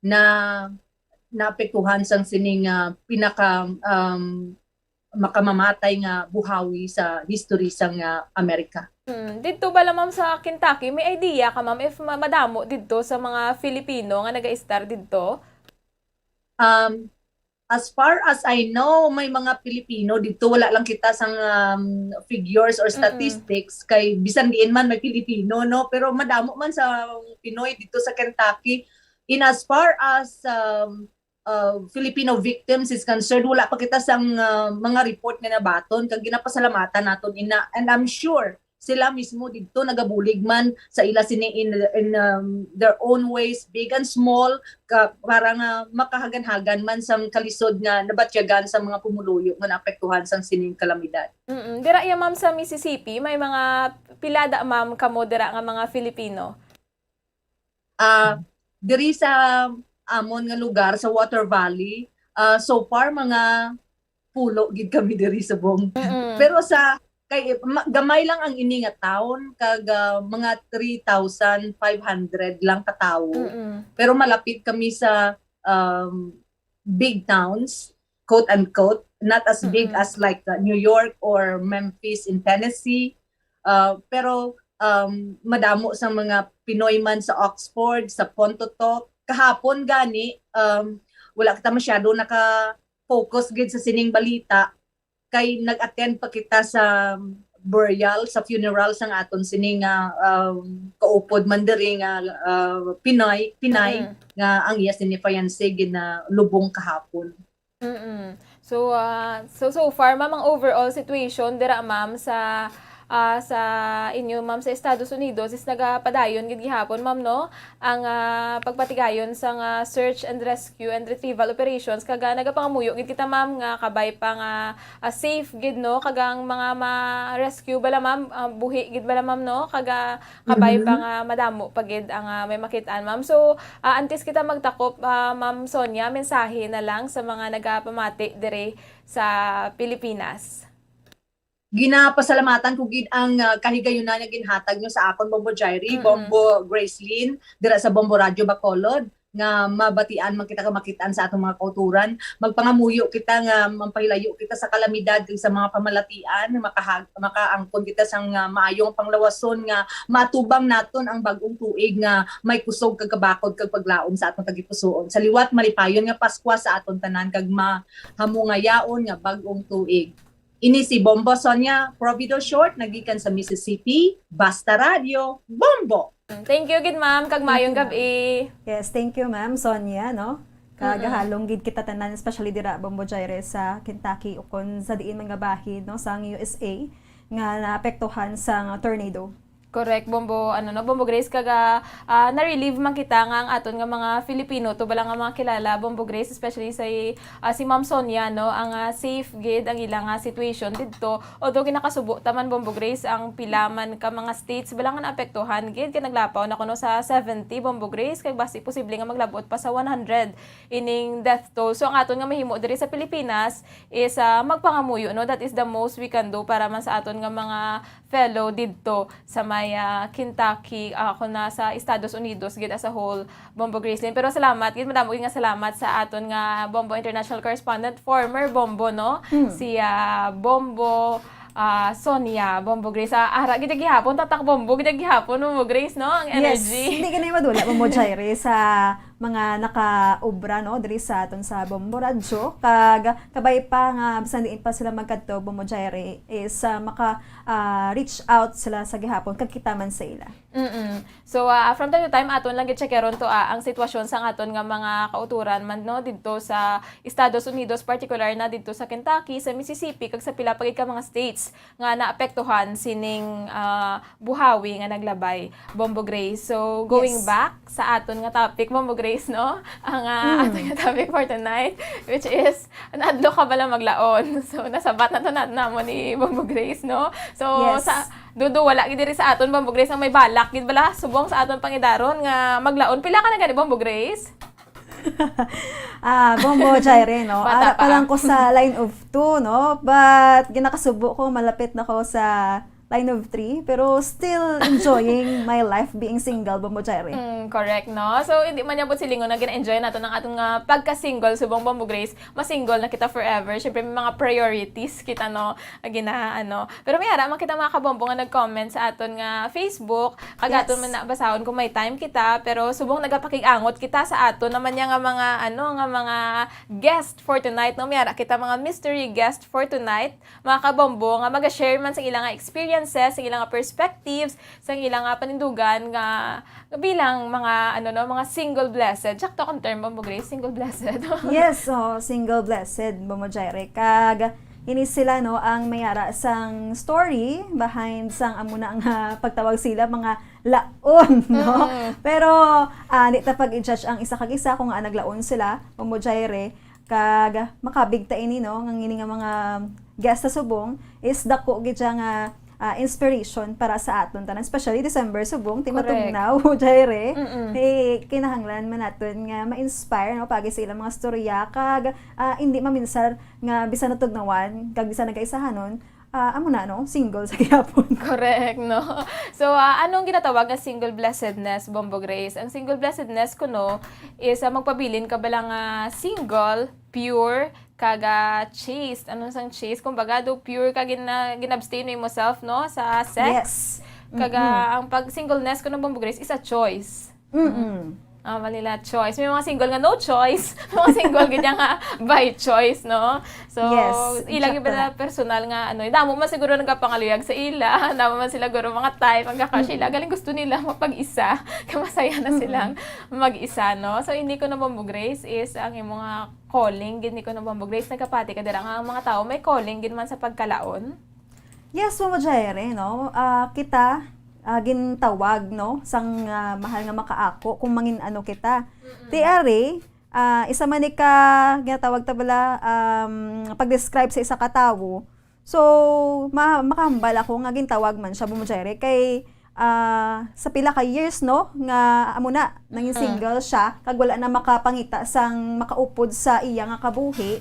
na, naapektuhan sang sining, ah, pinaka, um, makamamatay nga buhawi sa history sang, ah, Amerika. Hmm, didto bala, ma'am, sa Kentucky, may idea ka, ma'am, if ma-, madamo didto sa mga Filipino nga nagaistar didto? Um, as far as I know, may mga Filipino didto. Wala lang kita sang, um, figures or Mm-mm. statistics, kay bisan diin man may Filipino, no? Pero madamo man sa Pinoy didto sa Kentucky. In as far as, um, uh, Filipino victims is concerned, wala pa kita sang, uh, mga report nga nabaton, kag ginapasalamatan naton ina. And I'm sure sila mismo didto nagabulig man sa ila sini in, in, um, their own ways, big and small, ka, para nga makahagan-hagan man sang kalisod nga nabatyagan sa mga pumuluyo nga naapektuhan sang sining kalamidad. Mm-mm. Dira iya, ma'am, sa Mississippi, may mga pila da, ma'am, kamo dira nga mga Filipino? Ah, diri sa amon nga lugar, sa Water Valley, ah, so far, mga pulo gid kami diri subong. Mm-mm. Pero sa, kay, ma-, gamay lang ang ini nga town, kag, ah, mga three thousand five hundred lang ka tawo. Mm-mm. Pero malapit kami sa, um, big towns, quote unquote, not as big Mm-mm. as, like, uh, New York or Memphis in Tennessee. Uh, pero, um, madamo sa mga Pinoy man sa Oxford, sa Pontotoc. Kahapon gani, um, wala kita masyado naka-focus gid sa sining balita, kay nag-attend pa kita sa burial, sa funeral sang aton sini nga, um, kaupod man diri nga, uh, Pinoy, Pinay, Mm-mm. nga ang iya sini fiancé ginalubong kahapon. Mm-mm. So, ah, so, so far, ma'am, ang overall situation dira, ma'am, sa, ah, sa inyo, ma'am, sa Estados Unidos is nagapadayon gid gihapon, ma'am, no? Ang, ah, pagpatigayon sang, ah, search and rescue and retrieval operations, kag, ah, nagapangamuyo gid kita, ma'am, nga kabay pa nga, ah, safe gid, no? Kag ang mga ma-rescue bala, ma'am, ah, buhi gid bala, ma'am, no? Kag, ah, kabay pa Mhm. nga madamo pa gid ang, ah, may makit-an, ma'am. So, ah, antes kita magtakop, ah, Ma'am Sonia, mensahe na lang sa mga nagapamati diri sa Pilipinas. Ginapasalamatan ko gid ang, ah, kahigayunan nga ginhatag nyo sa akon, Bombo Jairi, Mm-mm. Bombo Gracelyn, dira sa Bombo Radyo Bacolod, nga mabatian man kita, ka makit-an sa atong mga kauturan. Magpangamuyo kita nga magpahilayo kita sa kalamidad kag sa mga pamalatian, makahag-, makaangkon kita sang, ah, maayong panglawason nga matubang naton ang bag-ong tuig nga may kusog kag kabakod kag paglaom sa atong tagipusoon. Sa liwat, malipayon nga Paskwa sa aton tanan kag mahamungayaon nga bag-ong tuig. Ini si Bombo Sonia Provido Short, nagikan sa Mississippi. Basta Radyo, Bombo! Thank you gid, ma'am, kag Thank maayong you, ma'am. gab-i. Yes, thank you, ma'am Sonia, no? Mm-mm. Kagahalong gid kita tanan, especially dira, Bombo Jaire, sa Kentucky, ukon sa diin man nga bahin, no, sang U S A nga naapektuhan sang tornado. Correct, Bombo, ano, no, Bombo Grace, kaga, ah, na-relieve man kita nga ang aton nga mga Filipino, to bala nga mga kilala, Bombo Grace, especially sa, ah, si Ma'am Sonia, no, ang, ah, safe gid ang ila nga situation didto. Although ginakasubo ta man, Bombo Grace, ang pila man ka mga states bala nga naapektuhan gid, kay naglapaw na kuno sa seventy, Bombo Grace, kay basi posible nga maglabot pa sa one hundred ining death toll. So, ang aton nga mahimo diri sa Pilipinas is, ah, magpangamuyo, no? That is the most we can do para man sa aton nga mga fellow didto sa may, ah, Kentucky, ah, kuno sa Estados Unidos gid as a whole, Bombo Gracelyn. Pero salamat gid, madamo gid nga salamat sa aton nga Bombo International Correspondent, former Bombo, no? Hmm. Si, ah, Bombo, ah, Sonia, Bombo Grace. Ah, ara gid gihapon, tatak Bombo gid gihapon, Bombo Grace, no? Ang Yes, energy. hindi ka na madula, Bombo Jaire, sa mga nakaobra, no, diri sa aton sa Bombo Radyo, kag kabay pa nga bisan diin pa sila magkadto, Bombo Jaire, is, ah, maka, ah, reach out sila sa gihapon kag kita man sa ila. Mm-mm. So, ah, from time to time, aton lang gid checkeron to, ah, ang sitwasyon sa aton nga mga kauturan man, no, didto sa Estados Unidos, particular na didto sa Kentucky, sa Mississippi, kag sa pila pa gid ka mga states nga naapektuhan sining, ah, buhawi nga naglabay, Bombo Grace. So, going Yes. back sa aton nga topic, Bombo Grace, no? Ang, ah, Mm. aton nga topic for tonight, which is, naadlo ka bala maglaon? So, nasabat na to na, namo ni Bombo Grace, no? So, Yes. sa, dudo, wala gid diri sa aton, Bombo Grace, ang may balak gid bala, subong sa aton pangidaron nga maglaon. Pila ka na gani, Bombo Grace? Ah, Bombo Jaire, no? Bata Ara pa pa. lang ko sa line of two, no? But ginakasubo ko, malapit na ko sa line of three, pero still enjoying my life being single, Bombo Jaire. Mm, correct, no? So, hindi man niya silingon na gina-enjoy nato ng aton nga pagka-single, subong, Bombo Grace, ma-single na kita forever. Siyempre, may mga priorities kita, no? Ang gina-, ano. Pero may ara man kita, mga kabombo, nga nag-comment sa aton nga Facebook. Kag Yes. aton man nabasahon kung may time kita. Pero subong nagapakig-angot kita sa aton naman niya nga mga, ano, nga mga guest for tonight, no? May ara kita mga mystery guest for tonight, mga kabombo, nga maga-share man sa ilang nga experiences, sa ilang nga perspectives, sa ilang nga panindugan nga bilang mga, ano, no, mga single blessed. Sakto ang term, Bombo Grace, single blessed. Yes, oh, single blessed, Bombo Jaire. Kag ini sila, no, ang may ara sang story behind sang amo na nga pagtawag sila mga laon, no? Mm. Pero, ah, di ta pag-i-judge ang isa kag isa kung nga naglaon sila, Bombo Jaire. Kag makabig ta ini, no, nga ngini nga mga guest sa subong is dako gid siya nga, ah, inspiration para sa aton tanan, especially December subong, ti Correct. matugnaw, Jaire. Mm-mm. Ti kinahanglan man naton nga ma-inspire, no, pagi sa ilang mga storya, kag, ah, hindi maminsar nga bisan natugnawan, kag bisan nagkaisahanon, ah, amo na, no, single sa gihapon. Correct, no? So, ah, anong ginatawag nga single blessedness, Bombo Grace? Ang single blessedness kuno is, ah, magpabilin ka bala nga single, pure, kag, ah, chaste. Ano sang chaste? Kumbaga, do pure ka, gina-, gin-abstain mo self, no, sa sex. Yes. Kag, Mm-mm. ah, ang pag-singleness kuno, Bombo Grace, is a choice. Mm-mm. Ah, Manila choice. May mga single nga no choice. May mga single gid nga by choice, no? So, Yes, ila gid exacto. na personal nga, ano, damo man siguro nagapangaluyag sa ila, damo man sila guro mga type, ang ka-crush ila, Mm-mm. galing gusto nila mapag-isa, kay masaya na Mm-mm. silang mag-isa, no? So, hindi kuno, Bombo Grace, is ang imo nga calling, gid ni kuno, Bombo Grace, nagapati ka dira nga ang mga tao may calling gid man sa pagkalaon? Yes, Mama Jaire, no? Ah, kita, ah, gintawag, no, sang, ah, mahal nga makaako kung mangin-ano kita. Ti ari, ah, isa man ni ka ginatawag ta bala, um, pag-describe sa isa ka tawo. So, ma-, makahambal ako nga gintawag man siya, Mama Jaire, kay, ah, sa pila ka years, no, nga amo na, nangin Mm. single siya, kag wala na makapangita sang makaupod sa iya nga kabuhi,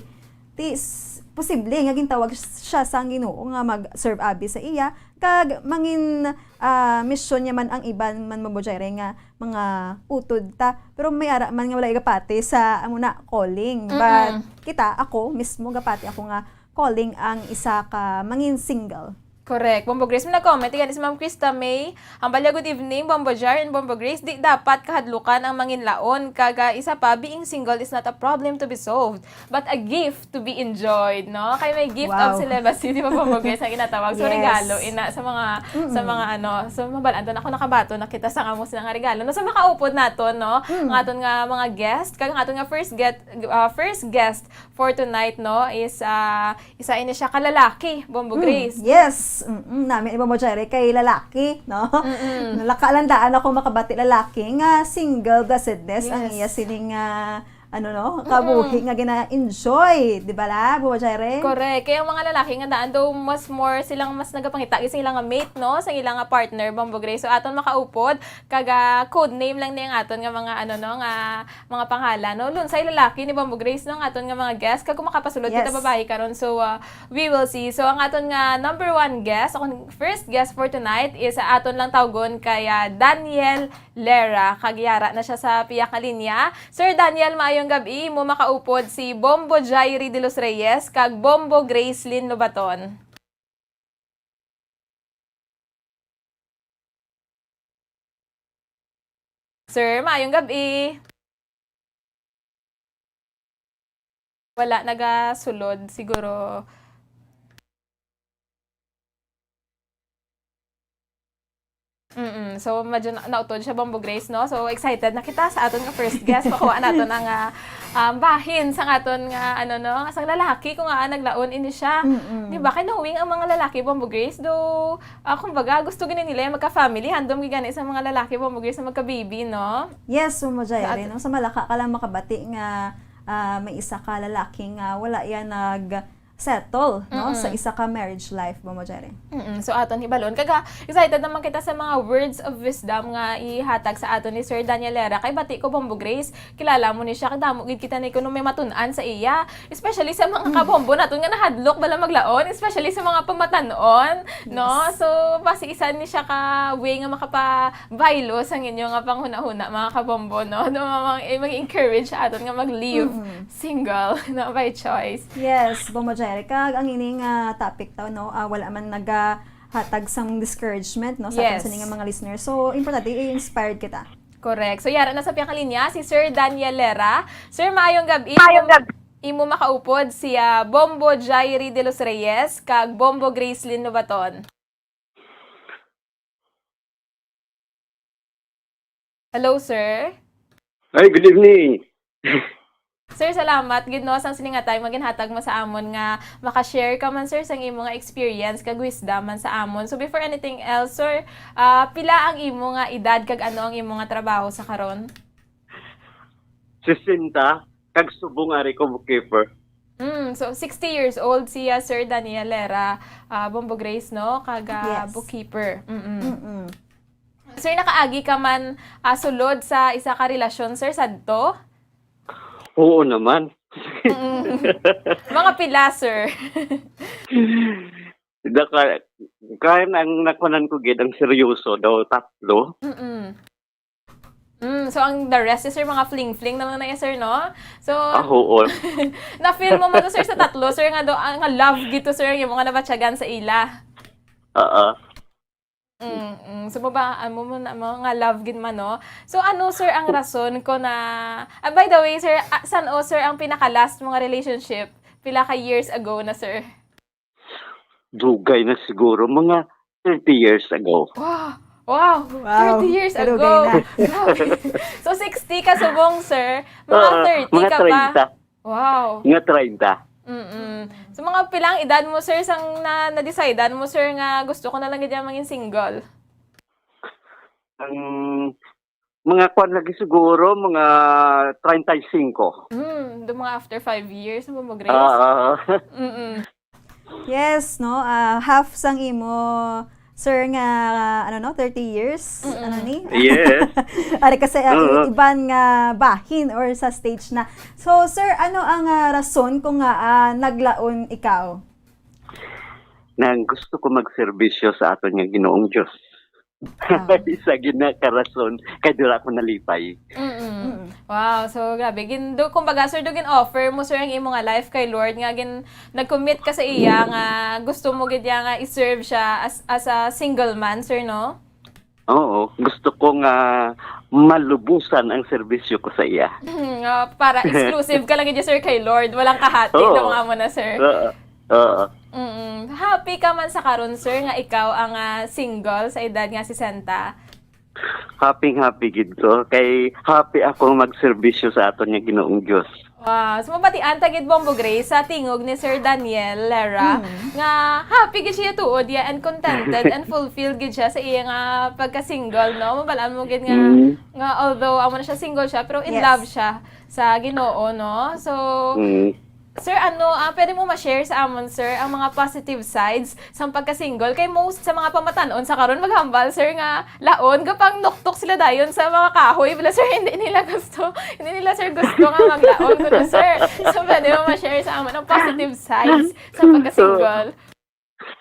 ti s-, posible nga gintawag siya sang Ginoo nga mag-serve abi sa iya, kag mangin, ah, misyon niya man ang iban man, Mama Jaire, nga mga utod ta. Pero may ara man nga wala igapati sa amo na calling. But Mm-mm. kita, ako mismo, gapati ako nga calling ang isa ka mangin single. Correct. Bombo Grace, may nag-comment. Yan, si Ma'am Krista May. Ang balya, good evening, Bombo Jar and Bombo Grace. Di dapat kahadlukan ang manginlaon. Kag, ah, isa pa, being single is not a problem to be solved, but a gift to be enjoyed, no? Kay may gift Wow. of celibacy, di ba, Bombo Grace, ang ginatawag? So, Yes. regalo, ina, sa mga, sa Mm-mm. mga, ano, so, mabalaan to na ako nakabato, nakita sa amo sila nga regalo. No, sa makaupod nato, no? Mm. Ang aton nga mga guest, kag ang aton nga first get, ah, first guest for tonight, no, is, ah, isa ini siya ka lalaki, Bombo Mm, Grace. yes. Mm-mm, nami ni Bombo Jerry kay lalaki, no? Mm-mm. Nalaka lang daan ako makabati lalaki nga single, blessedness ang Yes. iya sining, ah, ano, no, Mm-mm. kabuhi nga gina-enjoy, di ba la, Bombo Jerry? Correct. Kaya ang mga lalaki nga daan daw mas more silang mas nagapangita sa ilang mate, no, sa ilang partner, Bombo Grace. So aton makaupod kag, ah, code name lang ni ang aton nga mga, ano, no, nga mga pangalan, no? Lunsay lalaki ni Bombo Grace, no, ang aton nga mga guest. Kag kung makapasulod kita Yes. babayi karon, so, ah, we will see. So, ang aton nga number one guest, akong first guest for tonight is aton lang tawgon kay, ah, Daniel Lera. Kag yara na siya sa piyak nga linya. Sir Daniel, maayong gab-i. Imo makaupod si Bombo Jairi de los Reyes kag Bombo Gracelyn Lobaton. Sir, maayong gab-i. Wala nagasulod siguro. Mm, so medyo na-, nautod siya, Bombo Grace, no? So excited na kita sa aton nga first guest. Makuha naton ang, ah, um, bahin sa aton nga, ano, no, sa lalaki kung nga naglaon ini siya. Mm-mm. Di ba? Kay knowing ang mga lalaki, Bombo Grace, do, ah, kumbaga, gusto gini nila yung magka-family. Handom gid gani sa mga lalaki, Bombo Grace, na magka-baby, no? Yes, Bombo Jairi, Sa at- no? Sa Malaka ka lang makabati nga, ah, may isa ka lalaki nga wala yan nag-settle, no? Mm-mm. Sa isa ka marriage life, Bombo Jairi. Mm-mm. So, aton hibalon. Kaga, excited naman kita sa mga words of wisdom nga ihatag sa aton ni Sir Daniel Lera. Kay bati ko, Bombo Grace, kilala mo ni siya, kadamo gid kita ni kuno may matun-an sa iya, especially sa mga Mm. kabombo naton nga nahadlok bala maglaon, especially sa mga pamatan-on, no? Yes. So, basi isa ni siya ka way nga makapabaylo sa inyo nga panghuna-huna, mga kabombo, no? Do, mga, eh, mag-encourage sa aton nga mag-live Mm. single, no, by choice. Yes, Bombo Jerry. Kag ang ining, ah, topic to, no, ah, wala man nagahatag sang discouragement, no, sa aton Yes. sini nga mga listeners. So, importante, i-inspired kita. Correct. So, yara na sa piyakalinya si Sir Daniel Lera. Sir, maayong gab-i. Maayong gab-i. Imo makaupod si, ah, Bombo Jairi de los Reyes kag Bombo Gracelyn Lobaton. Hello, sir. Ay, good evening. Sir, salamat gid, no, sang sini nga time nga ginhatag mo sa amon nga maka-share ka man, sir, sang imo nga experience kag wisdom man sa amon. So, before anything else, sir, ah, pila ang imo nga edad kag ano ang imo nga trabaho sa karon? Sesenta, kag subong ari ko bookkeeper. Mm, so, sixty years old si, ah, Sir Daniel Lera, ah, Bombo Grace, no? Kag, ah, Yes. bookkeeper. Mm-mm. Mm-mm. Sir, nakaagi ka man, ah, sulod sa isa ka relasyon, sir, sadto? Oo naman. Mm. Mga pila, sir? Daka-, kaya na ang nakunan ko gid, ang seryoso daw, tatlo. Mm-mm. Mm, so, ang the rest is, sir, mga fling-fling na lang na yan, sir, no? So, Ah, oo. na-feel mo man to, sir, sa tatlo, sir, nga do, ah, nga love gid to, sir, yung mga nabatyagan sa ila. Oo. Mm, mm. So, mabaan mo, mo na, mo nga love gid man, no? So, ano, sir, ang rason ko na, ah, by the way, sir, ah, san-o, sir, ang pinaka-last mo nga relationship? Pila ka years ago na, sir? Dugay na siguro, mga thirty years ago. Wow! Wow! Wow! Thirty years Kadugay ago! na. Grabe. So, sixty ka subong, sir. Mga Oo, thirty mga ka pa. treinta. Wow! Mga treinta. Mm-mm. So, mga pila ang edad mo, sir, sang na, na-decidean mo, sir, nga gusto ko na lang gid mangin single? Ang mga kwan lagi siguro, mga treinta y cinco. Hmm, do mga after five years, ano mo, Grace? Ah, ah. Mm-mm. Yes, no? Ah, half sang imo, sir, nga, ano, no? Thirty years? Mm-mm. Ano ni? Yes. Ari kasi, ah, Oo. i-, iban nga bahin or sa stage na. So, sir, ano ang, ah, rason kung nga, ah, naglaon ikaw? Nang gusto ko magserbisyo sa aton nga Ginoong Diyos. Ah. Isa gid na ka rason kay dira ako nalipay. Mm. Mm. Wow, so grabe. Gin-, do, kumbaga, sir, do gin-offer mo, sir, ang imo nga life kay Lord, nga gin-, nag-commit ka sa iya nga gusto mo gid iya nga i-serve siya as, as a single man, sir, no? Oo, gusto ko nga malubusan ang serbisyo ko sa iya. Mhm, nga para exclusive ka lang gid, sir, kay Lord. Walang kahati Oo. na mga amo na, sir. Oo. Oo. Mm. Happy ka man sa karon, sir, nga ikaw ang, ah, single sa edad nga sesenta? Happy, happy gid ko. Kay happy ako magserbisyo sa aton nga Ginoong Diyos. Wow. So, mabatian ta gid, Bombo Grace, sa tingog ni Sir Daniel Lera, Mm. nga happy gid siya tuod, yeah, and contented and fulfilled gid siya sa iya nga pagka-single, no? Mabal-an mo gid nga, Mm. nga although amo na siya, single siya, pero in Yes. love siya sa Ginoo, no? So, Mm. sir, ano, ah, pwede mo ma-share sa amon, sir, ang mga positive sides sang pagka-single? Kay most sa mga pamatan-on sa karon maghambal, sir, nga laon, gapangnuktok sila dayon sa mga kahoy. Bala, sir, hindi nila gusto, hindi nila, sir, gusto nga maglaon, kuno, sir. So, pwede mo ma-share sa amon ang positive sides sa pagka-single?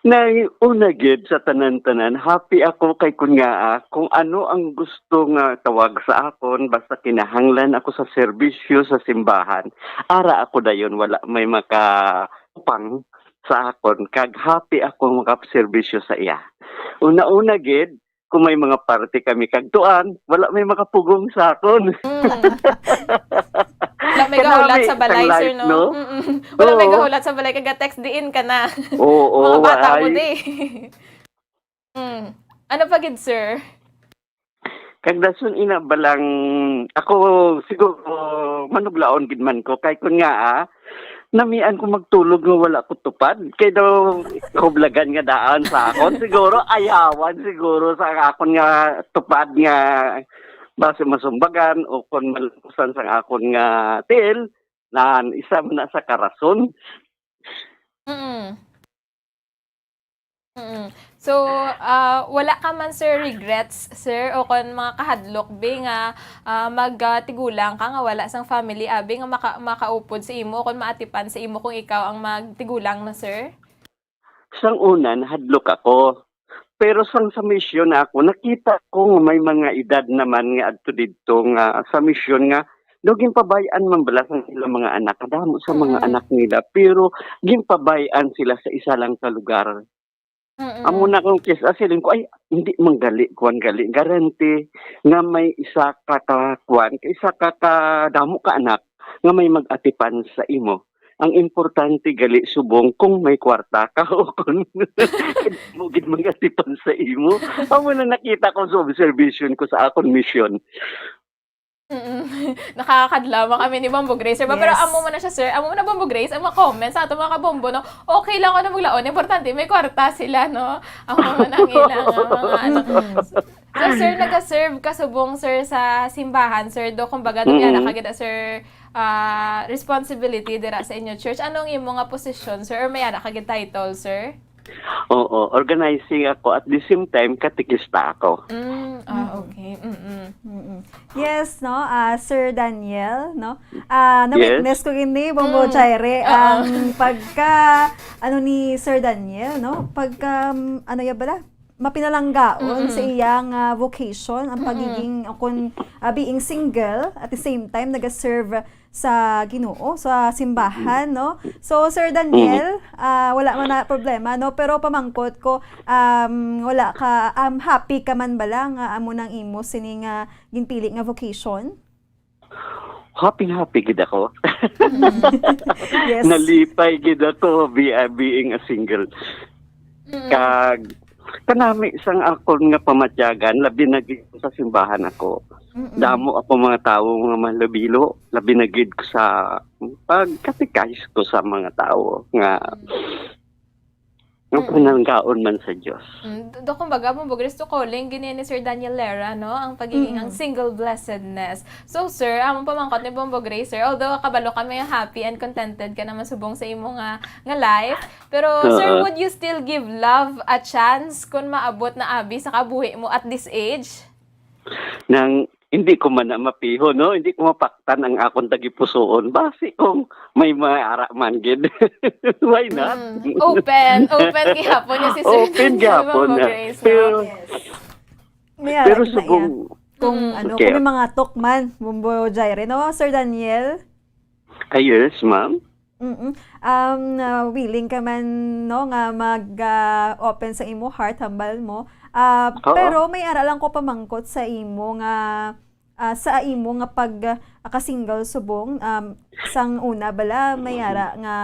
Nang una gid sa tanan-tanan, happy ako kay kun nga, ah, kung ano ang gusto nga tawag sa akon, basta kinahanglan ako sa serbisyo sa simbahan, ara ako dayon, wala may makatupang sa akon, kag happy ako makaserbisyo sa iya. Una-una gid, kung may mga party kami kag tuan, wala may makapugong sa akon. Mm. Wala may Kanami gahulat sa balay, ang sir, life, no? no? Mm-mm. Wala may Oo. gahulat sa balay, kag text diin ka na. Oo, Mga bata mo ay. di. Mm. Ano pa gid, sir? Kag dason ina balang ako, siguro, manuglaon gid man ko. Kay kun nga, ah, namian ko magtulog nga wala ko tupad. Kay daw, hublagan nga daan sa akon. Siguro, ayawan siguro sa akon nga tupad nga basi masumbagan o kon malusan sa akon nga tiil, nan isa man na sa karason. Mm. Mm. So, ah, wala ka man, sir, regrets, sir, o kon mga kahadlok, bi, nga, ah, mag, ah, tigulang ka nga wala sang family, abi, nga maka-, makaupod sa imo o kon maatipan sa imo kung ikaw ang magtigulang na, sir? Sang una, nahadlok ako. Pero sang sa misyon na ako, nakita ko nga may mga edad naman nga adto didto nga sa misyon nga daw ginpabay-an man bala sang ilang mga anak, kadamo sa mga Mm. anak nila, pero ginpabay-an sila sa isa lang ka lugar. Mm. Amo na akong kis-, ah, siling ko, "Ay, hindi man gali, kuwan gali, garanti nga may isa ka ka, kuwan, isa ka ka damo ka anak nga may mag-atipan sa imo. Ang importante gali subong kung may kwarta ka o kung mo gid mag-atipan sa imo." Amo na nakita ko sa observation ko sa akon mission. Mm. Nakakadlaw man kami ni Bombo Grace, sir. Pero Yes. amo man na siya, sir. Amo man na, Bombo Grace, ang mga comments sa ato mga kabombo, no? Okay lang kung ano maglaon. Importante, may kwarta sila, no? Amo man ang ilang, ah, mga ano. Mm-mm. So, sir, nag-serve ka subong, sir, sa simbahan, sir. Do, kumbaga, do, Mm-mm. yana ka gid, sir, ah, responsibility dira sa inyo church. Ano ang imo nga posisyon, sir? Or may yana ka gid title, sir? Oo, organizing ako. At the same time, katekista ako. Mm, ah, Mm. okay. Mm-mm. Mm-mm. Yes, no? Ah, Sir Daniel, no? Ah, Yes. na-witness ko gini, Bombo Mm. Chaire, Oo. ang pagka, ano ni Sir Daniel, no? Pagka, um, ano ya bala? Mapinalanggaon Mm-mm. sa iyang, ah, vocation, ang Mm-mm. pagiging, o kun, ah, being single, at the same time, nag-serve sa Ginoo, sa simbahan, Mm. no? So, Sir Daniel, Mm. ah, wala man na problema, no? Pero pamangkot ko, um, wala ka, um, happy ka man bala nga amo nang imo sini nga ginpili nga vocation? Happy, happy gid ako. Yes. Nalipay gid ako be-, uh, being a single. Mm. Kag Kanami sang akon nga pamatyagan, labi na gid sa simbahan ako. Mm-mm. Damo ako mga tawo nga mahalubilo, labi na gid ko sa pagkatikais ko sa mga tawo nga, nga Mm. pananggaon man sa Dios. Mm, do, do, kumbaga, Bong Bugris, to calling gini ni Sir Daniel Lera, no? Ang pagiging ang Mm. single blessedness. So, sir, among pamangkot ni Bong Bugris, sir, although kabalo kami happy and contented ka naman subong sa imo nga, nga life, pero, sir, Oo. would you still give love a chance kung maabot na abi sa kabuhi mo at this age? Nang hindi ko man na mapiho, no? Hindi ko mapaktan ang akon tagipusoon. Basi kung may mga ara man gid. Why not? Mm. Open. Open gihapon niya si Sir Open Daniel gihapon Bong na. Bugris, no? Pero, Yes. May ara pero gid na iya. Subong, Kung Mm. ano, Okay. kung may mga tukman, Bong Bugris, no, Sir Daniel? Ah, yes, ma'am. Mm-mm. Um, na willing ka man, no, nga mag, ah, open sa imo heart, hambal mo. Ah, Oo. Pero may ara lang ko pamangkot sa imo nga, ah, sa imo nga pag, ah, ka-single subong, um, sang una bala, may Mm. ara nga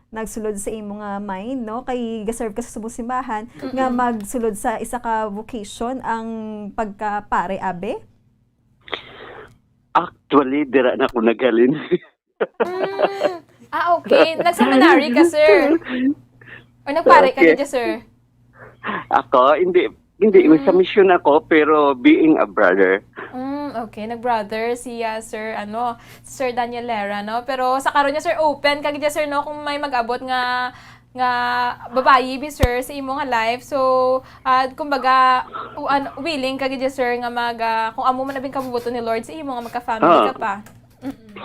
nagsulod sa imo nga mind, no? Kay ga-serve ka sa subong simbahan, nga Mm-mm. magsulod sa isa ka vocation ang pagka-pare, abi? Actually, dira na ko naghalin. Mm. Ah, okay. Nag-seminary ka, sir? Or nagpare ka Okay. gid, sir? Ako, hindi, hindi. Mm. Sa mission ako, pero being a brother. Mm, okay. Nag-brother siya, sir, ano, Sir Daniel Lera, no? Pero sa karon niya, sir, open ka gid, sir, no? Kung may mag-abot nga, nga babayi, bi, sir, sa imo nga life. So, ah, kumbaga, u-, an-, willing ka gid, sir, nga mag, ah, kung amo man abing kabubuton ni Lord sa imo nga magka-family Ah. ka pa. Mm-mm.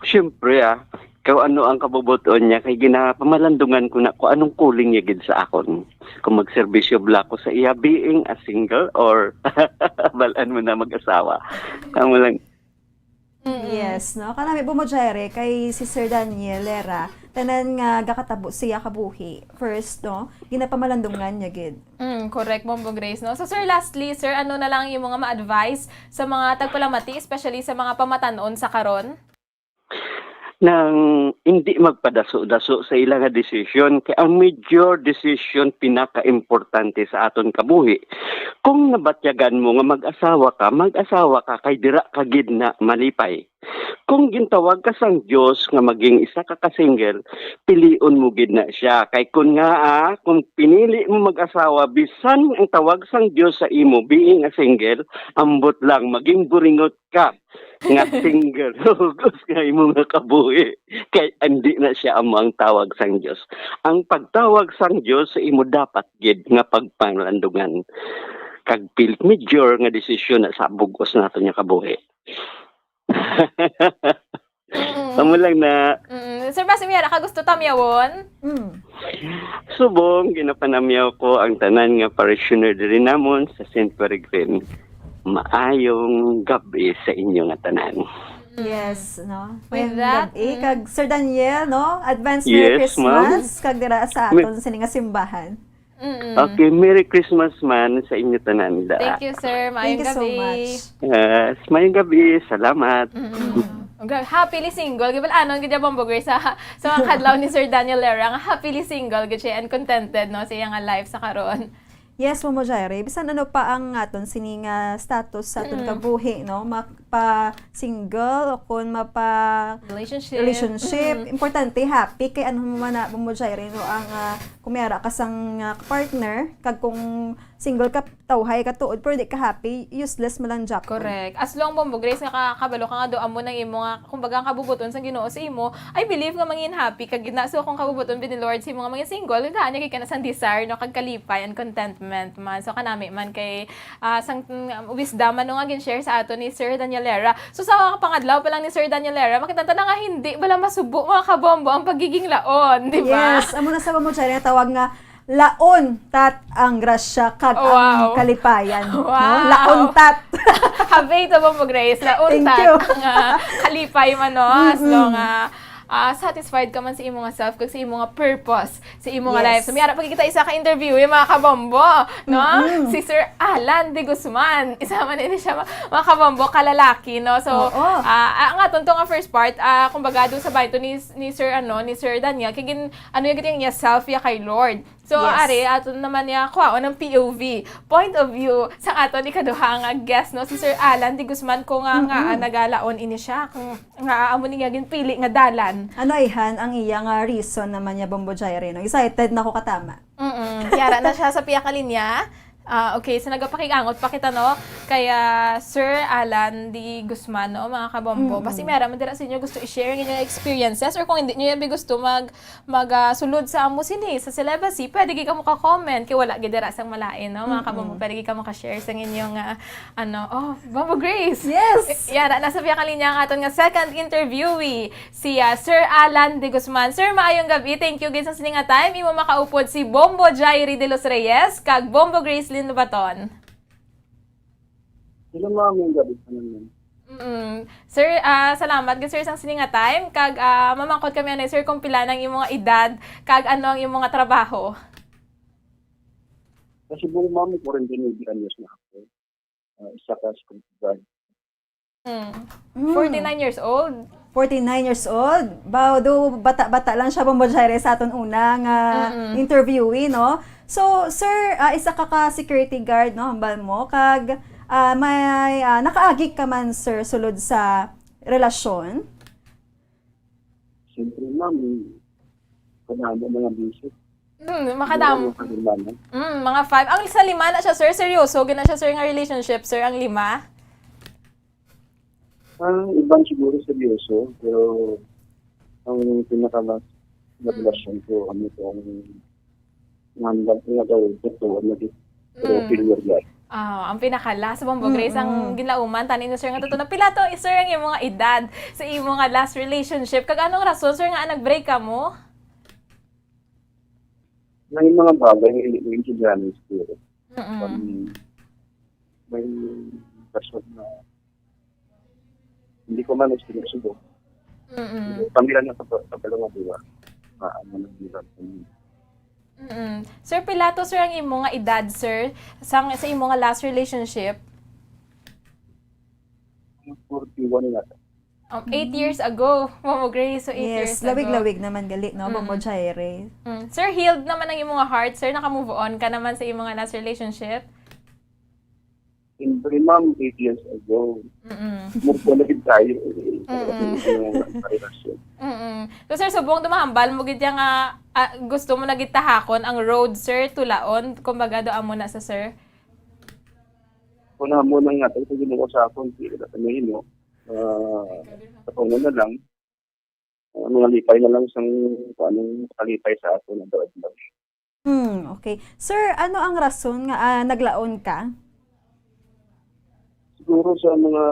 Siyempre, ah, kung ano ang kabubuton niya, kay ginapamalandungan ko na kung anong calling niya gid sa akon. Kung magserbisyo bala ko sa iya, being a single or balaan mo na mag-asawa. Amo lang. Mm-mm. Yes, no? Kanami, Bong Bugris, kay si Sir Daniel Lera, tanan nga gakatabo siya kabuhi. First, no? Ginapamalandungan niya gid. Mm, correct, Bong Bugris, no? So, sir, lastly, sir, ano na lang yung mga ma-advise sa mga tagpalamati, especially sa mga pamatanon sa karon? Nang hindi magpadaso-daso sa ila nga desisyon, kay ang major decision pinaka-importante sa aton kabuhi. Kung nabatyagan mo nga mag-asawa ka, mag-asawa ka kay dira ka gid na malipay. Kung gintawag ka sang Dios nga maging isa ka ka-single, pilion mo gid na siya. Kay kun nga, ah, kung pinili mo mag-asawa, bisan ang tawag sang Dios sa imo being a single, ambot lang maging buringot ka nga single, hugos nga imo nga kabuhi. Kay indi na siya amo ang tawag sang Dios. Ang pagtawag sang Dios sa imo dapat gid nga pagpanglandungan. Kag pil-, major nga desisyon na sa bug-os nato nga kabuhi. Mm-mm. Amo lang na. Mm-mm. Sir, basi may ara ka gusto tamyawon? Mm. Subong, ginapanamyaw ko ang tanan nga parishioner diri namon sa Saint Peregrine. Maayong gab-i sa inyo nga tanan. Mm. Yes, no? With Maayong that, gab-i. Mm. Kag Sir Daniel, no? Advance Merry Yes, ma'am. Christmas, kag dira sa Mer- aton sini nga simbahan. Mm-mm. Okay, Merry Christmas man sa inyo tanan, da. Thank you, sir. Thank you so much. Maayong gabi. Yes, maayong gabi. Salamat. Mm-mm. Ang gra-, happily single. Gibal-anon gid ang Bong Bugris sa, sa mga kadlaw ni Sir Daniel Lera nga happily single gid siya and contented, no, sa iya nga life sa karon. Yes, Mama Jaire. Bisan ano pa ang aton sini nga status sa aton Mm. kabuhi, no? Mapa-single o kun mapa Relationship. relationship. Mm. Importante, happy. Kay ano man na, Mama Jaire, no? Ang, ah, kung may ara ka sang, ah, partner, kag kung single ka, tawhay ka tuod, pero di ka happy, useless man lang, Jack. Correct. As long, Bombo Grace, nga ka-, kabalo ka nga do amo nang imo nga, kumbaga, ang kabubuton sang Ginoo sa imo, I believe nga mangin happy ka gid na. So, kung kabubuton bi ni Lord sa imo nga mangin single, gani kay kana sang desire, no, kag kalipay and contentment man. So, kanami man kay, ah, sang, mm, wisdom, ano nga gin-share sa ato ni Sir Daniel Lera. So, sa pangadlaw pa lang ni Sir Daniel Lera, makita ta na nga hindi bala masubo, mga kabombo, ang pagiging laon, di ba? Yes, amo na sa mo, Chari, tawag nga, laon tat ang grasya kag ang Wow. kalipayan, no? Wow. Laon tat. Happy to, Bombo Grace. Laon Thank tat you. ang, ah, kalipay man, no? As Mm-mm. long, ah, ah, satisfied ka man sa imo nga self kag sa imo nga purpose sa imo nga Yes. life. So, may ara pa kita isa ka interview, yung mga kabombo, no? Mm-mm. Si Sir Alan de Guzman. Isa man ini siya, ma-, mga kabombo, kalalaki, no? So, Oo. ah, ah, ang aton to nga first part, ah, kumbaga, doon sa bahay to ni, ni Sir, ano, ni Sir Daniel, kay gin-, ano yung gid yung niya, self ya kay Lord. So, yes, ari, ato naman niya, kuhaon ang P O V, point of view, sa aton ikaduha nga guest, no? Si Sir Alan de Guzman, ko nga, nga, mm-mm, ah, nagalaon ini siya, kung nga amo ni nga ginpili nga dalan. Ano, ayhan, ang iya nga reason naman niya, Bombo Jaire, no? Excited na ko katama. Mm-mm. Yara na siya sa pihak nga linya. Ah, okay, so nagapakig-angot pa kita, no? Kaya, Sir Alan de Guzman, no, mga kabombo. Mm-mm. Basi may ara man dira sa inyo gusto i-share ang inyong experiences, or kung hindi nyo yan gusto mag, mag, ah, sulod sa amo sini, sa celibacy, pwede gid kamo ka-comment, kay wala gid dira sang malain, no, mga kabombo. Mm-mm. Pwede gid kamo ka-share sang inyong, ah, ano, oh, Bombo Grace. Yes! Yara, nasa pihak nga linya ang aton nga second interviewee. Si, ah, Sir Alan de Guzman. Sir, maayong gabi. Thank you gid sa sini nga time. Imo makaupod si Bombo Jairi de los Reyes kag Bombo Gracelyn Lubaton. Hello, ma'am. Maayong gabi sa inyo. Mm. Sir, ah, salamat gid, sir, sang sini nga time. Kag, ah, mamangkot kami, ano, sir, kung pila nang imo nga edad, kag ano ang imo nga trabaho. Sa Cebu, ma'am, forty-nine anyos na ako. Ah, isa ka security guard. Mm. Mm. Forty-nine years old? Forty-nine years old? Baw, do bata-bata lang siya, Bombo Jaire, sa aton una nga, mm-mm, interviewee, no? So, sir, ah, isa ka ka security guard, no? Hambal mo, kag, ah, may, ah, nakaagi ka man, sir, sulod sa relasyon? Siyempre, ma'am, kadamo mga bisyo. Hmm, makadamo. Mga lima na. Hmm, mga five. Ang sa lima na siya, sir, seryoso gid na siya, sir, nga relationship, sir, ang lima? Ang iban siguro seryoso, pero ang pinaka-last na, hmm, relasyon ko, ano to, ang nandang ko nga daw, totoo na di. Pero, mm, failure yan. Ah, ang pinaka-last, Bombo Grace, ang, mm-mm, ginlauman, tani na, sir, nga totoo na. Pila to, sir, ang imo nga edad sa imo nga last relationship? Kag anong rason, sir, nga nag-break ka mo? May mga bagay nga hindi ko intindihan siguro. Mm-mm. Um, may rason na hindi ko man gusto na subo. Mm-mm. Pamilya na sa, sa Balonga, di ba? Ah, ano na, di ba? Mm-mm. Sir, pila to, sir, ang imo nga edad, sir, sa, sa imo nga last relationship? Forty-one na. Um, eight years ago, Bombo Grace, so eight years ago. Yes, lawig-lawig naman gali, no, Bombo Jaire? Mm. Sir, healed naman ang imo nga heart, sir? Naka-move on ka naman sa imo nga last relationship? Siyempre, ma'am, eight years ago. Mm-mm. Move on na gid tayo, eh. Mm-mm. Ano, ang relasyon. Mm-mm. So, sir, subong tumahambal mo gid ya nga, ah, gusto mo na gid tahakon ang road, sir, tulaon, kumbaga, do amo na sa, sir? Kung amo na nga, ito ginawa sa akon, di na mahimo. Ah, sa una na lang, ah, mga lipay na lang sang, kung anong kalipay sa ato na daw lang. Hmm, okay. Sir, ano ang rason nga, ah, naglaon ka? Siguro sa mga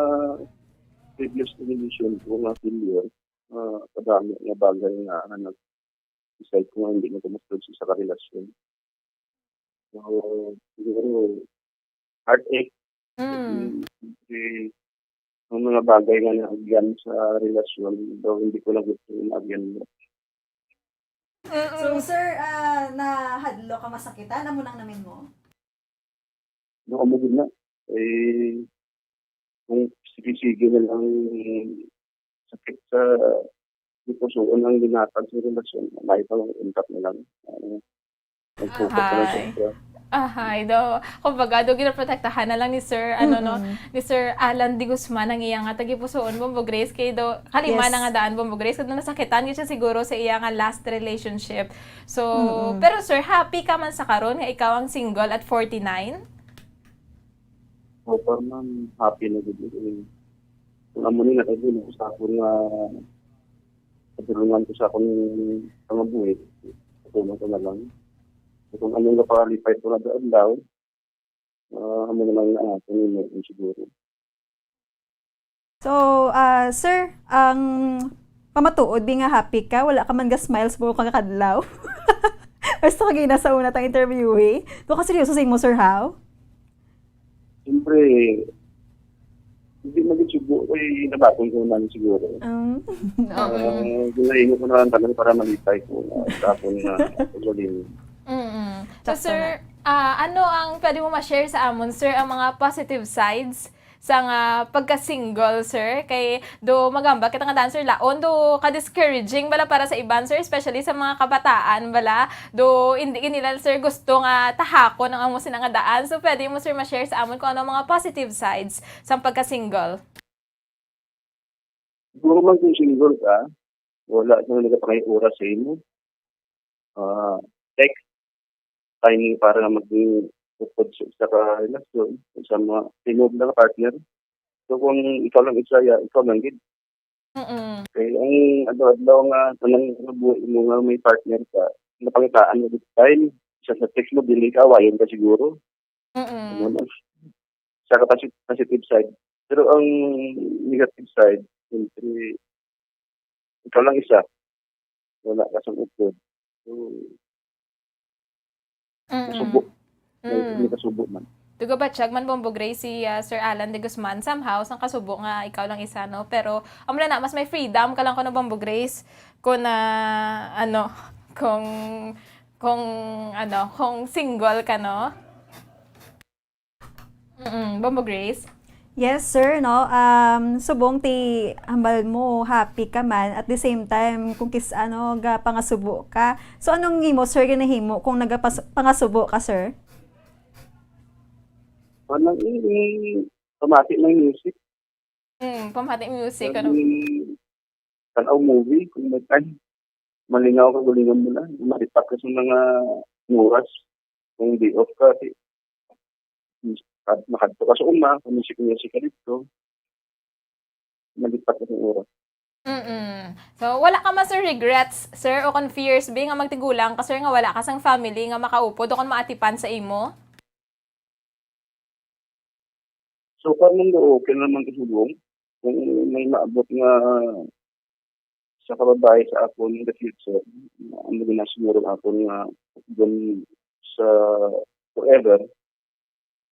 previous na relasyon ko nga failure, ah, kadami nga bagay nga, ah, nag-decide ko nga hindi na ko mustod sa isa ka relasyon. So, siguro, heartache. Mm. Kasi, ang mga bagay nga naagyan sa relasyon, daw hindi ko lang gusto yung naagyan mo. Mm-mm. So, sir, ah, nahadlok ka masakitan? Amo nang namin mo? Nakamugod na. Eh, kung sige-sige na lang sakit sa pusoon ang ginatag sa relasyon, may pang untat na lang. Ah, mag-focus na lang sa Ahay. Ahay, do. Kumbaga, do, ginaprotektahan na lang ni Sir, ano, no, Mm-mm. ni Sir Alan de Guzman ang iya nga tagipusoon, Bombo Grace, kay do, kalima Yes. na nga daan, Bombo Grace, kay do nasakitan gid siya siguro sa iya nga last relationship. So, Mm-mm. pero sir, happy ka man sa karon nga ikaw ang single at forty-nine? Opo, ma'am. Happy na gid, eh. Kung amo ni, nakahimo ko sa akon nga katulungan ko sa akon pangabuhi, katulong ko na lang. Kung ano nga pangalipay ko nga adlaw, ah, amo na lang na ako ni siguro. So, ah, sir, ang pamatuod bi nga happy ka, wala ka man ga-smile sa buong kang kadlaw. Basta kagina sa una tang interview, eh. Do ka seryoso sa imo, sir, how? Siyempre, hindi na gid siguro, eh, nabaton ko man siguro. Um, Ah, okay. Ginahingo ko na lang talaga para malipay ko, ah, sa akon nga ugaling. Mm-mm. So, Sakto sir, na. ah, ano ang pwede mo ma-share sa amon, sir, ang mga positive sides sang, ah, pagka-single, sir? Kay do magambal kita nga daan, sir, laon do ka-discouraging bala para sa iban, sir, especially sa mga kabataan bala. Do hindi gid nila, sir, gusto nga tahakon ang amo sina nga daan. So, pwede mo, sir, ma-share sa amon kung ano ang mga positive sides sang pagka-single? Siguro man kung single ka, wala na nagapangay oras sa imo. Ah, text, timing para nga maging upod sa isa ka relasyon, sa mga tinuod na ka partner. So kung ikaw lang isa, ya, ikaw lang gid. Mm-mm. Kay ang adlaw-adlaw nga tanang buhay mo nga may partner ka, napangitaan mo this time, sa, sa text mo, dili ka, awayon ka siguro. Mm-mm. Ano na? Sa ka posi-, positive side. Pero ang negative side, siyempre, ikaw lang isa. Wala ka sang upod. So, Mm-mm. Nasubo. May Mm. nasubo man. Tugabatyag man, Bombo Gray, si, ah, Sir Alan de Guzman, somehow, sang kasubo nga ikaw lang isa, no? Pero, amo na na, mas may freedom ka lang kuno, Bombo Grace, kung, ah, ano, kung, kung, ano, kung single ka, no? Mm, Bombo Grace? Yes, sir, no? Um, subong ti hambal mo, happy ka man. At the same time, kung kis ano, ga pangasubo ka. So, anong imo, sir, ginahimo kung nagapangasubo ka, sir? Kanang ini, pamati ng music. Mm, pamati music, ano? Kanang tanaw movie, kung may time. Malingaw ka, gulingon mo na. Malipat ka sa mga oras. Kung day off ka, di, kad-, makadto ka sa uma, kung music-music ka dito, malipat ka sa oras. Mm-mm. So, wala ka man, sir, regrets, sir, o kung fears, be, nga magtigulang ka, sir, nga wala ka sang family nga makaupod o kung maatipan sa imo? So far man do, okay naman ko subong. Kung may maabot nga sa kababae sa akon in the future, ang mga siguro akon nga dun sa forever,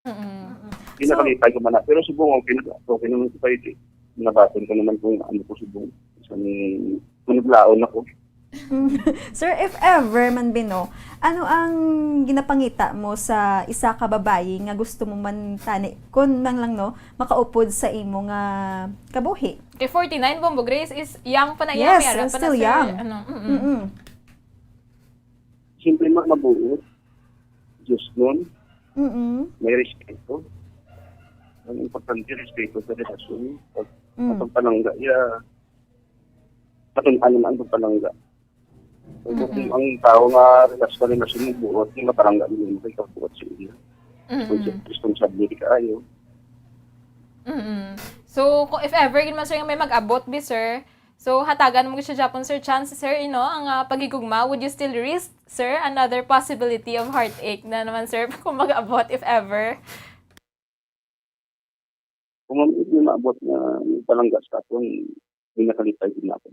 Mm-mm. di nakalipay ko man na. Pero subong okay na, okay naman ko kayo. Nabaton ko naman kung ano ko subong. Sa manuglaon ako. Sir, if ever man, Bino, ano ang ginapangita mo sa isa ka babayi nga gusto mo man tani, kun man lang, no, makaupod sa imo nga kabuhi? Kay forty-nine, Bombo Grace, is young pa na, young, Yes, may ara I'm pa still na, sir. Young. Ano, mm-mm. Mm-mm. Siyempre, ma-, mabuot. Diyos nun, Mm-mm. may respeto. Ang importante, respeto sa relasyon. Pag, Mm. pag panangga, ya, matun-an naman ang pagpanangga. Kung Mm-mm. ang tao nga relasyon na siya buot, yung mapanangga mo, yung makikabuot sa iya. Kung Mm-mm. responsable ka ayo. Mm-mm. So, kung if ever gid man, sir, nga may mag-abot, be, sir, so hatagan mo gid siya gyapon, sir, chance, sir, you know, ang, ah, paghigugma, would you still risk, sir, another possibility of heartache na naman, sir, kung mag-abot, if ever? Kung ang hindi maabot na yung palangga sa akong, hindi nakalipay din ako.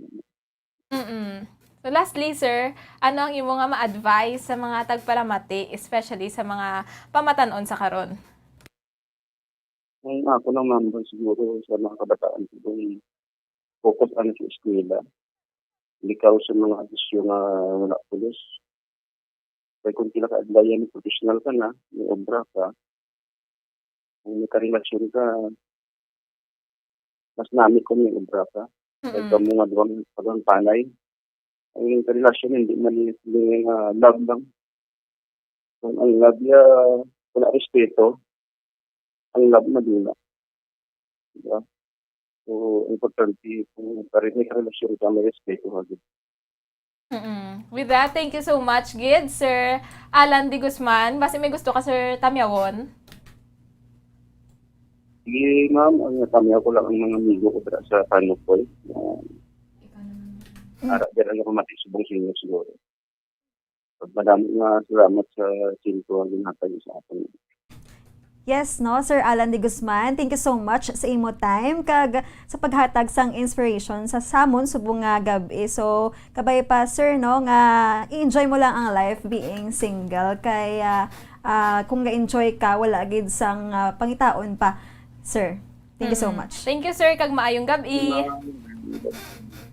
Mm-mm. So lastly, sir, ano ang imo nga ma-advise sa mga tagpalamati, especially sa mga pamatan-on sa karon? Ang ako lang naman siguro sa mga kabataan, kung focus ang sa eskwela, likaw sa mga bisyo nga wala pulos. Kaya kung kinakaadlayan, professional ka na, may obra ka, kung may karelasyon ka, mas nami kung may obra ka. Kaya Mm-mm. kamo nga duwang, duwang panay, ang karelasyon hindi man yung, yung, ah, love lang. Kung ang love niya, wala respeto, ang love madula. Diba? So, importante kung pare-, may karelasyon ka, may respeto ka. Mm-mm. With that, thank you so much, gid, Sir Alan de Guzman. Basi may gusto ka, sir, tamyawon? Sige, ma'am, ang natamyaw ko lang ang mga amigo ko dira sa Panukoy. Uh, Mm. Ara, dira nga pamati subong sa inyo siguro. Pag madamo nga salamat sa sentro ang ginhatag sa akin. Yes, no, Sir Alan de Guzman, thank you so much sa imo time kag sa paghatag sang inspiration sa samon subong nga gab-i. So, kabay pa, sir, no, nga i-enjoy mo lang ang life being single. Kay, ah, ah, kung ga-enjoy ka, wala gid sang, ah, pangitaon pa, sir. Thank you so Mm. Much. Thank you, sir, kag maayong gab-i.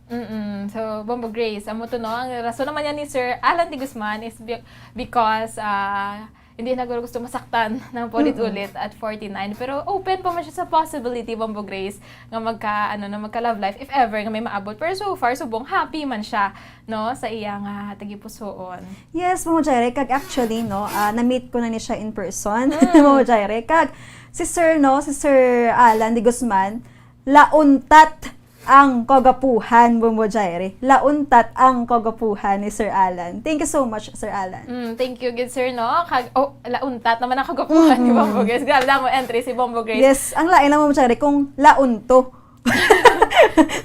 Mm-mm. So, Bombo Grace, amo to, no? Ang rason naman yan ni Sir Alan de Guzman is be- because, ah, Hindi na guro gusto masaktan ng paulit-ulit at forty-nine. Pero open pa man siya sa possibility, Bombo Grace, nga magka, ano, na magka-love life if ever nga may maabot. Pero so far, subong happy man siya, no, sa iya nga tagipusoon. Yes, Mama Jaire, kag actually, no, ah, na-meet ko na ni siya in person, Mama Jaire. Kag si Sir, no, si Sir Alan de Guzman, launtat ang kagapuhan, Bombo Jaire. Launtat ang kagapuhan ni Sir Alan. Thank you so much, Sir Alan. Mm, thank you, good sir, no? Kag, oh, launtat naman ang kagapuhan ni Bombo Grace. Grabe, damo entry si Bombo Grace. Yes, ang lain lang, Bombo Jaire, kung launto.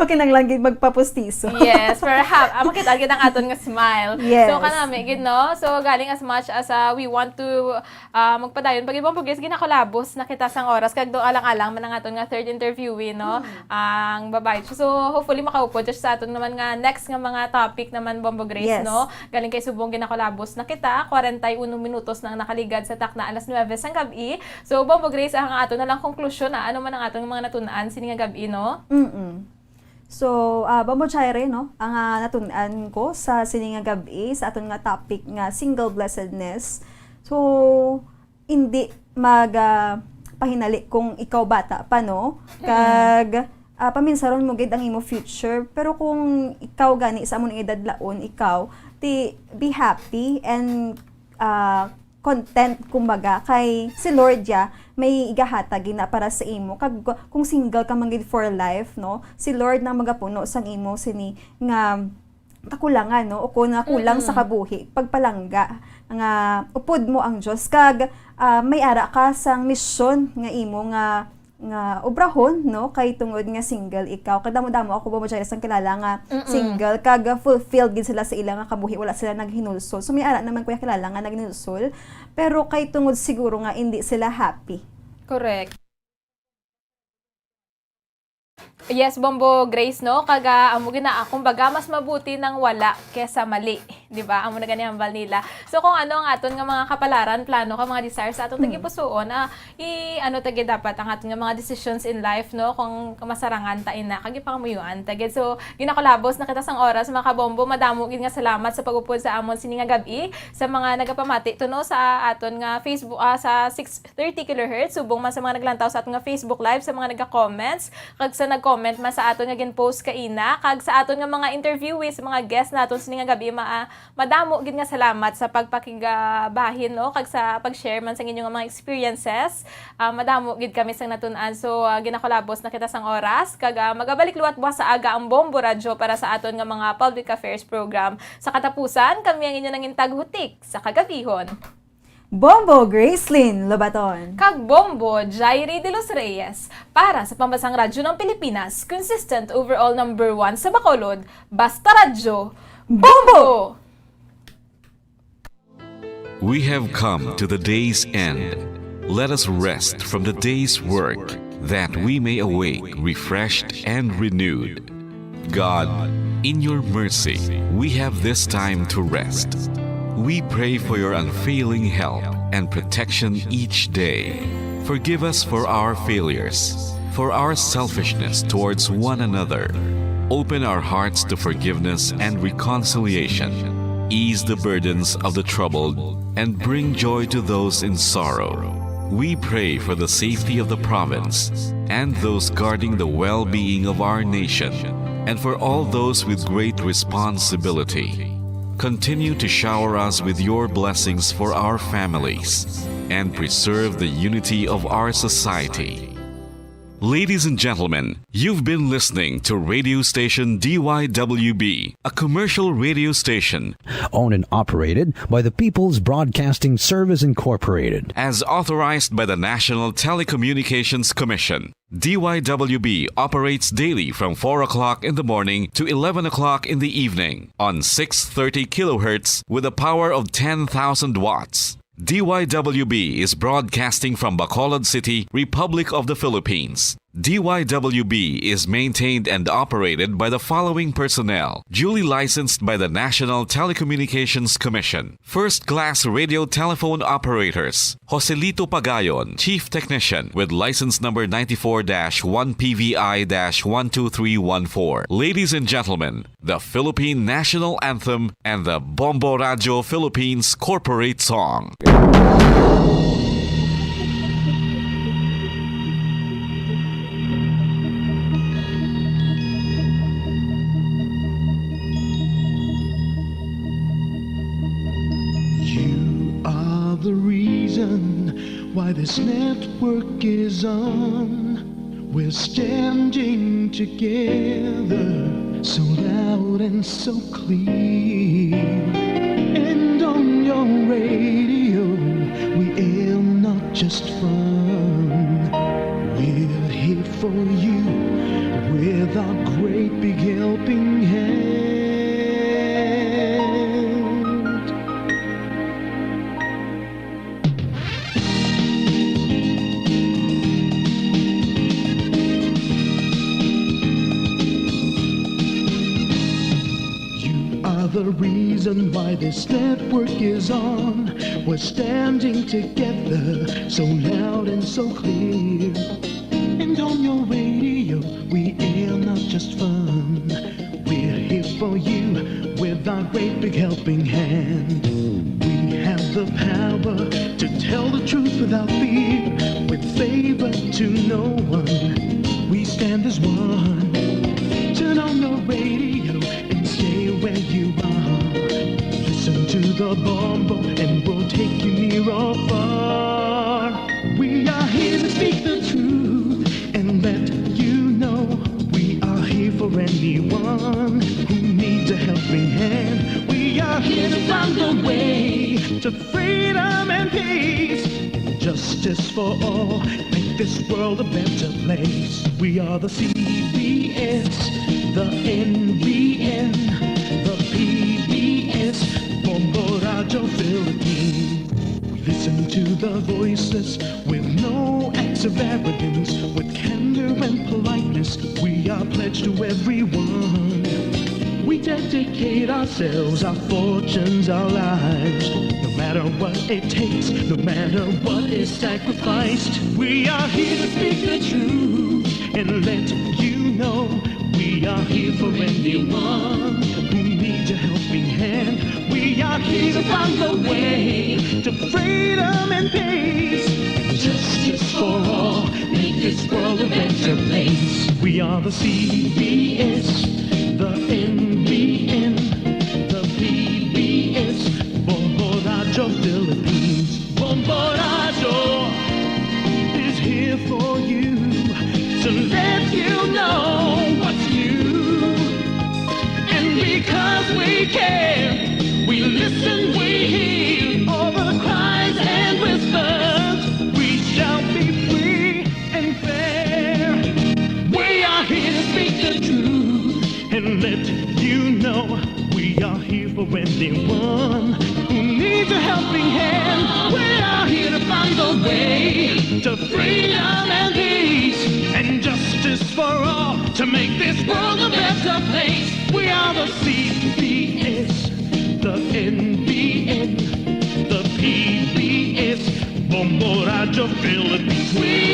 Okay nang lang gid magpapustiso. Yes, perhaps. Ah, makita gid ang aton nga smile. Yes. So, kanami gid, no? So, galing as much as, ah, we want to, ah, magpadayon, pag ibang pugis, ginakulabos na kita sang oras, kag do alang-alang man ang aton nga third interviewee, no? Ang babae. So, hopefully, makaupod siya sa aton naman nga next nga mga topic naman, Bombo Grace, Yes. no? Galing kay subong ginakulabos na kita, kwarenta y uno minutos na ang nakaligad sa takna alas nuebe sang gab-i. So, Bombo Grace, ang aton na lang konklusyon na ano man ang aton mga natun-an sini nga gab-i, no? Mm-mm. So, ah, Bombo Jaire, no? Ang, ah, natun-an ko sa sini nga gab-i, sa aton nga topic nga single blessedness. So, hindi mag, ah, pahinali kung ikaw bata pa, no? Kag, ah, paminsaron mo gid ang imo future. Pero kung ikaw gani sa amo ning edad laon, ikaw, ti be happy and, ah, content, kumbaga, kay si Lord ya may igahatag gina para sa imo. Kag kung single ka man gid for life, no? Si Lord nang magapuno sang imo sini nga kakulangan, no? O kung nga kulang sa Mm-mm. kabuhi, pagpalangga nga upod mo ang Dios kag, ah, may ara ka sang misyon nga imo nga, nga obrahon, no? Kay tungod nga single ikaw, kadamo-damo ako ba mo dyan sang kilala nga Mm-mm. single kag fulfilled gid sila sa ila nga kabuhi, wala sila naghinulsol. So may ara naman kuya kilala nga naghinulsol, pero kay tungod siguro nga hindi sila happy. Correct. Yes, Bombo Grace, no? Kaga, amo gina, kumbaga, mas mabuti nang wala kesa mali, di ba? Amo na gani hambal nila. So, kung ano ang aton nga mga kapalaran, plano, ka mga desire sa aton Hmm. tagipusoon, ah, i, ano, tagi dapat ang aton nga mga decisions in life, no? Kung masarangan ta ina, kag ipangamuyuan ta gid. So, ginakulabos na kita sang oras, mga kabombo. Madamo gid nga salamat sa pag-upod sa amon sini nga gab-i, sa mga nagapamati to, no, sa aton nga Facebook, ah, sa six thirty kilohertz, subong man sa mga naglantaw sa aton nga Facebook Live, sa mga naga-comments, kag sa nag-comment man sa aton nga gin-post kaina, kag sa aton nga mga interviewees, mga guest naton sini nga gab-i, ma-, ah, madamo gid nga salamat sa pagpakigbahin, no, kag sa pag-share man sa inyo nga mga experiences. Ah, madamo gid kami sang natun-an. So, ah, ginakulabos na kita sang oras, kag, ah, magabalik liwat buwas sa aga ang Bombo Radyo para sa aton nga mga public affairs program. Sa katapusan, kami ang inyo nangin taghutik sa kagabihon. Bombo Gracelyn Lobaton. Kag Bombo Jairi de los Reyes para sa Pambansang Radyo ng Pilipinas, consistent overall number one sa Bacolod, Basta Radyo, Bombo! We have come to the day's end. Let us rest from the day's work, that we may awake refreshed and renewed. God, in your mercy, we have this time to rest. We pray for your unfailing help and protection each day. Forgive us for our failures, for our selfishness towards one another. Open our hearts to forgiveness and reconciliation. Ease the burdens of the troubled and bring joy to those in sorrow. We pray for the safety of the province and those guarding the well-being of our nation, and for all those with great responsibility. Continue to shower us with your blessings for our families and preserve the unity of our society. Ladies and gentlemen, you've been listening to radio station D Y W B, a commercial radio station owned and operated by the People's Broadcasting Service Incorporated. As authorized by the National Telecommunications Commission. D Y W B operates daily from four o'clock in the morning to eleven o'clock in the evening on six thirty kilohertz with a power of ten thousand watts. D Y W B is broadcasting from Bacolod City, Republic of the Philippines. D Y W B is maintained and operated by the following personnel, duly licensed by the National Telecommunications Commission. First class radio telephone operators, Joselito Pagayon, Chief Technician, with license number ninety-four dash one P V I dash one two three one four. Ladies and gentlemen, the Philippine National Anthem and the Bombo Radio Philippines Corporate Song. You are the reason why this network is on. We're standing together, so loud and so clear. And on your radio, we air not just fun. We're here for you with our great big helping hand. You are the reason why this network is on. We're standing together, so loud and so clear. And on your radio, we air not just fun. We're here for you with our great big helping hand. We have the power to tell the truth without fear, with favor to no one. We stand as one. Turn on your radio and stay where you are. Listen to the Bombo and we'll take you near or far. We are here to speak the truth and let you know we are here for anyone who needs a helping hand. We are here to find the way to freedom and peace and justice for all. Make this world a better place. We are the C B S, the N B N, the P B S, Bombo Radio Philippines. We listen to the voiceless with no acts of arrogance, with candor and politeness. We are pledged to everyone. We dedicate ourselves, our fortunes, our lives. No matter what it takes, no matter what is sacrificed, we are here to speak the truth and let you know we are here for anyone who needs a helping hand. We are here to find the way to freedom and peace and justice for all. Make this world a better place. We are the C B S, the N B N, the P B S, Bombo Radio Philippines. Bombo Radio is here for you to let you know what's new. And because we care, we listen, we hear all the cries and whispers. We shall be free and fair. We are here to speak the truth and let you know we are here for anyone who needs a helping hand. We are here to find the way to freedom and peace and justice for all, to make this world a better place. We are the C B S, the N B N, the P B S, Bombo Radio Philippines. We